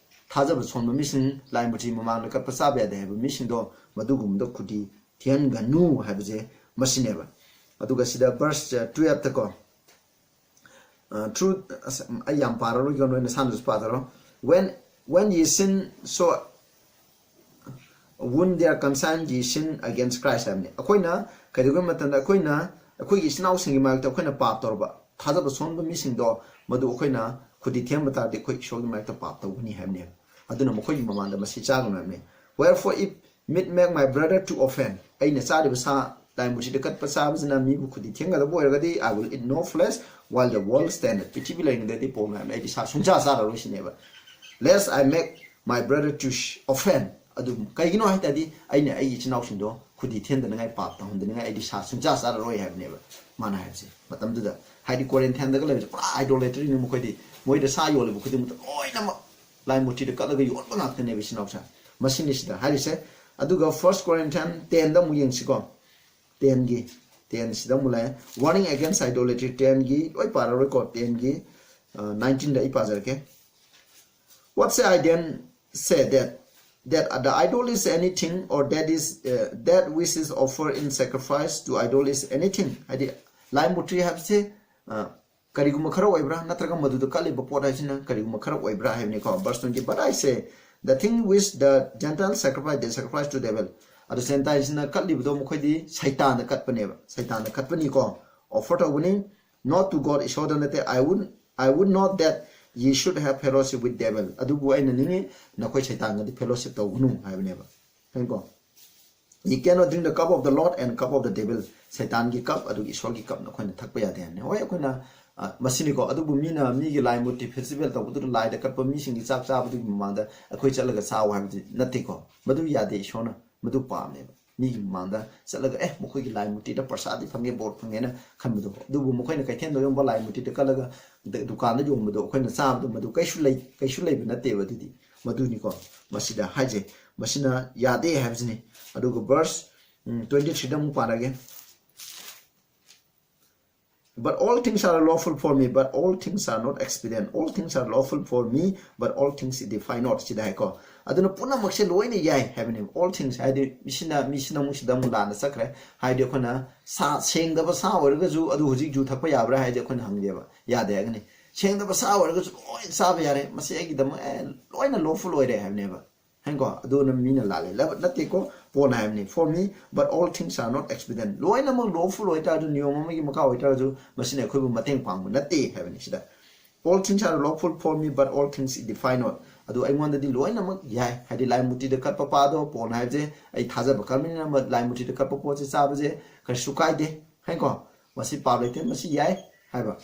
ꯊꯥꯖꯕ ꯁꯣꯟꯕ ꯃꯤꯁꯤꯡ, ꯂꯥꯏ ꯃꯨꯔꯇꯤ ꯃꯃꯥꯡꯗ ꯀꯠꯄ ꯆꯥꯕ ꯌꯥꯗꯦ ꯍꯥꯏꯕ ꯃꯤꯁꯤꯡꯗꯣ, ꯃꯗꯨꯒꯨꯝꯕꯗ ꯈꯨꯗꯤ ꯊꯤꯍꯟꯒꯅꯨ ꯍꯥꯏꯕꯁꯦ ꯃꯁꯤꯅꯦꯕ꯫ ꯑꯗꯨꯒ ꯁꯤꯗ verse twelve ꯇꯀꯣ, ꯑ, through, ꯑꯁ, ꯑꯩ ꯌꯥꯝ ꯄꯥꯔꯔꯣꯏꯒꯦ, ꯅꯣꯏ ꯅꯁꯥꯅꯁꯨ ꯄꯥꯖꯔꯣ꯫ "When, when ye sin, so wound their conscience, ye sin against Christ" ꯍꯥꯏꯕꯅꯤ꯫ ꯑꯩꯈꯣꯏꯅ ꯀꯩꯗꯧꯕ ꯃꯇꯝꯗ ꯑꯩꯈꯣꯏꯅ ꯑꯩꯈꯣꯏꯒꯤ ꯏꯆꯤꯟ ꯏꯅꯥꯎꯁꯤꯡꯒꯤ ꯃꯔꯛꯇ ꯑꯩꯈꯣꯏꯅ ꯄꯥꯞ ꯇꯧꯔꯕ, ꯊꯥꯖꯕ ꯁꯣꯟꯕ ꯃꯤꯁꯤꯡꯗꯣ, ꯃꯗꯨ ꯑꯩꯈꯣꯏꯅ ꯈꯨꯗꯤ ꯊꯤꯍꯟꯕ ꯇꯥꯔꯗꯤ ꯑꯩꯈꯣꯏ ꯏꯁꯣꯔꯒꯤ ꯃꯔꯛꯇ ꯄꯥꯞ ꯇꯧꯒꯅꯤ ꯍꯥꯏꯕꯅꯦꯕ꯫ ꯑꯗꯨꯅ ꯃꯈꯣꯏꯒꯤ ꯃꯃꯥꯡꯗ ꯃꯁꯤ ꯆꯥꯒꯅꯨ ꯍꯥꯏꯕꯅꯤ꯫ "Wherefore if meat make my brother to offend", ꯑꯩꯅ ꯆꯥꯔꯤꯕ ꯁꯥ, ꯂꯥꯏ ꯃꯨꯔꯇꯤꯗ ꯀꯠꯄ ꯆꯥꯕꯁꯤꯅ ꯃꯤꯕꯨ ꯈꯨꯗꯤ ꯊꯦꯡꯒꯗꯕ ꯑꯣꯏꯔꯒꯗꯤ, "I will eat no flesh while the world standeth", ꯄ꯭ꯔꯤꯊꯤꯕꯤ ꯂꯩꯔꯤꯉꯩꯗꯗꯤ ꯄꯣꯛꯅ ꯍꯥꯏꯕꯅꯤ, ꯑꯩꯗꯤ ꯁꯥ ꯁꯨꯡꯆꯥ ꯆꯥꯔꯔꯣꯏ ꯁꯤꯅꯦꯕ꯫ "Lest I make my brother to offend", ꯑꯗꯨ ꯀꯩꯒꯤꯅꯣ ꯍꯥꯏ ꯇꯥꯔꯗꯤ, ꯑꯩꯅ ꯑꯩꯒꯤ ꯏꯆꯤꯟ ꯏꯅꯥꯎꯁꯤꯡꯗꯣ ꯈꯨꯗꯤ ꯊꯦꯟꯗꯅꯉꯥꯏ, ꯄꯥꯞ ꯇꯧꯍꯟꯗꯅꯉꯥꯏ ꯑꯩꯗꯤ ꯁꯥ ꯁꯨꯡꯆꯥ ꯆꯥꯔꯔꯣꯏ ꯍꯥꯏꯕꯅꯦꯕ ꯃꯥꯅ ꯍꯥꯏꯕꯁꯦ꯫ ꯃꯇꯝꯗꯨꯗ ꯍꯥꯏꯗꯤ ꯀꯣꯔꯤꯟꯊꯤꯌꯥꯟꯗꯒ ꯂꯩꯕꯁꯦ ꯄꯨꯔꯥ idolatry ꯅꯤ ꯃꯈꯣꯏꯗꯤ꯫ ꯃꯣꯏꯗ ꯁꯥ ꯌꯣꯜꯂꯤꯕ ꯈꯨꯗꯤꯡꯃꯛꯇ ꯂꯣꯏꯅꯃꯛ ꯂꯥꯏ ꯃꯨꯔꯇꯤꯗ ꯀꯠꯂꯒ ꯌꯣꯟꯕ ꯉꯥꯛꯇꯅꯦꯕ ꯏꯆꯤꯟ ꯏꯅꯥꯎꯁꯦ꯫ ꯃꯁꯤꯅꯤ ꯁꯤꯗ ꯍꯥꯏꯔꯤꯁꯦ, ꯑꯗꯨꯒ First Corinthians ten ꯗ ꯑꯃꯨꯛ ꯌꯦꯡꯁꯤꯀꯣ꯫ Ten ꯒꯤ, ten ꯁꯤꯗ ꯑꯃꯨꯛ ꯂꯥꯛꯑꯦ꯫ Warning against idolatry, ten ꯒꯤ ꯂꯣꯏ ꯄꯥꯔꯔꯣꯏꯀꯣ, ten ꯒꯤ, ꯑ, nineteen ꯗ ꯑꯩ ꯄꯥꯖꯔꯛꯀꯦ꯫ What say I then? Say that, that the idol is anything, or that is, uh, that which is offered in sacrifice to idol is anything. ꯍꯥꯏꯗꯤ ꯂꯥꯏ ꯃꯨꯔꯇꯤ ꯍꯥꯏꯕꯁꯦ, ꯑ, ꯀꯔꯤꯒꯨꯝꯕ ꯈꯔ ꯑꯣꯏꯕ꯭ꯔꯥ, ꯅꯠꯇ꯭ꯔꯒ ꯃꯗꯨꯗ ꯀꯠꯂꯤꯕ ꯄꯣꯠ ꯍꯥꯏꯁꯤꯅ ꯀꯔꯤꯒꯨꯝꯕ ꯈꯔ ꯑꯣꯏꯕ꯭ꯔꯥ ꯍꯥꯏꯕꯅꯤꯀꯣ꯫ Verse twenty, "But I say, the thing which the Gentiles sacrifice, they sacrifice to devil." ꯑꯗꯣ Gentileꯁꯤꯡꯅ ꯀꯠꯂꯤꯕꯗꯣ ꯃꯈꯣꯏꯗꯤ ꯁꯩꯇꯥꯟꯗ ꯀꯠꯄꯅꯦꯕ, ꯁꯩꯇꯥꯟꯗ ꯀꯠꯄꯅꯤꯀꯣ, offer ꯇꯧꯕꯅꯤ, not to God, ꯏꯁꯣꯔꯗ ꯅꯠꯇꯦ꯫ "I would, I would not that ye should have fellowship with devil." ꯑꯗꯨꯕꯨ ꯑꯩꯅ ꯅꯤꯡꯉꯤ, ꯅꯈꯣꯏ ꯁꯩꯇꯥꯟꯒꯗꯤ fellowship ꯇꯧꯒꯅꯨ ꯍꯥꯏꯕꯅꯦꯕ꯫ ꯈꯪꯉꯤꯀꯣ? "Ye cannot drink the cup of the Lord and cup of the devil." ꯁꯩꯇꯥꯟꯒꯤ ꯀꯞ ꯑꯗꯨꯒ ꯏꯁꯣꯔꯒꯤ ꯀꯞꯅ ꯑꯩꯈꯣꯏꯅ ꯊꯛꯄ ꯌꯥꯗꯦ ꯍꯥꯏꯕꯅꯤ꯫ ꯍꯣꯏ, ꯑꯩꯈꯣꯏꯅ, ꯑ, ꯃꯁꯤꯅꯤꯀꯣ꯫ ꯑꯗꯨꯕꯨ ꯃꯤꯅ ꯃꯤꯒꯤ ꯂꯥꯏ ꯃꯨꯔꯇꯤ festival ꯇꯧꯕꯗꯨꯗ ꯂꯥꯏꯗ ꯀꯠꯄ ꯃꯤꯁꯤꯡꯒꯤ ꯆꯥꯛ ꯆꯥꯕꯗꯨꯒꯤ ꯃꯃꯥꯡꯗ ꯑꯩꯈꯣꯏ ꯆꯠꯂꯒ ꯆꯥꯎ ꯍꯥꯏꯕꯗꯤ ꯅꯠꯇꯦꯀꯣ꯫ ꯃꯗꯨ ꯌꯥꯗꯦ, ꯏꯁꯣꯔꯅ ꯃꯗꯨ ꯄꯥꯝꯃꯦꯕ꯫ ꯃꯤꯒꯤ ꯃꯃꯥꯡꯗ ꯆꯠꯂꯒ, "ꯑꯦ, ꯃꯈꯣꯏꯒꯤ ꯂꯥꯏ ꯃꯨꯔꯇꯤꯗ ꯄ꯭ꯔꯁꯥꯗꯤ ꯐꯪꯉꯦ, ꯕꯣꯔ ꯐꯪꯉꯦꯅ" ꯈꯟꯕꯗꯣ꯫ ꯑꯗꯨꯕꯨ ꯃꯈꯣꯏꯅ ꯀꯩꯊꯦꯜꯗ ꯌꯣꯟꯕ ꯂꯥꯏ ꯃꯨꯔꯇꯤꯗ ꯀꯠꯂꯒ ꯗ-, ꯗꯨꯀꯥꯟꯗ ꯌꯣꯟꯕꯗꯣ ꯑꯩꯈꯣꯏꯅ ꯆꯥꯕꯗꯣ, ꯃꯗꯨ ꯀꯩꯁꯨ ꯂꯩ-, ꯀꯩꯁꯨ ꯂꯩꯕ ꯅꯠꯇꯦꯕ꯫ ꯑꯗꯨꯗꯤ ꯃꯗꯨꯅꯤꯀꯣ ꯃꯁꯤꯗ ꯍꯥꯏꯁꯦ, ꯃꯁꯤꯅ ꯌꯥꯗꯦ ꯍꯥꯏꯕꯁꯤꯅꯤ꯫ ꯑꯗꯨꯒ verse, ꯎꯝ, twenty three ꯗ ꯑꯃꯨꯛ ꯄꯥꯔꯒꯦ꯫ "But all things are lawful for me, but all things are not expedient. All things are lawful for me, but all things it defy not." ꯁꯤꯗ ꯍꯥꯏꯀꯣ꯫ ꯑꯗꯨꯅ ꯄꯨꯝꯅꯃꯛꯁꯦ ꯂꯣꯏꯅ ꯌꯥꯏ ꯍꯥꯏꯕꯅꯦꯕ꯫ All things ꯍꯥꯏꯗꯤ ꯃꯤꯁꯤꯅ, ꯃꯤꯁꯤꯅ ꯑꯃꯨꯛ ꯁꯤꯗ ꯑꯃꯨꯛ ꯂꯥꯟꯅ ꯆꯠꯈ꯭ꯔꯦ꯫ ꯍꯥꯏꯗꯤ ꯑꯩꯈꯣꯏꯅ ꯁꯥ, ꯁꯦꯡꯗꯕ ꯁꯥ ꯑꯣꯏꯔꯒꯁꯨ ꯑꯗꯨ ꯍꯧꯖꯤꯛ ꯖꯨ ꯊꯛꯄ ꯌꯥꯕ꯭ꯔꯥ ꯍꯥꯏꯗꯤ ꯑꯩꯈꯣꯏꯅ ꯍꯪꯗꯦꯕ, ꯌꯥꯗꯦ ꯍꯥꯏꯒꯅꯤ꯫ ꯁꯦꯡꯗꯕ ꯁꯥ ꯑꯣꯏꯔꯒꯁꯨ ꯂꯣꯏ ꯆꯥꯕ ꯌꯥꯔꯦ, ꯃꯁꯤ ꯑꯩꯒꯤꯗꯃꯛ, ꯑꯦ, ꯂꯣꯏꯅ lawful ꯑꯣꯏꯔꯦ ꯍꯥꯏꯕꯅꯦꯕ꯫ ꯍꯥꯏꯀꯣ? ꯑꯗꯨꯅ ꯃꯤꯅ ꯂꯥꯜꯂꯦ꯫ ꯂ-, ꯅꯠꯇꯦꯀꯣ, ꯄꯣꯜꯅ ꯍꯥꯏꯕꯅꯤ, "For me, but all things are not expedient." ꯂꯣꯏꯅꯃꯛ lawful ꯑꯣꯏꯇꯥꯔꯁꯨ, ꯅꯤꯌꯣꯝ ꯑꯃꯒꯤ ꯃꯈꯥ ꯑꯣꯏꯇꯥꯔꯁꯨ, ꯃꯁꯤꯅ ꯑꯩꯈꯣꯏꯕꯨ ꯃꯇꯦꯡ ꯄꯥꯡꯕ ꯅꯠꯇꯦ ꯍꯥꯏꯕꯅꯤ ꯁꯤꯗ꯫ "All things are lawful for me, but all things it defy not." ꯑꯗꯨ ꯑꯩꯉꯣꯟꯗꯗꯤ ꯂꯣꯏꯅꯃꯛ ꯌꯥꯏ꯫ ꯍꯥꯏꯗꯤ ꯂꯥꯏ ꯃꯨꯔꯇꯤꯗ ꯀꯠꯄ ꯄꯥꯗꯣ, ꯄꯣꯜꯅ ꯍꯥꯏꯕꯁꯦ, ꯑꯩ ꯊꯥꯖꯕ ꯀꯟꯕꯅꯤꯅ ꯃ-, ꯂꯥꯏ ꯃꯨꯔꯇꯤꯗ ꯀꯠꯄ ꯄꯣꯠꯁꯦ ꯆꯥꯕꯁꯦ ꯀꯩꯁꯨ ꯀꯥꯏꯗꯦ꯫ ꯍꯥꯏꯀꯣ? ꯃꯁꯤ ꯄꯥꯞ ꯂꯩꯇꯦ, ꯃꯁꯤ ꯌꯥꯏ ꯍꯥꯏꯕ꯫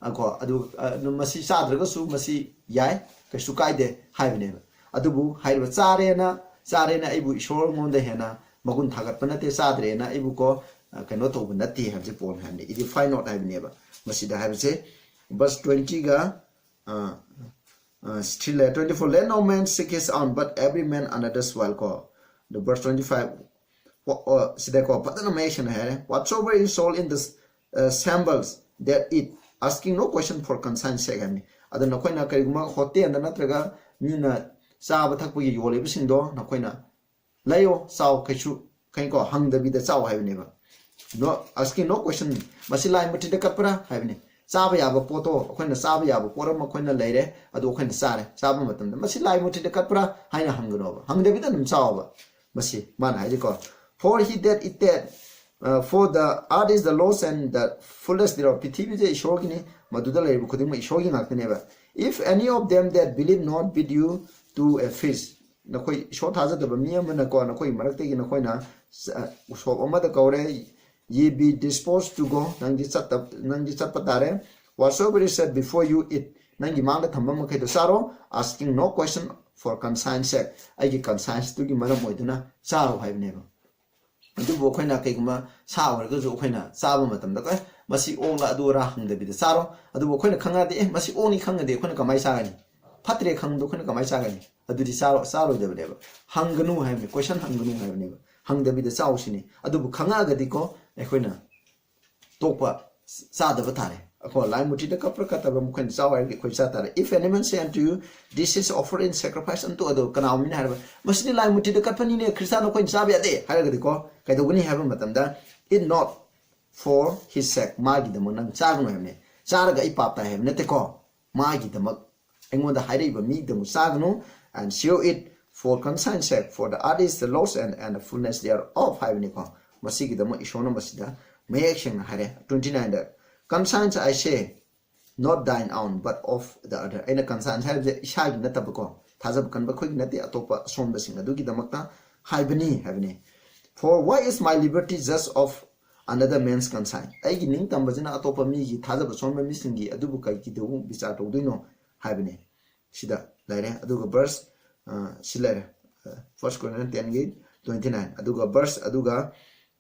ꯑ, ꯀꯣ, ꯑꯗꯨ, ꯑ, ꯃꯁꯤ ꯆꯥꯗ꯭ꯔꯒꯁꯨ ꯃꯁꯤ ꯌꯥꯏ, ꯀꯩꯁꯨ ꯀꯥꯏꯗꯦ ꯍꯥꯏꯕꯅꯦꯕ꯫ ꯑꯗꯨꯕꯨ ꯍꯥꯏꯔꯤꯕ ꯆꯥꯔꯦꯅ, ꯆꯥꯔꯦꯅ ꯑꯩꯕꯨ ꯏꯁꯣꯔꯉꯣꯟꯗ ꯍꯦꯟꯅ ꯃꯒꯨꯟ ꯊꯥꯒꯠꯄ ꯅꯠꯇꯦ, ꯆꯥꯗ꯭ꯔꯦꯅ ꯑꯩꯕꯨ ꯀꯣ, ꯑ, ꯀꯩꯅꯣ ꯇꯧꯕ ꯅꯠꯇꯦ ꯍꯥꯏꯕꯁꯦ ꯄꯣꯜꯅ ꯍꯥꯏꯕꯅꯤ꯫ "It defy not" ꯍꯥꯏꯕꯅꯦꯕ ꯃꯁꯤꯗ ꯍꯥꯏꯕꯁꯦ꯫ Verse twenty ꯒ, ꯑ, ꯑ, three ꯂꯩ, twenty four, "Let no man seek his own, but every man another's" ꯀꯣ꯫ ꯑꯗꯨ verse twenty five, ꯁꯤꯗꯀꯣ ꯐꯖꯅ ꯃꯌꯦꯛ ꯁꯦꯡꯅ ꯍꯥꯏꯔꯦ, "Whatsoever is sold in the uh, shambles, that it, asking no question for conscience sake" ꯍꯥꯏꯕꯅꯤ꯫ ꯑꯗꯨ ꯅꯈꯣꯏꯅ ꯀꯔꯤꯒꯨꯝꯕ ꯍꯣꯇꯦꯜꯗ ꯅꯠꯇ꯭ꯔꯒ ꯃꯤꯅ ꯆꯥꯕ ꯊꯛꯄꯒꯤ ꯌꯣꯜꯂꯤꯕꯁꯤꯡꯗꯣ ꯅꯈꯣꯏꯅ ꯂꯩꯌꯣ, ꯆꯥꯎ, ꯀꯩꯁꯨ ꯀꯩꯀꯣ ꯍꯪꯗꯕꯤꯗ ꯆꯥꯎ ꯍꯥꯏꯕꯅꯦꯕ꯫ No, asking no question, "ꯃꯁꯤ ꯂꯥꯏ ꯃꯨꯔꯇꯤꯗ ꯀꯠꯄ꯭ꯔꯥ?" ꯍꯥꯏꯕꯅꯤ꯫ ꯆꯥꯕ ꯌꯥꯕ ꯄꯣꯠꯇꯣ, ꯑꯩꯈꯣꯏꯅ ꯆꯥꯕ ꯌꯥꯕ ꯄꯣꯠ ꯑꯃ ꯑꯩꯈꯣꯏꯅ ꯂꯩꯔꯦ, ꯑꯗꯨ ꯑꯩꯈꯣꯏꯅ ꯆꯥꯔꯦ꯫ ꯆꯥꯕ ꯃꯇꯝꯗ "ꯃꯁꯤ ꯂꯥꯏ ꯃꯨꯔꯇꯤꯗ ꯀꯠꯄ꯭ꯔꯥ?" ꯍꯥꯏꯅ ꯍꯪꯒꯅꯣꯕ, ꯍꯪꯗꯕꯤꯗ ꯑꯗꯨꯝ ꯆꯥꯎꯕ꯫ ꯃꯁꯤ ꯃꯥꯅ ꯍꯥꯏꯁꯦꯀꯣ, "For he that eateth, uh, for the earth is the Lord's and the fullness thereof." ꯄ꯭ꯔꯤꯊꯤꯕꯤꯁꯦ ꯏꯁꯣꯔꯒꯤꯅꯤ, ꯃꯗꯨꯗ ꯂꯩꯔꯤꯕ ꯈꯨꯗꯤꯡꯃꯛ ꯏꯁꯣꯔꯒꯤ ꯉꯥꯛꯇꯅꯦꯕ꯫ "If any of them that believe not bid you to a feast," ꯅꯈꯣꯏ ꯏꯁꯣꯔ ꯊꯥꯖꯗꯕ ꯃꯤ ꯑꯃꯅꯀꯣ ꯅꯈꯣꯏꯒꯤ ꯃꯔꯛꯇꯒꯤ ꯅꯈꯣꯏꯅ ꯆ-, ꯎꯁꯣꯞ ꯑꯃꯗ ꯀꯧꯔꯦ, "Ye be disposed to go," ꯅꯪꯗꯤ ꯆꯠꯇ-, ꯅꯪꯗꯤ ꯆꯠꯄ ꯇꯥꯔꯦ꯫ "Whatsoever is set before you, eat," ꯅꯪꯒꯤ ꯃꯥꯡꯗ ꯊꯝꯕ ꯃꯈꯩꯗꯣ ꯆꯥꯔꯣ, "asking no question for conscience sake," ꯑꯩꯒꯤ conscienceꯇꯨꯒꯤ ꯃꯔꯝ ꯑꯣꯏꯗꯨꯅ ꯆꯥꯔꯣ ꯍꯥꯏꯕꯅꯦꯕ꯫ ꯑꯗꯨꯕꯨ ꯑꯩꯈꯣꯏꯅ ꯀꯩꯒꯨꯝꯕ ꯁꯥ ꯑꯣꯏꯔꯒꯁꯨ ꯑꯩꯈꯣꯏꯅ ꯆꯥꯕ ꯃꯇꯝꯗ, "ꯑꯦ, ꯃꯁꯤ ꯑꯣꯛꯂ ꯑꯗꯨꯔ?" ꯍꯪꯗꯕꯤꯗ ꯆꯥꯔꯣ꯫ ꯑꯗꯨꯕꯨ ꯑꯩꯈꯣꯏꯅ ꯈꯪꯉꯗꯤ, "ꯑꯦ, ꯃꯁꯤ ꯑꯣꯛꯅꯤ" ꯈꯪꯉꯗꯤ ꯑꯩꯈꯣꯏꯅ ꯀꯃꯥꯏꯅ ꯆꯥꯒꯅꯤ? ꯐꯠꯇ꯭ꯔꯦ ꯈꯪꯕꯗꯣ ꯑꯩꯈꯣꯏꯅ ꯀꯃꯥꯏꯅ ꯆꯥꯒꯅꯤ? ꯑꯗꯨꯗꯤ ꯆꯥꯔꯣ-, ꯆꯥꯔꯣꯏꯗꯕꯅꯦꯕ꯫ ꯍꯪꯒꯅꯨ ꯍꯥꯏꯕꯅꯤ, question ꯍꯪꯒꯅꯨ ꯍꯥꯏꯕꯅꯦꯕ꯫ ꯍꯪꯗꯕꯤꯗ ꯆꯥꯎ ꯁꯤꯅꯤ꯫ ꯑꯗꯨꯕꯨ ꯈꯪꯉꯛꯑꯒꯗꯤꯀꯣ ꯑꯩꯈꯣꯏꯅ ꯇꯣꯛꯄ, ꯆꯥꯗꯕ ꯇꯥꯔꯦ꯫ ꯑꯩꯈꯣꯏ ꯂꯥꯏ ꯃꯨꯔꯇꯤꯗ ꯀꯠꯄ꯭ꯔꯥ ꯀꯠꯇꯕ꯭ꯔꯥ ꯃꯈꯣꯏꯅ ꯆꯥꯎ ꯍꯥꯏꯔꯒꯗꯤ ꯑꯩꯈꯣꯏ ꯆꯥ ꯇꯥꯔꯦ꯫ "If any man say unto you, This is offered in sacrifice unto," ꯑꯗꯣ ꯀꯅꯥꯒꯨꯝꯕꯅ ꯍꯥꯏꯔꯕ, "ꯃꯁꯤꯗꯤ ꯂꯥꯏ ꯃꯨꯔꯇꯤꯗ ꯀꯠꯄꯅꯤꯅꯦ, ꯈ꯭ꯔꯤꯁꯇꯥꯟ ꯑꯩꯈꯣꯏꯅ ꯆꯥꯕ ꯌꯥꯗꯦ" ꯍꯥꯏꯔꯒꯗꯤꯀꯣ ꯀꯩꯗꯧꯒꯅꯤ ꯍꯥꯏꯕ ꯃꯇꯝꯗ, "Eat not for his sake," ꯃꯥꯒꯤꯗꯃꯛ ꯅꯪ ꯆꯥꯒꯅꯨ ꯍꯥꯏꯕꯅꯦ꯫ ꯆꯥꯔꯒ ꯑꯩ ꯄꯥꯞ ꯇꯥꯏ ꯍꯥꯏꯕ ꯅꯠꯇꯦꯀꯣ, ꯃꯥꯒꯤꯗꯃꯛ ꯑꯩꯉꯣꯟꯗ ꯍꯥꯏꯔꯛꯏꯕ ꯃꯤꯗꯃꯛ ꯆꯥꯒꯅꯨ꯫ "And shew it for conscience sake, for the earth is the Lord's and, and the fullness thereof" ꯍꯥꯏꯕꯅꯤꯀꯣ꯫ ꯃꯁꯤꯒꯤꯗꯃꯛ ꯏꯁꯣꯔꯅ ꯃꯁꯤꯗ ꯃꯌꯦꯛ ꯁꯦꯡꯅ ꯍꯥꯏꯔꯦ꯫ Twenty nineꯗ, "Conscience, I say, not thine own, but of the other." ꯑꯩꯅ conscience ꯍꯥꯏꯕꯁꯦ ꯏꯁꯥꯒꯤ ꯅꯠꯇꯕꯀꯣ, ꯊꯥꯖꯕ ꯀꯟꯕ ꯑꯩꯈꯣꯏꯒꯤ ꯅꯠꯇꯦ, ꯑꯇꯣꯞꯄ ꯑꯁꯣꯟꯕꯁꯤꯡ ꯑꯗꯨꯒꯤꯗꯃꯛꯇ ꯍꯥꯏꯕꯅꯤ ꯍꯥꯏꯕꯅꯤ꯫ "For why is my liberty judged of another man's conscience?" ꯑꯩꯒꯤ ꯅꯤꯡꯇꯝꯕꯁꯤꯅ ꯑꯇꯣꯞꯄ ꯃꯤꯒꯤ, ꯊꯥꯖꯕ ꯁꯣꯟꯕ ꯃꯤꯁꯤꯡꯒꯤ ꯑꯗꯨꯕꯨ ꯀꯩꯒꯤꯗꯧ ꯕꯤꯆꯥꯔ ꯇꯧꯗꯣꯏꯅꯣ ꯍꯥꯏꯕꯅꯤ꯫ ꯁꯤꯗ ꯂꯩꯔꯦ꯫ ꯑꯗꯨꯒ verse, ꯑ, ꯁꯤ ꯂꯩꯔꯦ꯫ ꯑ, First Corinthians tenꯒꯤ twenty nine꯫ ꯑꯗꯨꯒ verse, ꯑꯗꯨꯒ,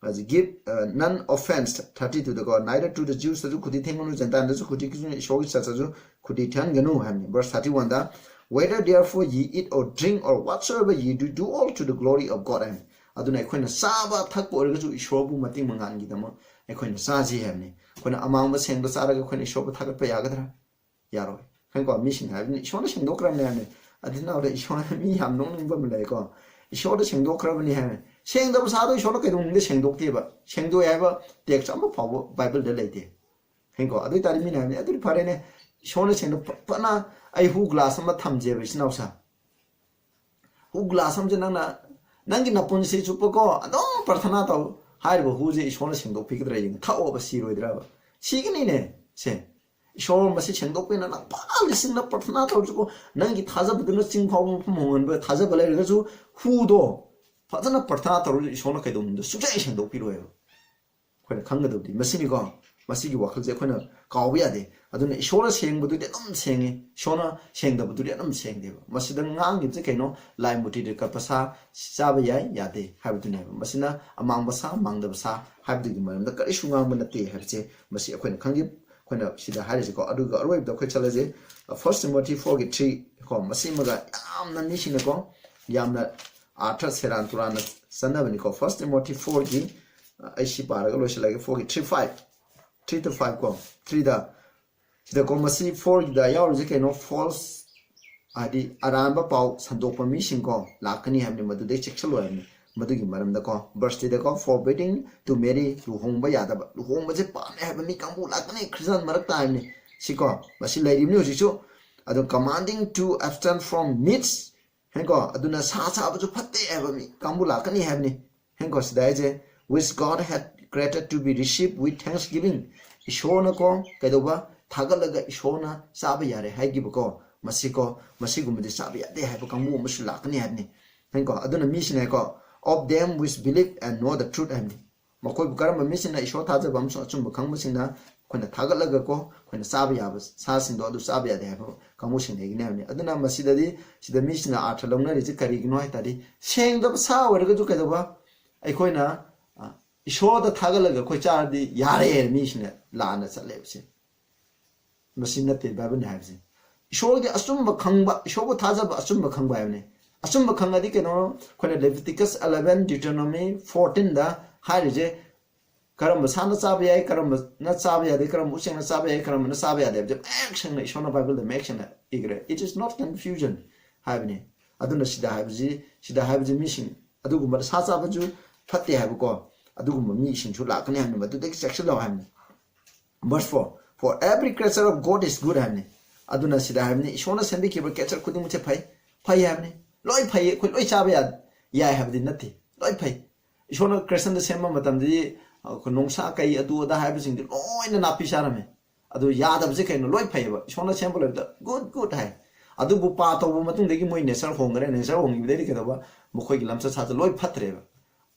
ꯑ, "Give, ꯑ, none offense," thirty twoꯗꯀꯣ, "Neither to the Jews" ꯇꯁꯨ ꯈꯨꯗꯤ ꯊꯦꯡꯒꯅꯨ, Gentile ꯗꯁꯨ ꯈꯨꯗꯤ ꯊꯦꯡꯒꯅꯨ, ꯏꯁꯣꯔꯒꯤ church ꯇꯁꯨ ꯈꯨꯗꯤ ꯊꯦꯡꯍꯟꯒꯅꯨ ꯍꯥꯏꯕꯅꯤ꯫ Verse thirty oneꯗ, "Whether therefore ye eat or drink or whatsoever ye do, do all to the glory of God." ꯍꯥꯏꯅ꯫ ꯑꯗꯨꯅ ꯑꯩꯈꯣꯏꯅ ꯆꯥꯕ ꯊꯛꯄ ꯑꯣꯏꯔꯒꯁꯨ ꯏꯁꯣꯔꯕꯨ ꯃꯇꯤꯡ ꯃꯉꯥꯟꯒꯤꯗꯃꯛ ꯑꯩꯈꯣꯏꯅ ꯆꯥꯁꯤ ꯍꯥꯏꯕꯅꯤ꯫ ꯑꯩꯈꯣꯏꯅ ꯑꯃꯥꯡꯕ ꯁꯦꯡꯕ ꯆꯥꯔꯒ ꯑꯩꯈꯣꯏꯅ ꯏꯁꯣꯔꯕꯨ ꯊꯥꯒꯠꯄ ꯌꯥꯒꯗ꯭ꯔꯥ? ꯌꯥꯔꯣꯏ꯫ ꯈꯪꯉꯤꯀꯣ? ꯃꯤꯁꯤꯡꯅ ꯍꯥꯏꯕꯅꯤ, "ꯏꯁꯣꯔꯅ ꯁꯦꯡꯗꯣꯛꯈ꯭ꯔꯕꯅꯦ" ꯍꯥꯏꯕꯅꯤ꯫ ꯑꯗꯨꯅ ꯏꯁꯣꯔꯅ, ꯃꯤ ꯌꯥꯝ ꯅꯣꯛꯅꯤꯡꯕ ꯑꯃ ꯂꯩꯀꯣ꯫ "ꯏꯁꯣꯔꯅ ꯁꯦꯡꯗꯣꯛꯈ꯭ꯔꯕꯅꯤ" ꯍꯥꯏꯕꯅꯤ꯫ ꯁꯦꯡꯗꯕ ꯁꯥꯗꯣ ꯏꯁꯣꯔꯅ ꯀꯩꯗꯧꯅꯨꯡꯗ ꯁꯦꯡꯗꯣꯛꯇꯦꯕ꯫ ꯁꯦꯡꯗꯣꯛꯑꯦ ꯍꯥꯏꯕ ꯇꯦꯛꯁ ꯑꯃ ꯐꯥꯎꯕ ꯕꯥꯏꯕꯜꯗ ꯂꯩꯇꯦ꯫ ꯈꯪꯉꯤꯀꯣ? ꯑꯗꯨ ꯑꯣꯏꯇꯥꯔꯗꯤ ꯃꯤꯅ ꯍꯥꯏꯕꯅꯤ, "ꯑꯗꯨꯗꯤ ꯐꯔꯦꯅꯦ, ꯏꯁꯣꯔꯅ ꯁꯦꯡꯗꯣꯛ-, ꯐ-, ꯐꯅ ꯑꯩ ꯍꯨ ꯒ꯭ꯂꯥꯁ ꯑꯃ ꯊꯝꯖꯦꯕ, ꯏꯆꯤꯟ ꯏꯅꯥꯎꯁꯥ꯫ ꯍꯨ ꯒ꯭ꯂꯥꯁ ꯑꯃꯁꯦ ꯅꯪꯅ, ꯅꯪꯒꯤ ꯅꯄꯨꯟꯁꯤ ꯆꯨꯞꯄꯀꯣ ꯑꯗꯨꯝ ꯄ꯭ꯔꯊꯅꯥ ꯇꯧ꯫ ꯍꯥꯏꯔꯤꯕ ꯍꯨꯁꯦ ꯏꯁꯣꯔꯅ ꯁꯦꯡꯗꯣꯛꯄꯤꯒꯗ꯭ꯔꯥ ꯌꯦꯡꯉꯨ꯫ ꯊꯛꯑꯣꯕ, ꯁꯤꯔꯣꯏꯗ꯭ꯔꯕ? ꯁꯤꯒꯅꯤꯅꯦ꯫ ꯁꯦ, ꯏꯁꯣꯔ ꯃꯁꯤ ꯁꯦꯡꯗꯣꯛꯄꯤꯅ ꯅꯪ ꯐꯥ ꯂꯤꯁꯤꯡꯅ ꯄ꯭ꯔꯊꯅꯥ ꯇꯧꯔꯁꯨꯀꯣ, ꯅꯪꯒꯤ ꯊꯥꯖꯕꯗꯨꯅ ꯆꯤꯡ ꯐꯥꯎꯕ ꯃꯐꯝ ꯍꯣꯡꯍꯟꯕ ꯊꯥꯖꯕ ꯂꯩꯔꯒꯁꯨ, ꯍꯨꯗꯣ ꯐꯖꯅ ꯄ꯭ꯔꯊꯅꯥ ꯇꯧꯔꯁꯨ ꯏꯁꯣꯔꯅ ꯀꯩꯗꯧꯅꯨꯡꯗ ꯁꯨꯡꯁꯦꯡ ꯁꯦꯡꯗꯣꯛꯄꯤꯔꯣꯏꯕ꯫ ꯑꯩꯈꯣꯏꯅ ꯈꯪꯒꯗꯕꯗꯤ ꯃꯁꯤꯅꯤꯀꯣ꯫ ꯃꯁꯤꯒꯤ ꯋꯥꯈꯜꯁꯦ ꯑꯩꯈꯣꯏꯅ ꯀꯥꯎꯕ ꯌꯥꯗꯦ꯫ ꯑꯗꯨꯅ ꯏꯁꯣꯔꯅ ꯁꯦꯡꯕꯗꯨꯗꯤ ꯑꯗꯨꯝ ꯁꯦꯡꯉꯤ, ꯏꯁꯣꯔꯅ ꯁꯦꯡꯗꯕꯗꯨꯗꯤ ꯑꯗꯨꯝ ꯁꯦꯡꯗꯦꯕ꯫ ꯃꯁꯤꯗ ꯉꯥꯡꯉꯤꯕꯁꯦ ꯀꯩꯅꯣ? ꯂꯥꯏ ꯃꯨꯔꯇꯤꯗ ꯀꯠꯄ ꯁꯥ ꯆꯥꯕ ꯌꯥꯏ, ꯌꯥꯗꯦ ꯍꯥꯏꯕꯗꯨꯅꯦꯕ꯫ ꯃꯁꯤꯅ ꯑꯃꯥꯡꯕ ꯁꯥ, ꯃꯥꯡꯗꯕ ꯁꯥ ꯍꯥꯏꯕꯗꯨꯒꯤ ꯃꯔꯝꯗ ꯀꯔꯤꯁꯨ ꯉꯥꯡꯕ ꯅꯠꯇꯦ ꯍꯥꯏꯕꯁꯦ ꯃꯁꯤ ꯑꯩꯈꯣꯏꯅ ꯈꯪꯖꯩ꯫ ꯑꯩꯈꯣꯏꯅ ꯁꯤꯗ ꯍꯥꯏꯔꯤꯁꯤꯀꯣ꯫ ꯑꯗꯨꯒ ꯑꯔꯣꯏꯕꯗ ꯑꯩꯈꯣꯏ ꯆꯠꯂꯁꯦ, First Timothy four ꯒꯤ three ꯀꯣ꯫ ꯃꯁꯤꯃꯒ ꯌꯥꯝꯅ ꯃꯤꯁꯤꯡꯅꯀꯣ, ꯌꯥꯝꯅ ꯑꯥꯔꯊ ꯁꯦꯔꯥꯟ ꯇꯨꯔꯥꯟꯅ ꯆꯠꯅꯕꯅꯤꯀꯣ꯫ First Timothy four ꯒꯤ, ꯑꯩ ꯁꯤ ꯄꯥꯔꯒ ꯂꯣꯏꯁꯤꯜꯂꯒꯦ, four ꯒꯤ three five, three to five ꯀꯣ, three ꯗ꯫ ꯁꯤꯗꯀꯣ, ꯃꯁꯤ four ꯒꯤꯗ ꯌꯥꯎꯔꯤꯁꯦ ꯀꯩꯅꯣ? False, ꯍꯥꯏꯗꯤ ꯑꯔꯥꯟꯕ ꯄꯥꯎ ꯁꯟꯗꯣꯛꯄ ꯃꯤꯁꯤꯡꯀꯣ ꯂꯥꯛꯀꯅꯤ ꯍꯥꯏꯕꯅꯤ, ꯃꯗꯨꯗꯩ ꯆꯦꯛꯁꯤꯜꯂꯣ ꯍꯥꯏꯕꯅꯤ꯫ ꯃꯗꯨꯒꯤ ꯃꯔꯝꯗꯀꯣ, verse three ꯗꯀꯣ, "Forbidding to marry", ꯂꯨꯍꯣꯡꯕ ꯌꯥꯗꯕ, ꯂꯨꯍꯣꯡꯕꯁꯦ ꯄꯥꯝꯃꯦ ꯍꯥꯏꯕ ꯃꯤ ꯀꯥꯡꯕꯨ ꯂꯥꯛꯀꯅꯤ, ꯈ꯭ꯔꯤꯁꯇꯥꯟ ꯃꯔꯛꯇ ꯍꯥꯏꯕꯅꯤ꯫ ꯁꯤꯀꯣ, ꯃꯁꯤ ꯂꯩꯔꯤꯕꯅꯤ ꯍꯧꯖꯤꯛꯁꯨ꯫ ꯑꯗꯣ, "Commanding to abstain from meats", ꯍꯦꯡꯀꯣ, ꯑꯗꯨꯅ ꯁꯥ ꯆꯥꯕꯁꯨ ꯐꯠꯇꯦ ꯍꯥꯏꯕ ꯃꯤ ꯀꯥꯡꯕꯨ ꯂꯥꯛꯀꯅꯤ ꯍꯥꯏꯕꯅꯤ꯫ ꯍꯦꯡꯀꯣ, ꯁꯤꯗ ꯍꯥꯏꯁꯦ, "Which God had created to be received with thanksgiving", ꯏꯁꯣꯔꯅꯀꯣ ꯀꯩꯗꯧꯕ? ꯊꯥꯒꯠꯂꯒ ꯏꯁꯣꯔꯅ ꯆꯥꯕ ꯌꯥꯔꯦ ꯍꯥꯏꯈꯤꯕꯀꯣ꯫ ꯃꯁꯤꯀꯣ, ꯃꯁꯤꯒꯨꯝꯕꯗꯤ ꯆꯥꯕ ꯌꯥꯗꯦ ꯍꯥꯏꯕ ꯀꯥꯡꯕꯨ ꯑꯃꯁꯨ ꯂꯥꯛꯀꯅꯤ ꯍꯥꯏꯕꯅꯤ꯫ ꯍꯦꯡꯀꯣ, ꯑꯗꯨꯅ ꯃꯤꯁꯤꯡꯅꯀꯣ, "Of them which believe and know the truth" ꯍꯥꯏꯕꯅꯤ꯫ ꯃꯈꯣꯏꯕꯨ ꯀꯔꯝꯕ ꯃꯤꯁꯤꯡꯅ? ꯏꯁꯣꯔ ꯊꯥꯖꯕ ꯑꯃꯁꯨꯡ ꯑꯆꯨꯝꯕ ꯈꯪꯕꯁꯤꯡꯅ ꯑꯩꯈꯣꯏꯅ ꯊꯥꯒꯠꯂꯒꯀꯣ, ꯑꯩꯈꯣꯏꯅ ꯆꯥꯕ ꯌꯥꯕ ꯁꯥꯁꯤꯡꯗꯣ ꯑꯗꯨ ꯆꯥꯕ ꯌꯥꯗꯦ ꯍꯥꯏꯕ ꯀꯥꯡꯕꯨꯁꯤꯡꯗꯒꯤꯅꯦ ꯍꯥꯏꯕꯅꯤ꯫ ꯑꯗꯨꯅ ꯃꯁꯤꯗꯗꯤ, ꯁꯤꯗ ꯃꯤꯁꯤꯡꯅ ꯑꯥꯔꯊ ꯂꯧꯅꯔꯤꯁꯦ ꯀꯔꯤꯒꯤꯅꯣ ꯍꯥꯏ ꯇꯥꯔꯗꯤ, ꯁꯦꯡꯗꯕ ꯁꯥ ꯑꯣꯏꯔꯒꯁꯨ ꯀꯩꯗꯧꯕ? ꯑꯩꯈꯣꯏꯅ, ꯑ, ꯏꯁꯣꯔꯗ ꯊꯥꯒꯠꯂꯒ ꯑꯩꯈꯣꯏ ꯆꯥꯔꯗꯤ ꯌꯥꯔꯦ, ꯃꯤꯁꯤꯡꯅ ꯂꯥꯟꯅ ꯆꯠꯂꯦꯕꯁꯦ꯫ ꯃꯁꯤ ꯅꯠꯇꯦ ꯕꯥꯏꯕꯜꯅ ꯍꯥꯏꯕꯁꯦ꯫ ꯏꯁꯣꯔꯒꯤ ꯑꯆꯨꯝꯕ ꯈꯪꯕ, ꯏꯁꯣꯔꯕꯨ ꯊꯥꯖꯕ, ꯑꯆꯨꯝꯕ ꯈꯪꯕ ꯍꯥꯏꯕꯅꯤ꯫ ꯑꯆꯨꯝꯕ ꯈꯪꯉꯗꯤ ꯀꯩꯅꯣ? ꯑꯩꯈꯣꯏꯅ Leviticus eleven, Deuteronomy fourteen ꯗ ꯍꯥꯏꯔꯤꯁꯦ, ꯀꯔꯝꯕ ꯁꯥꯅ ꯆꯥꯕ ꯌꯥꯏ, ꯀꯔꯝꯕꯅ ꯆꯥꯕ ꯌꯥꯗꯦ, ꯀꯔꯝꯕ ꯎꯆꯦꯛꯅ ꯆꯥꯕ ꯌꯥꯏ, ꯀꯔꯝꯕꯅ ꯆꯥꯕ ꯌꯥꯗꯦ ꯍꯥꯏꯕꯁꯦ ꯃꯌꯦꯛ ꯁꯦꯡꯅ ꯏꯁꯣꯔꯅ ꯕꯥꯏꯕꯜꯗ ꯃꯌꯦꯛ ꯁꯦꯡꯅ ꯏꯈ꯭ꯔꯦ꯫ It is not confusion ꯍꯥꯏꯕꯅꯤ꯫ ꯑꯗꯨꯅ ꯁꯤꯗ ꯍꯥꯏꯕꯁꯤ, ꯁꯤꯗ ꯍꯥꯏꯕꯁꯤ ꯃꯤꯁꯤꯡ ꯑꯗꯨꯒꯨꯝꯕ ꯁꯥ ꯆꯥꯕꯁꯨ ꯐꯠꯇꯦ ꯍꯥꯏꯕꯀꯣ, ꯑꯗꯨꯒꯨꯝꯕ ꯃꯤꯁꯤꯡꯁꯨ ꯂꯥꯛꯀꯅꯤ ꯍꯥꯏꯕꯅꯤ, ꯃꯗꯨꯗꯒꯤ ꯆꯦꯛꯁꯤꯜꯂꯣ ꯍꯥꯏꯕꯅꯤ꯫ Verse four, "For every creature of God is good" ꯍꯥꯏꯕꯅꯤ꯫ ꯑꯗꯨꯅ ꯁꯤꯗ ꯍꯥꯏꯕꯅꯤ, ꯏꯁꯣꯔꯅ ꯁꯦꯝꯕꯤꯈꯤꯕ creature ꯈꯨꯗꯤꯡꯃꯛꯁꯦ ꯐꯩ, ꯐꯩ ꯍꯥꯏꯕꯅꯤ꯫ ꯂꯣꯏ ꯐꯩ, ꯑꯩꯈꯣꯏ ꯂꯣꯏ ꯆꯥꯕ ꯌꯥ-, ꯌꯥꯏ ꯍꯥꯏꯕꯗꯤ ꯅꯠꯇꯦ, ꯂꯣꯏ ꯐꯩ꯫ ꯏꯁꯣꯔꯅ creationꯗ ꯁꯦꯝꯕ ꯃꯇꯝꯗꯗꯤ, ꯑ, ꯑꯩꯈꯣꯏ ꯅꯣꯡꯁꯥ ꯀꯩ ꯑꯗꯨ ꯑꯗꯥ ꯍꯥꯏꯕꯁꯤꯡꯗꯤ ꯂꯣꯏꯅ ꯅꯥꯄꯤ ꯆꯥꯔꯝꯃꯦ꯫ ꯑꯗꯨ ꯌꯥꯗꯕꯁꯦ ꯀꯩꯅꯣ? ꯂꯣꯏ ꯐꯩꯌꯦꯕ꯫ ꯏꯁꯣꯔꯅ ꯁꯦꯝꯕ ꯂꯣꯏꯕꯗ good, good ꯍꯥꯏ꯫ ꯑꯗꯨꯕꯨ ꯄꯥꯞ ꯇꯧꯕ ꯃꯇꯨꯡꯗꯒꯤ ꯃꯣꯏ nature ꯍꯣꯡꯈ꯭ꯔꯦ꯫ Nature ꯍꯣꯡꯈꯤꯕꯗꯩꯗꯤ ꯀꯩꯗꯧꯕ? ꯃꯈꯣꯏꯒꯤ ꯂꯝꯆꯠ ꯁꯥꯖꯠ ꯂꯣꯏ ꯐꯠꯇ꯭ꯔꯦꯕ꯫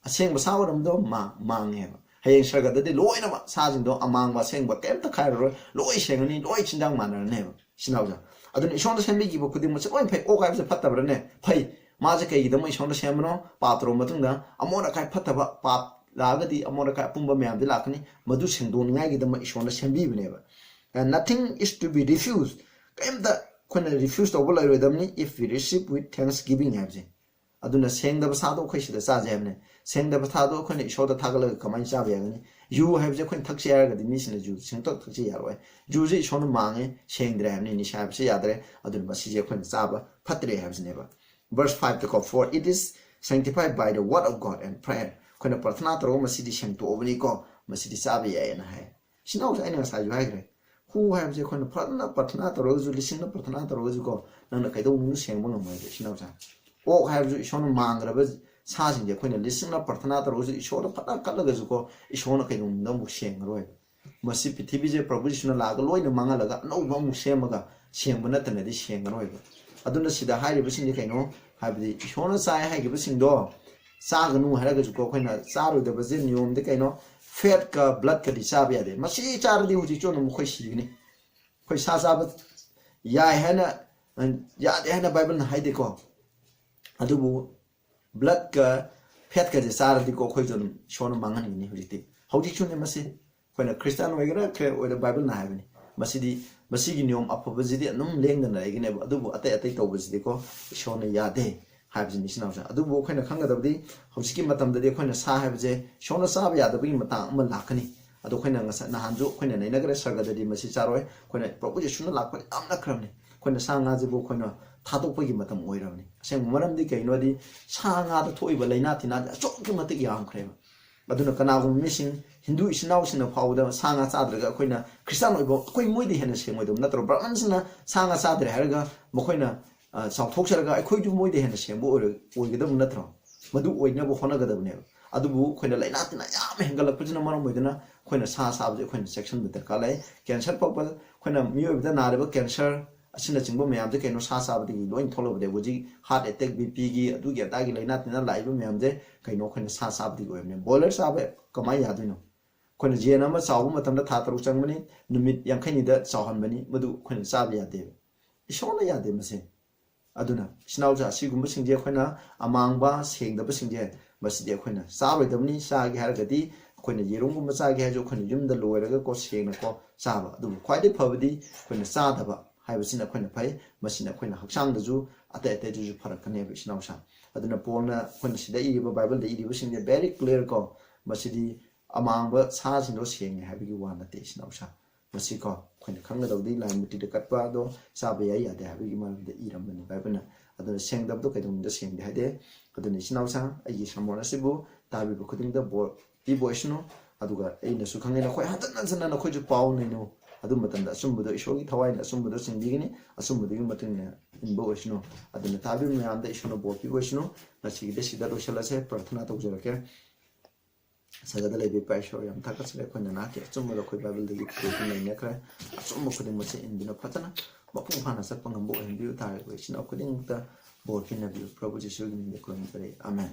ꯑꯁꯦꯡꯕ ꯁꯥ ꯑꯣꯏꯔꯝꯕꯗꯣ ꯃꯥ-, ꯃꯥꯡꯉꯦꯕ꯫ ꯍꯌꯦꯡ ꯁꯔꯒꯗꯗꯤ ꯂꯣꯏꯅꯃꯛ ꯁꯥꯁꯤꯡꯗꯣ ꯑꯃꯥꯡꯕ ꯑꯁꯦꯡꯕ ꯀꯩꯝꯇ ꯈꯥꯏꯔꯔꯣꯏ, ꯂꯣꯏ ꯁꯦꯡꯉꯅꯤ, ꯂꯣꯏ ꯆꯤꯟꯖꯥꯛ ꯃꯥꯟꯅꯔꯅꯦꯕ꯫ ꯁꯤꯅꯥꯎꯖꯥ꯫ ꯑꯗꯨꯅ ꯏꯁꯣꯔꯅ ꯁꯦꯝꯕꯤꯈꯤꯕ ꯈꯨꯗꯤꯡꯃꯛꯁꯦ ꯂꯣꯏ ꯐꯩ꯫ ꯑꯣꯛ ꯍꯥꯏꯕꯁꯦ ꯐꯠꯇꯕ꯭ꯔꯅꯦ? ꯐꯩ꯫ ꯃꯥꯁꯦ ꯀꯩꯒꯤꯗꯃꯛ ꯏꯁꯣꯔꯅ ꯁꯦꯝꯕꯅꯣ? ꯄꯥꯞ ꯇꯧꯔꯕ ꯃꯇꯨꯡꯗ ꯑꯃꯣꯠ ꯑꯀꯥꯏ ꯐꯠꯇꯕ, ꯄꯥꯞ ꯂꯥꯛꯑꯒꯗꯤ ꯑꯃꯣꯠ ꯑꯀꯥꯏ ꯑꯄꯨꯝꯕ ꯃꯌꯥꯝꯗꯤ ꯂꯥꯛꯀꯅꯤ, ꯃꯗꯨ ꯁꯦꯡꯗꯣꯛꯅꯤꯡꯉꯥꯏꯒꯤꯗꯃꯛ ꯏꯁꯣꯔꯅ ꯁꯦꯝꯕꯤꯕꯅꯦꯕ꯫ And nothing is to be refused. ꯀꯩꯝꯇ ꯑꯩꯈꯣꯏꯅ refuse ꯇꯧꯕ ꯂꯩꯔꯣꯏꯗꯕꯅꯤ, if we receive with thanksgiving ꯍꯥꯏꯕꯁꯦ꯫ ꯑꯗꯨꯅ ꯁꯦꯡꯗꯕ ꯁꯥꯗꯣ ꯑꯩꯈꯣꯏ ꯁꯤꯗ ꯆꯥꯁꯦ ꯍꯥꯏꯕꯅꯦ꯫ ꯁꯦꯡꯗꯕ ꯁꯥꯗꯣ ꯑꯩꯈꯣꯏꯅ ꯏꯁꯣꯔꯗ ꯊꯥꯒꯠꯂꯒ ꯀꯃꯥꯏꯅ ꯆꯥꯕ ꯌꯥꯒꯅꯤ? ꯌꯨ ꯍꯥꯏꯕꯁꯦ ꯑꯩꯈꯣꯏꯅ ꯊꯛꯁꯦ ꯍꯥꯏꯔꯒꯗꯤ ꯃꯤꯁꯤꯡꯅ ꯌꯨ ꯁꯦꯡꯊꯛ ꯊꯛꯁꯦ ꯌꯥꯔꯣꯏ꯫ ꯌꯨꯁꯦ ꯏꯁꯣꯔꯅ ꯃꯥꯡꯉꯦ, ꯁꯦꯡꯗ꯭ꯔꯦ ꯍꯥꯏꯕꯅꯤ, ꯅꯤꯁꯥ ꯍꯥꯏꯕꯁꯦ ꯌꯥꯗ꯭ꯔꯦ꯫ ꯑꯗꯨꯅ ꯃꯁꯤꯁꯦ ꯑꯩꯈꯣꯏꯅ ꯆꯥꯕ ꯐꯠꯇ꯭ꯔꯦ ꯍꯥꯏꯕꯁꯤꯅꯦꯕ꯫ Verse five ꯇꯀꯣ, "For it is sanctified by the word of God and prayer." ꯑꯩꯈꯣꯏꯅ ꯄ꯭ꯔꯊꯅꯥ ꯇꯧꯔꯒ ꯃꯁꯤꯗꯤ ꯁꯦꯡꯇꯣꯛꯑꯕꯅꯤꯀꯣ, ꯃꯁꯤꯗꯤ ꯆꯥꯕ ꯌꯥꯏꯌꯦꯅ ꯍꯥꯏ꯫ ꯁꯤꯅꯥꯎꯁꯦ ꯑꯩꯅ ꯉꯁꯥꯏꯁꯨ ꯍꯥꯏꯈ꯭ꯔꯦ, ꯍꯨ ꯍꯥꯏꯕꯁꯦ ꯑꯩꯈꯣꯏꯅ ꯐꯖꯅ ꯄ꯭ꯔꯊꯅꯥ ꯇꯧꯔꯒꯁꯨ, ꯂꯤꯁꯤꯡꯅ ꯄ꯭ꯔꯊꯅꯥ ꯇꯧꯔꯒꯁꯨꯀꯣ, ꯅꯪꯅ ꯀꯩꯗꯧꯅꯨꯡꯗ ꯁꯦꯡꯕ ꯉꯝꯃꯣꯏꯕ ꯁꯤꯅꯥꯎꯁꯦ꯫ ꯑꯣꯛ ꯍꯥꯏꯕꯁꯨ ꯏꯁꯣꯔꯅ ꯃꯥꯡꯈ꯭ꯔꯕ ꯁꯥꯁꯤꯡꯁꯦ ꯑꯩꯈꯣꯏꯅ ꯂꯤꯁꯤꯡꯅ ꯄ꯭ꯔꯊꯅꯥ ꯇꯧꯔꯒꯁꯨ, ꯏꯁꯣꯔꯗ ꯐꯖꯅ ꯀꯠꯂꯒꯁꯨꯀꯣ, ꯏꯁꯣꯔꯅ ꯀꯩꯗꯧꯅꯨꯡꯗ ꯑꯃꯨꯛ ꯁꯦꯡꯉꯔꯣꯏꯕ꯫ ꯃꯁꯤ ꯄ꯭ꯔꯤꯊꯤꯕꯤꯁꯦ ꯄ꯭ꯔꯚꯨ ꯌꯤꯁꯨꯅ ꯂꯥꯛꯑꯒ ꯂꯣꯏꯅ ꯃꯥꯡꯍꯜꯂꯒ ꯑꯅꯧꯕ ꯑꯃꯨꯛ ꯁꯦꯝꯃꯒ ꯁꯦꯡꯕ ꯅꯠꯇꯅꯗꯤ ꯁꯦꯡꯉꯔꯣꯏꯕ꯫ ꯑꯗꯨꯅ ꯁꯤꯗ ꯍꯥꯏꯔꯤꯕꯁꯤꯡꯁꯦ ꯀꯩꯅꯣ ꯍꯥꯏꯕꯗꯤ ꯏꯁꯣꯔꯅ ꯆꯥꯏ ꯍꯥꯏꯈꯤꯕꯁꯤꯡꯗꯣ ꯆꯥꯒꯅꯨ ꯍꯥꯏꯔꯒꯁꯨꯀꯣ, ꯑꯩꯈꯣꯏꯅ ꯆꯥꯔꯣꯏꯗꯕꯁꯦ ꯅꯤꯌꯣꯝꯗꯤ ꯀꯩꯅꯣ? Fatꯀ bloodꯀꯗꯤ ꯆꯥꯕ ꯌꯥꯗꯦ꯫ ꯃꯁꯤ ꯆꯥꯔꯗꯤ ꯍꯧꯖꯤꯛꯁꯨ ꯑꯗꯨꯝ ꯑꯩꯈꯣꯏ ꯁꯤꯒꯅꯤ꯫ ꯑꯩꯈꯣꯏ ꯁꯥ ꯆꯥꯕ ꯌꯥꯏ ꯍꯥꯏꯅ, ꯌꯥꯗꯦ ꯍꯥꯏꯅ ꯕꯥꯏꯕꯜꯅ ꯍꯥꯏꯗꯦꯀꯣ꯫ ꯑꯗꯨꯕꯨ bloodꯀ fatꯀꯁꯦ ꯆꯥꯔꯗꯤꯀꯣ, ꯑꯩꯈꯣꯏꯁꯨ ꯑꯗꯨꯝ ꯏꯁꯣꯔꯅ ꯃꯥꯡꯍꯟꯒꯅꯤ ꯍꯧꯖꯤꯛꯇꯤ꯫ ꯍꯧꯖꯤꯛꯁꯨꯅꯦ ꯃꯁꯤ꯫ ꯑꯩꯈꯣꯏꯅ ꯈ꯭ꯔꯤꯁꯇꯥꯟ ꯑꯣꯏꯒꯦꯔꯥ, ꯈ꯭ꯔꯦ-, ꯑꯣꯏꯔ ꯕꯥꯏꯕꯜꯅ ꯍꯥꯏꯕꯅꯤ꯫ ꯃꯁꯤꯗꯤ, ꯃꯁꯤꯒꯤ ꯅꯤꯌꯣꯝ ꯑꯐꯕꯁꯤꯗꯤ ꯑꯗꯨꯝ ꯂꯦꯡꯗꯅ ꯂꯩꯒꯅꯦꯕ, ꯑꯗꯨꯕꯨ ꯑꯇꯩ ꯑꯇꯩ ꯇꯧꯕꯁꯤꯗꯤꯀꯣ ꯏꯁꯣꯔꯅ ꯌꯥꯗꯦ ꯍꯥꯏꯕꯁꯤꯅꯤ, ꯏꯆꯤꯟ ꯏꯅꯥꯎꯁꯤꯡ꯫ ꯑꯗꯨꯕꯨ ꯑꯩꯈꯣꯏꯅ ꯈꯪꯒꯗꯕꯗꯤ, ꯍꯧꯖꯤꯛꯀꯤ ꯃꯇꯝꯗꯗꯤ ꯑꯩꯈꯣꯏꯅ ꯁꯥ ꯍꯥꯏꯕꯁꯦ ꯏꯁꯣꯔꯅ ꯆꯥꯕ ꯌꯥꯗꯕꯒꯤ ꯃꯇꯥꯡ ꯑꯃ ꯂꯥꯛꯀꯅꯤ꯫ ꯑꯗꯣ ꯑꯩꯈꯣꯏꯅ ꯉꯁꯥꯏ, ꯅꯍꯥꯟꯁꯨ ꯑꯩꯈꯣꯏꯅ ꯅꯩꯅꯈ꯭ꯔꯦ, ꯁꯔꯒꯗꯗꯤ ꯃꯁꯤ ꯆꯥꯔꯣꯏ꯫ ꯑꯩꯈꯣꯏꯅ ꯄ꯭ꯔꯚꯨ ꯌꯦꯁꯨꯅ ꯂꯥꯛꯄꯗ ꯌꯥꯝ ꯅꯛꯈ꯭ꯔꯕꯅꯤ꯫ ꯑꯩꯈꯣꯏꯅ ꯁꯥ ꯉꯥꯁꯤꯕꯨ ꯑꯩꯈꯣꯏꯅ ꯊꯥꯗꯣꯛꯄꯒꯤ ꯃꯇꯝ ꯑꯣꯏꯔꯕꯅꯤ꯫ ꯑꯁꯦꯡꯕ ꯃꯔꯝꯗꯤ ꯀꯩꯅꯣꯗꯤ, ꯁꯥ ꯉꯥꯗ ꯊꯣꯛꯏꯕ ꯂꯥꯏꯅꯥ ꯇꯤꯟꯅꯥꯁꯦ ꯑꯁꯨꯛꯀꯤ ꯃꯇꯤꯛ ꯌꯥꯝꯈ꯭ꯔꯦꯕ꯫ ꯑꯗꯨꯅ ꯀꯅꯥꯒꯨꯝꯕ ꯃꯤꯁꯤꯡ, ꯍꯤꯟꯗꯨ ꯏꯆꯤꯟ ꯏꯅꯥꯎꯁꯤꯡꯅ ꯐꯥꯎꯕꯗ ꯁꯥ ꯉꯥ ꯆꯥꯗ꯭ꯔꯒ ꯑꯩꯈꯣꯏꯅ ꯈ꯭ꯔꯤꯁꯇꯥꯟ ꯑꯣꯏꯕ, ꯑꯩꯈꯣꯏ ꯃꯣꯏꯗꯤ ꯍꯦꯟꯅ ꯁꯦꯡꯉꯣꯏꯗꯕ ꯅꯠꯇ꯭ꯔꯣ? ꯕ꯭ꯔꯥꯍꯃꯟꯁꯤꯡꯅ ꯁꯥ ꯉꯥ ꯆꯥꯗ꯭ꯔꯦ ꯍꯥꯏꯔꯒ ꯃꯈꯣꯏꯅ, ꯑ, ꯆꯥꯎꯊꯣꯛꯆꯔꯒ ꯑꯩꯈꯣꯏꯁꯨ ꯃꯣꯏꯗꯤ ꯍꯦꯟꯅ ꯁꯦꯡꯕ ꯑꯣꯏꯔꯣꯏ-, ꯑꯣꯏꯒꯗꯕ ꯅꯠꯇ꯭ꯔꯣ? ꯃꯗꯨ ꯑꯣꯏꯅꯕ ꯍꯣꯠꯅꯒꯗꯕꯅꯦꯕ꯫ ꯑꯗꯨꯕꯨ ꯑꯩꯈꯣꯏꯅ ꯂꯥꯏꯅꯥ ꯇꯤꯟꯅꯥ ꯌꯥꯝ ꯍꯦꯟꯒꯠꯂꯛꯄꯁꯤꯅ ꯃꯔꯝ ꯑꯣꯏꯗꯨꯅ ꯑꯩꯈꯣꯏꯅ ꯁꯥ ꯆꯥꯕꯁꯦ ꯑꯩꯈꯣꯏꯅ ꯆꯦꯛꯁꯤꯟꯕ ꯗꯔꯀꯥꯔ ꯂꯩ꯫ ꯀꯦꯟꯁꯔ ꯄꯛꯄ, ꯑꯩꯈꯣꯏꯅ ꯃꯤꯑꯣꯏꯕꯗ ꯅꯥꯔꯤꯕ ꯀꯦꯟꯁꯔ ꯑꯁꯤꯅꯆꯤꯡꯕ ꯃꯌꯥꯝꯁꯦ ꯀꯩꯅꯣ, ꯁꯥ ꯆꯥꯕꯗꯒꯤ ꯂꯣꯏ ꯊꯣꯛꯂꯛꯄꯗ, ꯍꯧꯖꯤꯛ heart attack, B P ꯒꯤ, ꯑꯗꯨꯒꯤ ꯑꯗꯥꯒꯤ ꯂꯥꯏꯅꯥ ꯇꯤꯟꯅꯥ ꯂꯥꯛꯏꯕ ꯃꯌꯥꯝꯁꯦ ꯀꯩꯅꯣ, ꯑꯩꯈꯣꯏꯅ ꯁꯥ ꯆꯥꯕꯗꯒꯤ ꯑꯣꯏꯕꯅꯦ꯫ ꯕꯣꯏꯂꯔ ꯆꯥꯕ ꯀꯃꯥꯏꯅ ꯌꯥꯗꯣꯏꯅꯣ? ꯑꯩꯈꯣꯏꯅ ꯌꯦꯟ ꯑꯃ ꯆꯥꯎꯕ ꯃꯇꯝꯗ ꯊꯥ ꯇꯔꯨꯛ ꯆꯪꯕꯅꯤ, ꯅꯨꯃꯤꯠ ꯌꯥꯡꯈꯩꯅꯤꯗ ꯆꯥꯎꯍꯟꯕꯅꯤ, ꯃꯗꯨ ꯑꯩꯈꯣꯏꯅ ꯆꯥꯕ ꯌꯥꯗꯦꯕ꯫ ꯏꯁꯣꯔꯅ ꯌꯥꯗꯦ ꯃꯁꯦ꯫ ꯑꯗꯨꯅ ꯏꯆꯤꯟ ꯏꯅꯥꯎꯁꯦ, ꯑꯁꯤꯒꯨꯝꯕꯁꯤꯡꯁꯦ ꯑꯩꯈꯣꯏꯅ ꯑꯃꯥꯡꯕ, ꯁꯦꯡꯗꯕꯁꯤꯡꯁꯦ, ꯃꯁꯤꯗꯤ ꯑꯩꯈꯣꯏꯅ ꯆꯥꯔꯣꯏꯗꯕꯅꯤ꯫ ꯆꯥꯒꯦ ꯍꯥꯏꯔꯒꯗꯤ ꯑꯩꯈꯣꯏꯅ ꯌꯦꯔꯨꯝꯒꯨꯝꯕ ꯆꯥꯒꯦ ꯍꯥꯏꯔꯁꯨ ꯑꯩꯈꯣꯏꯅ ꯌꯨꯝꯗ ꯂꯣꯏꯔꯒꯀꯣ, ꯁꯦꯡꯅꯀꯣ ꯆꯥꯕ꯫ ꯑꯗꯨꯕꯨ ꯈ꯭ꯋꯥꯏꯗꯒꯤ ꯐꯕꯗꯤ ꯑꯩꯈꯣꯏꯅ ꯆꯥꯗꯕ ꯍꯥꯏꯕꯁꯤꯅ ꯑꯩꯈꯣꯏꯅ ꯐꯩ꯫ ꯃꯁꯤꯅ ꯑꯩꯈꯣꯏꯅ ꯍꯛꯆꯥꯡꯗꯁꯨ, ꯑꯇꯩ ꯑꯇꯩꯗꯁꯨ ꯐꯔꯛꯀꯅꯦꯕ, ꯏꯆꯤꯟ ꯏꯅꯥꯎꯁꯥ꯫ ꯑꯗꯨꯅ ꯄꯣꯜꯅ ꯑꯩꯈꯣꯏꯅ ꯁꯤꯗ ꯏꯔꯤꯕ, ꯕꯥꯏꯕꯜꯗ ꯏꯔꯤꯕꯁꯤꯡꯁꯦ very clear ꯀꯣ, ꯃꯁꯤꯗꯤ ꯑꯃꯥꯡꯕ ꯁꯥꯁꯤꯡꯗꯣ ꯁꯦꯡꯉꯦ ꯍꯥꯏꯕꯒꯤ ꯋꯥ ꯅꯠꯇꯦ, ꯏꯆꯤꯟ ꯏꯅꯥꯎꯁꯥ꯫ ꯃꯁꯤꯀꯣ ꯑꯩꯈꯣꯏꯅ ꯈꯪꯒꯗꯕꯗꯤ ꯂꯥꯏ ꯃꯨꯔꯇꯤꯗ ꯀꯠꯄ ꯑꯗꯣ ꯆꯥꯕ ꯌꯥꯏ ꯌꯥꯗꯦ ꯍꯥꯏꯕꯒꯤ ꯃꯔꯝꯗ ꯏꯔꯝꯕꯅꯤ ꯕꯥꯏꯕꯜꯅ꯫ ꯑꯗꯨꯅ ꯁꯦꯡꯗꯕꯗꯣ ꯀꯩꯗꯧꯅꯨꯡꯗ ꯁꯦꯡꯗꯦ ꯍꯥꯏꯗꯦ꯫ ꯑꯗꯨꯅ ꯏꯆꯤꯟ ꯏꯅꯥꯎꯁꯥ, ꯑꯩꯒꯤ ꯁꯔꯃꯣꯟ ꯑꯁꯤꯕꯨ ꯇꯥꯕꯤꯕ ꯈꯨꯗꯤꯡꯗ ꯕꯣꯔ ꯄꯤꯕ ꯑꯣꯏꯁꯅꯨ꯫ ꯑꯗꯨꯒ ꯑꯩꯅꯁꯨ ꯈꯪꯉꯦ, ꯅꯈꯣꯏ ꯍꯟꯖꯤꯟ ꯍꯟꯖꯤꯟꯅ ꯅꯈꯣꯏꯁꯨ ꯄꯥꯎ ꯅꯩꯅꯧ꯫ ꯑꯗꯨ ꯃꯇꯝꯗ ꯑꯆꯨꯝꯕꯗꯣ, ꯏꯁꯣꯔꯒꯤ ꯊꯋꯥꯏꯅ ꯑꯆꯨꯝꯕꯗꯣ ꯆꯤꯡꯕꯤꯒꯅꯤ, ꯑꯆꯨꯝꯕꯗꯨꯒꯤ ꯃꯇꯨꯡ ꯏꯟꯅ ꯏꯟꯕ ꯑꯣꯏꯁꯅꯨ꯫ ꯑꯗꯨꯅ ꯇꯥꯕꯤꯕ ꯃꯌꯥꯝꯗ ꯏꯁꯣꯔꯅ ꯕꯣꯔ ꯄꯤꯕ ꯑꯣꯏꯁꯅꯨ꯫ ꯉꯁꯤꯒꯤꯗꯤ ꯁꯤꯗ ꯂꯣꯏꯁꯤꯜꯂꯁꯦ, ꯄ꯭ꯔꯥꯔꯊꯅꯥ ꯇꯧꯖꯔꯛꯀꯦ꯫ ꯁꯔꯒꯗ ꯂꯩꯕ ꯏꯄꯥ ꯏꯁꯣꯔ, ꯌꯥꯝ ꯊꯥꯒꯠꯆꯔꯤ꯫ ꯑꯩꯈꯣꯏꯅ ꯅꯍꯥꯛꯀꯤ ꯑꯆꯨꯝꯕꯗ ꯑꯩꯈꯣꯏ ꯕꯥꯏꯕꯜꯗꯒꯤ ꯄꯨꯊꯣꯛꯇꯨꯅ ꯅꯩꯅꯈ꯭ꯔꯦ꯫ ꯑꯆꯨꯝꯕ ꯈꯨꯗꯤꯡꯃꯛꯁꯦ ꯏꯟꯗꯨꯅ ꯐꯖꯅ ꯃꯄꯨꯡ ꯐꯥꯅ ꯆꯠꯄ ꯉꯝꯕ ꯑꯣꯏꯍꯟꯕꯤꯌꯨ꯫ ꯇꯥꯔꯤꯕ ꯏꯆꯤꯟ ꯏꯅꯥꯎ ꯈꯨꯗꯤꯡꯃꯛꯇ ꯕꯣꯔ ꯄꯤꯅꯕꯤꯌꯨ꯫ ꯄ꯭ꯔꯚꯨ ꯖꯤꯁꯨꯒꯤ ꯃꯤꯡꯗ ꯈꯨꯔꯨꯝꯖꯔꯤ꯫ ꯑꯥꯃꯦꯟ꯫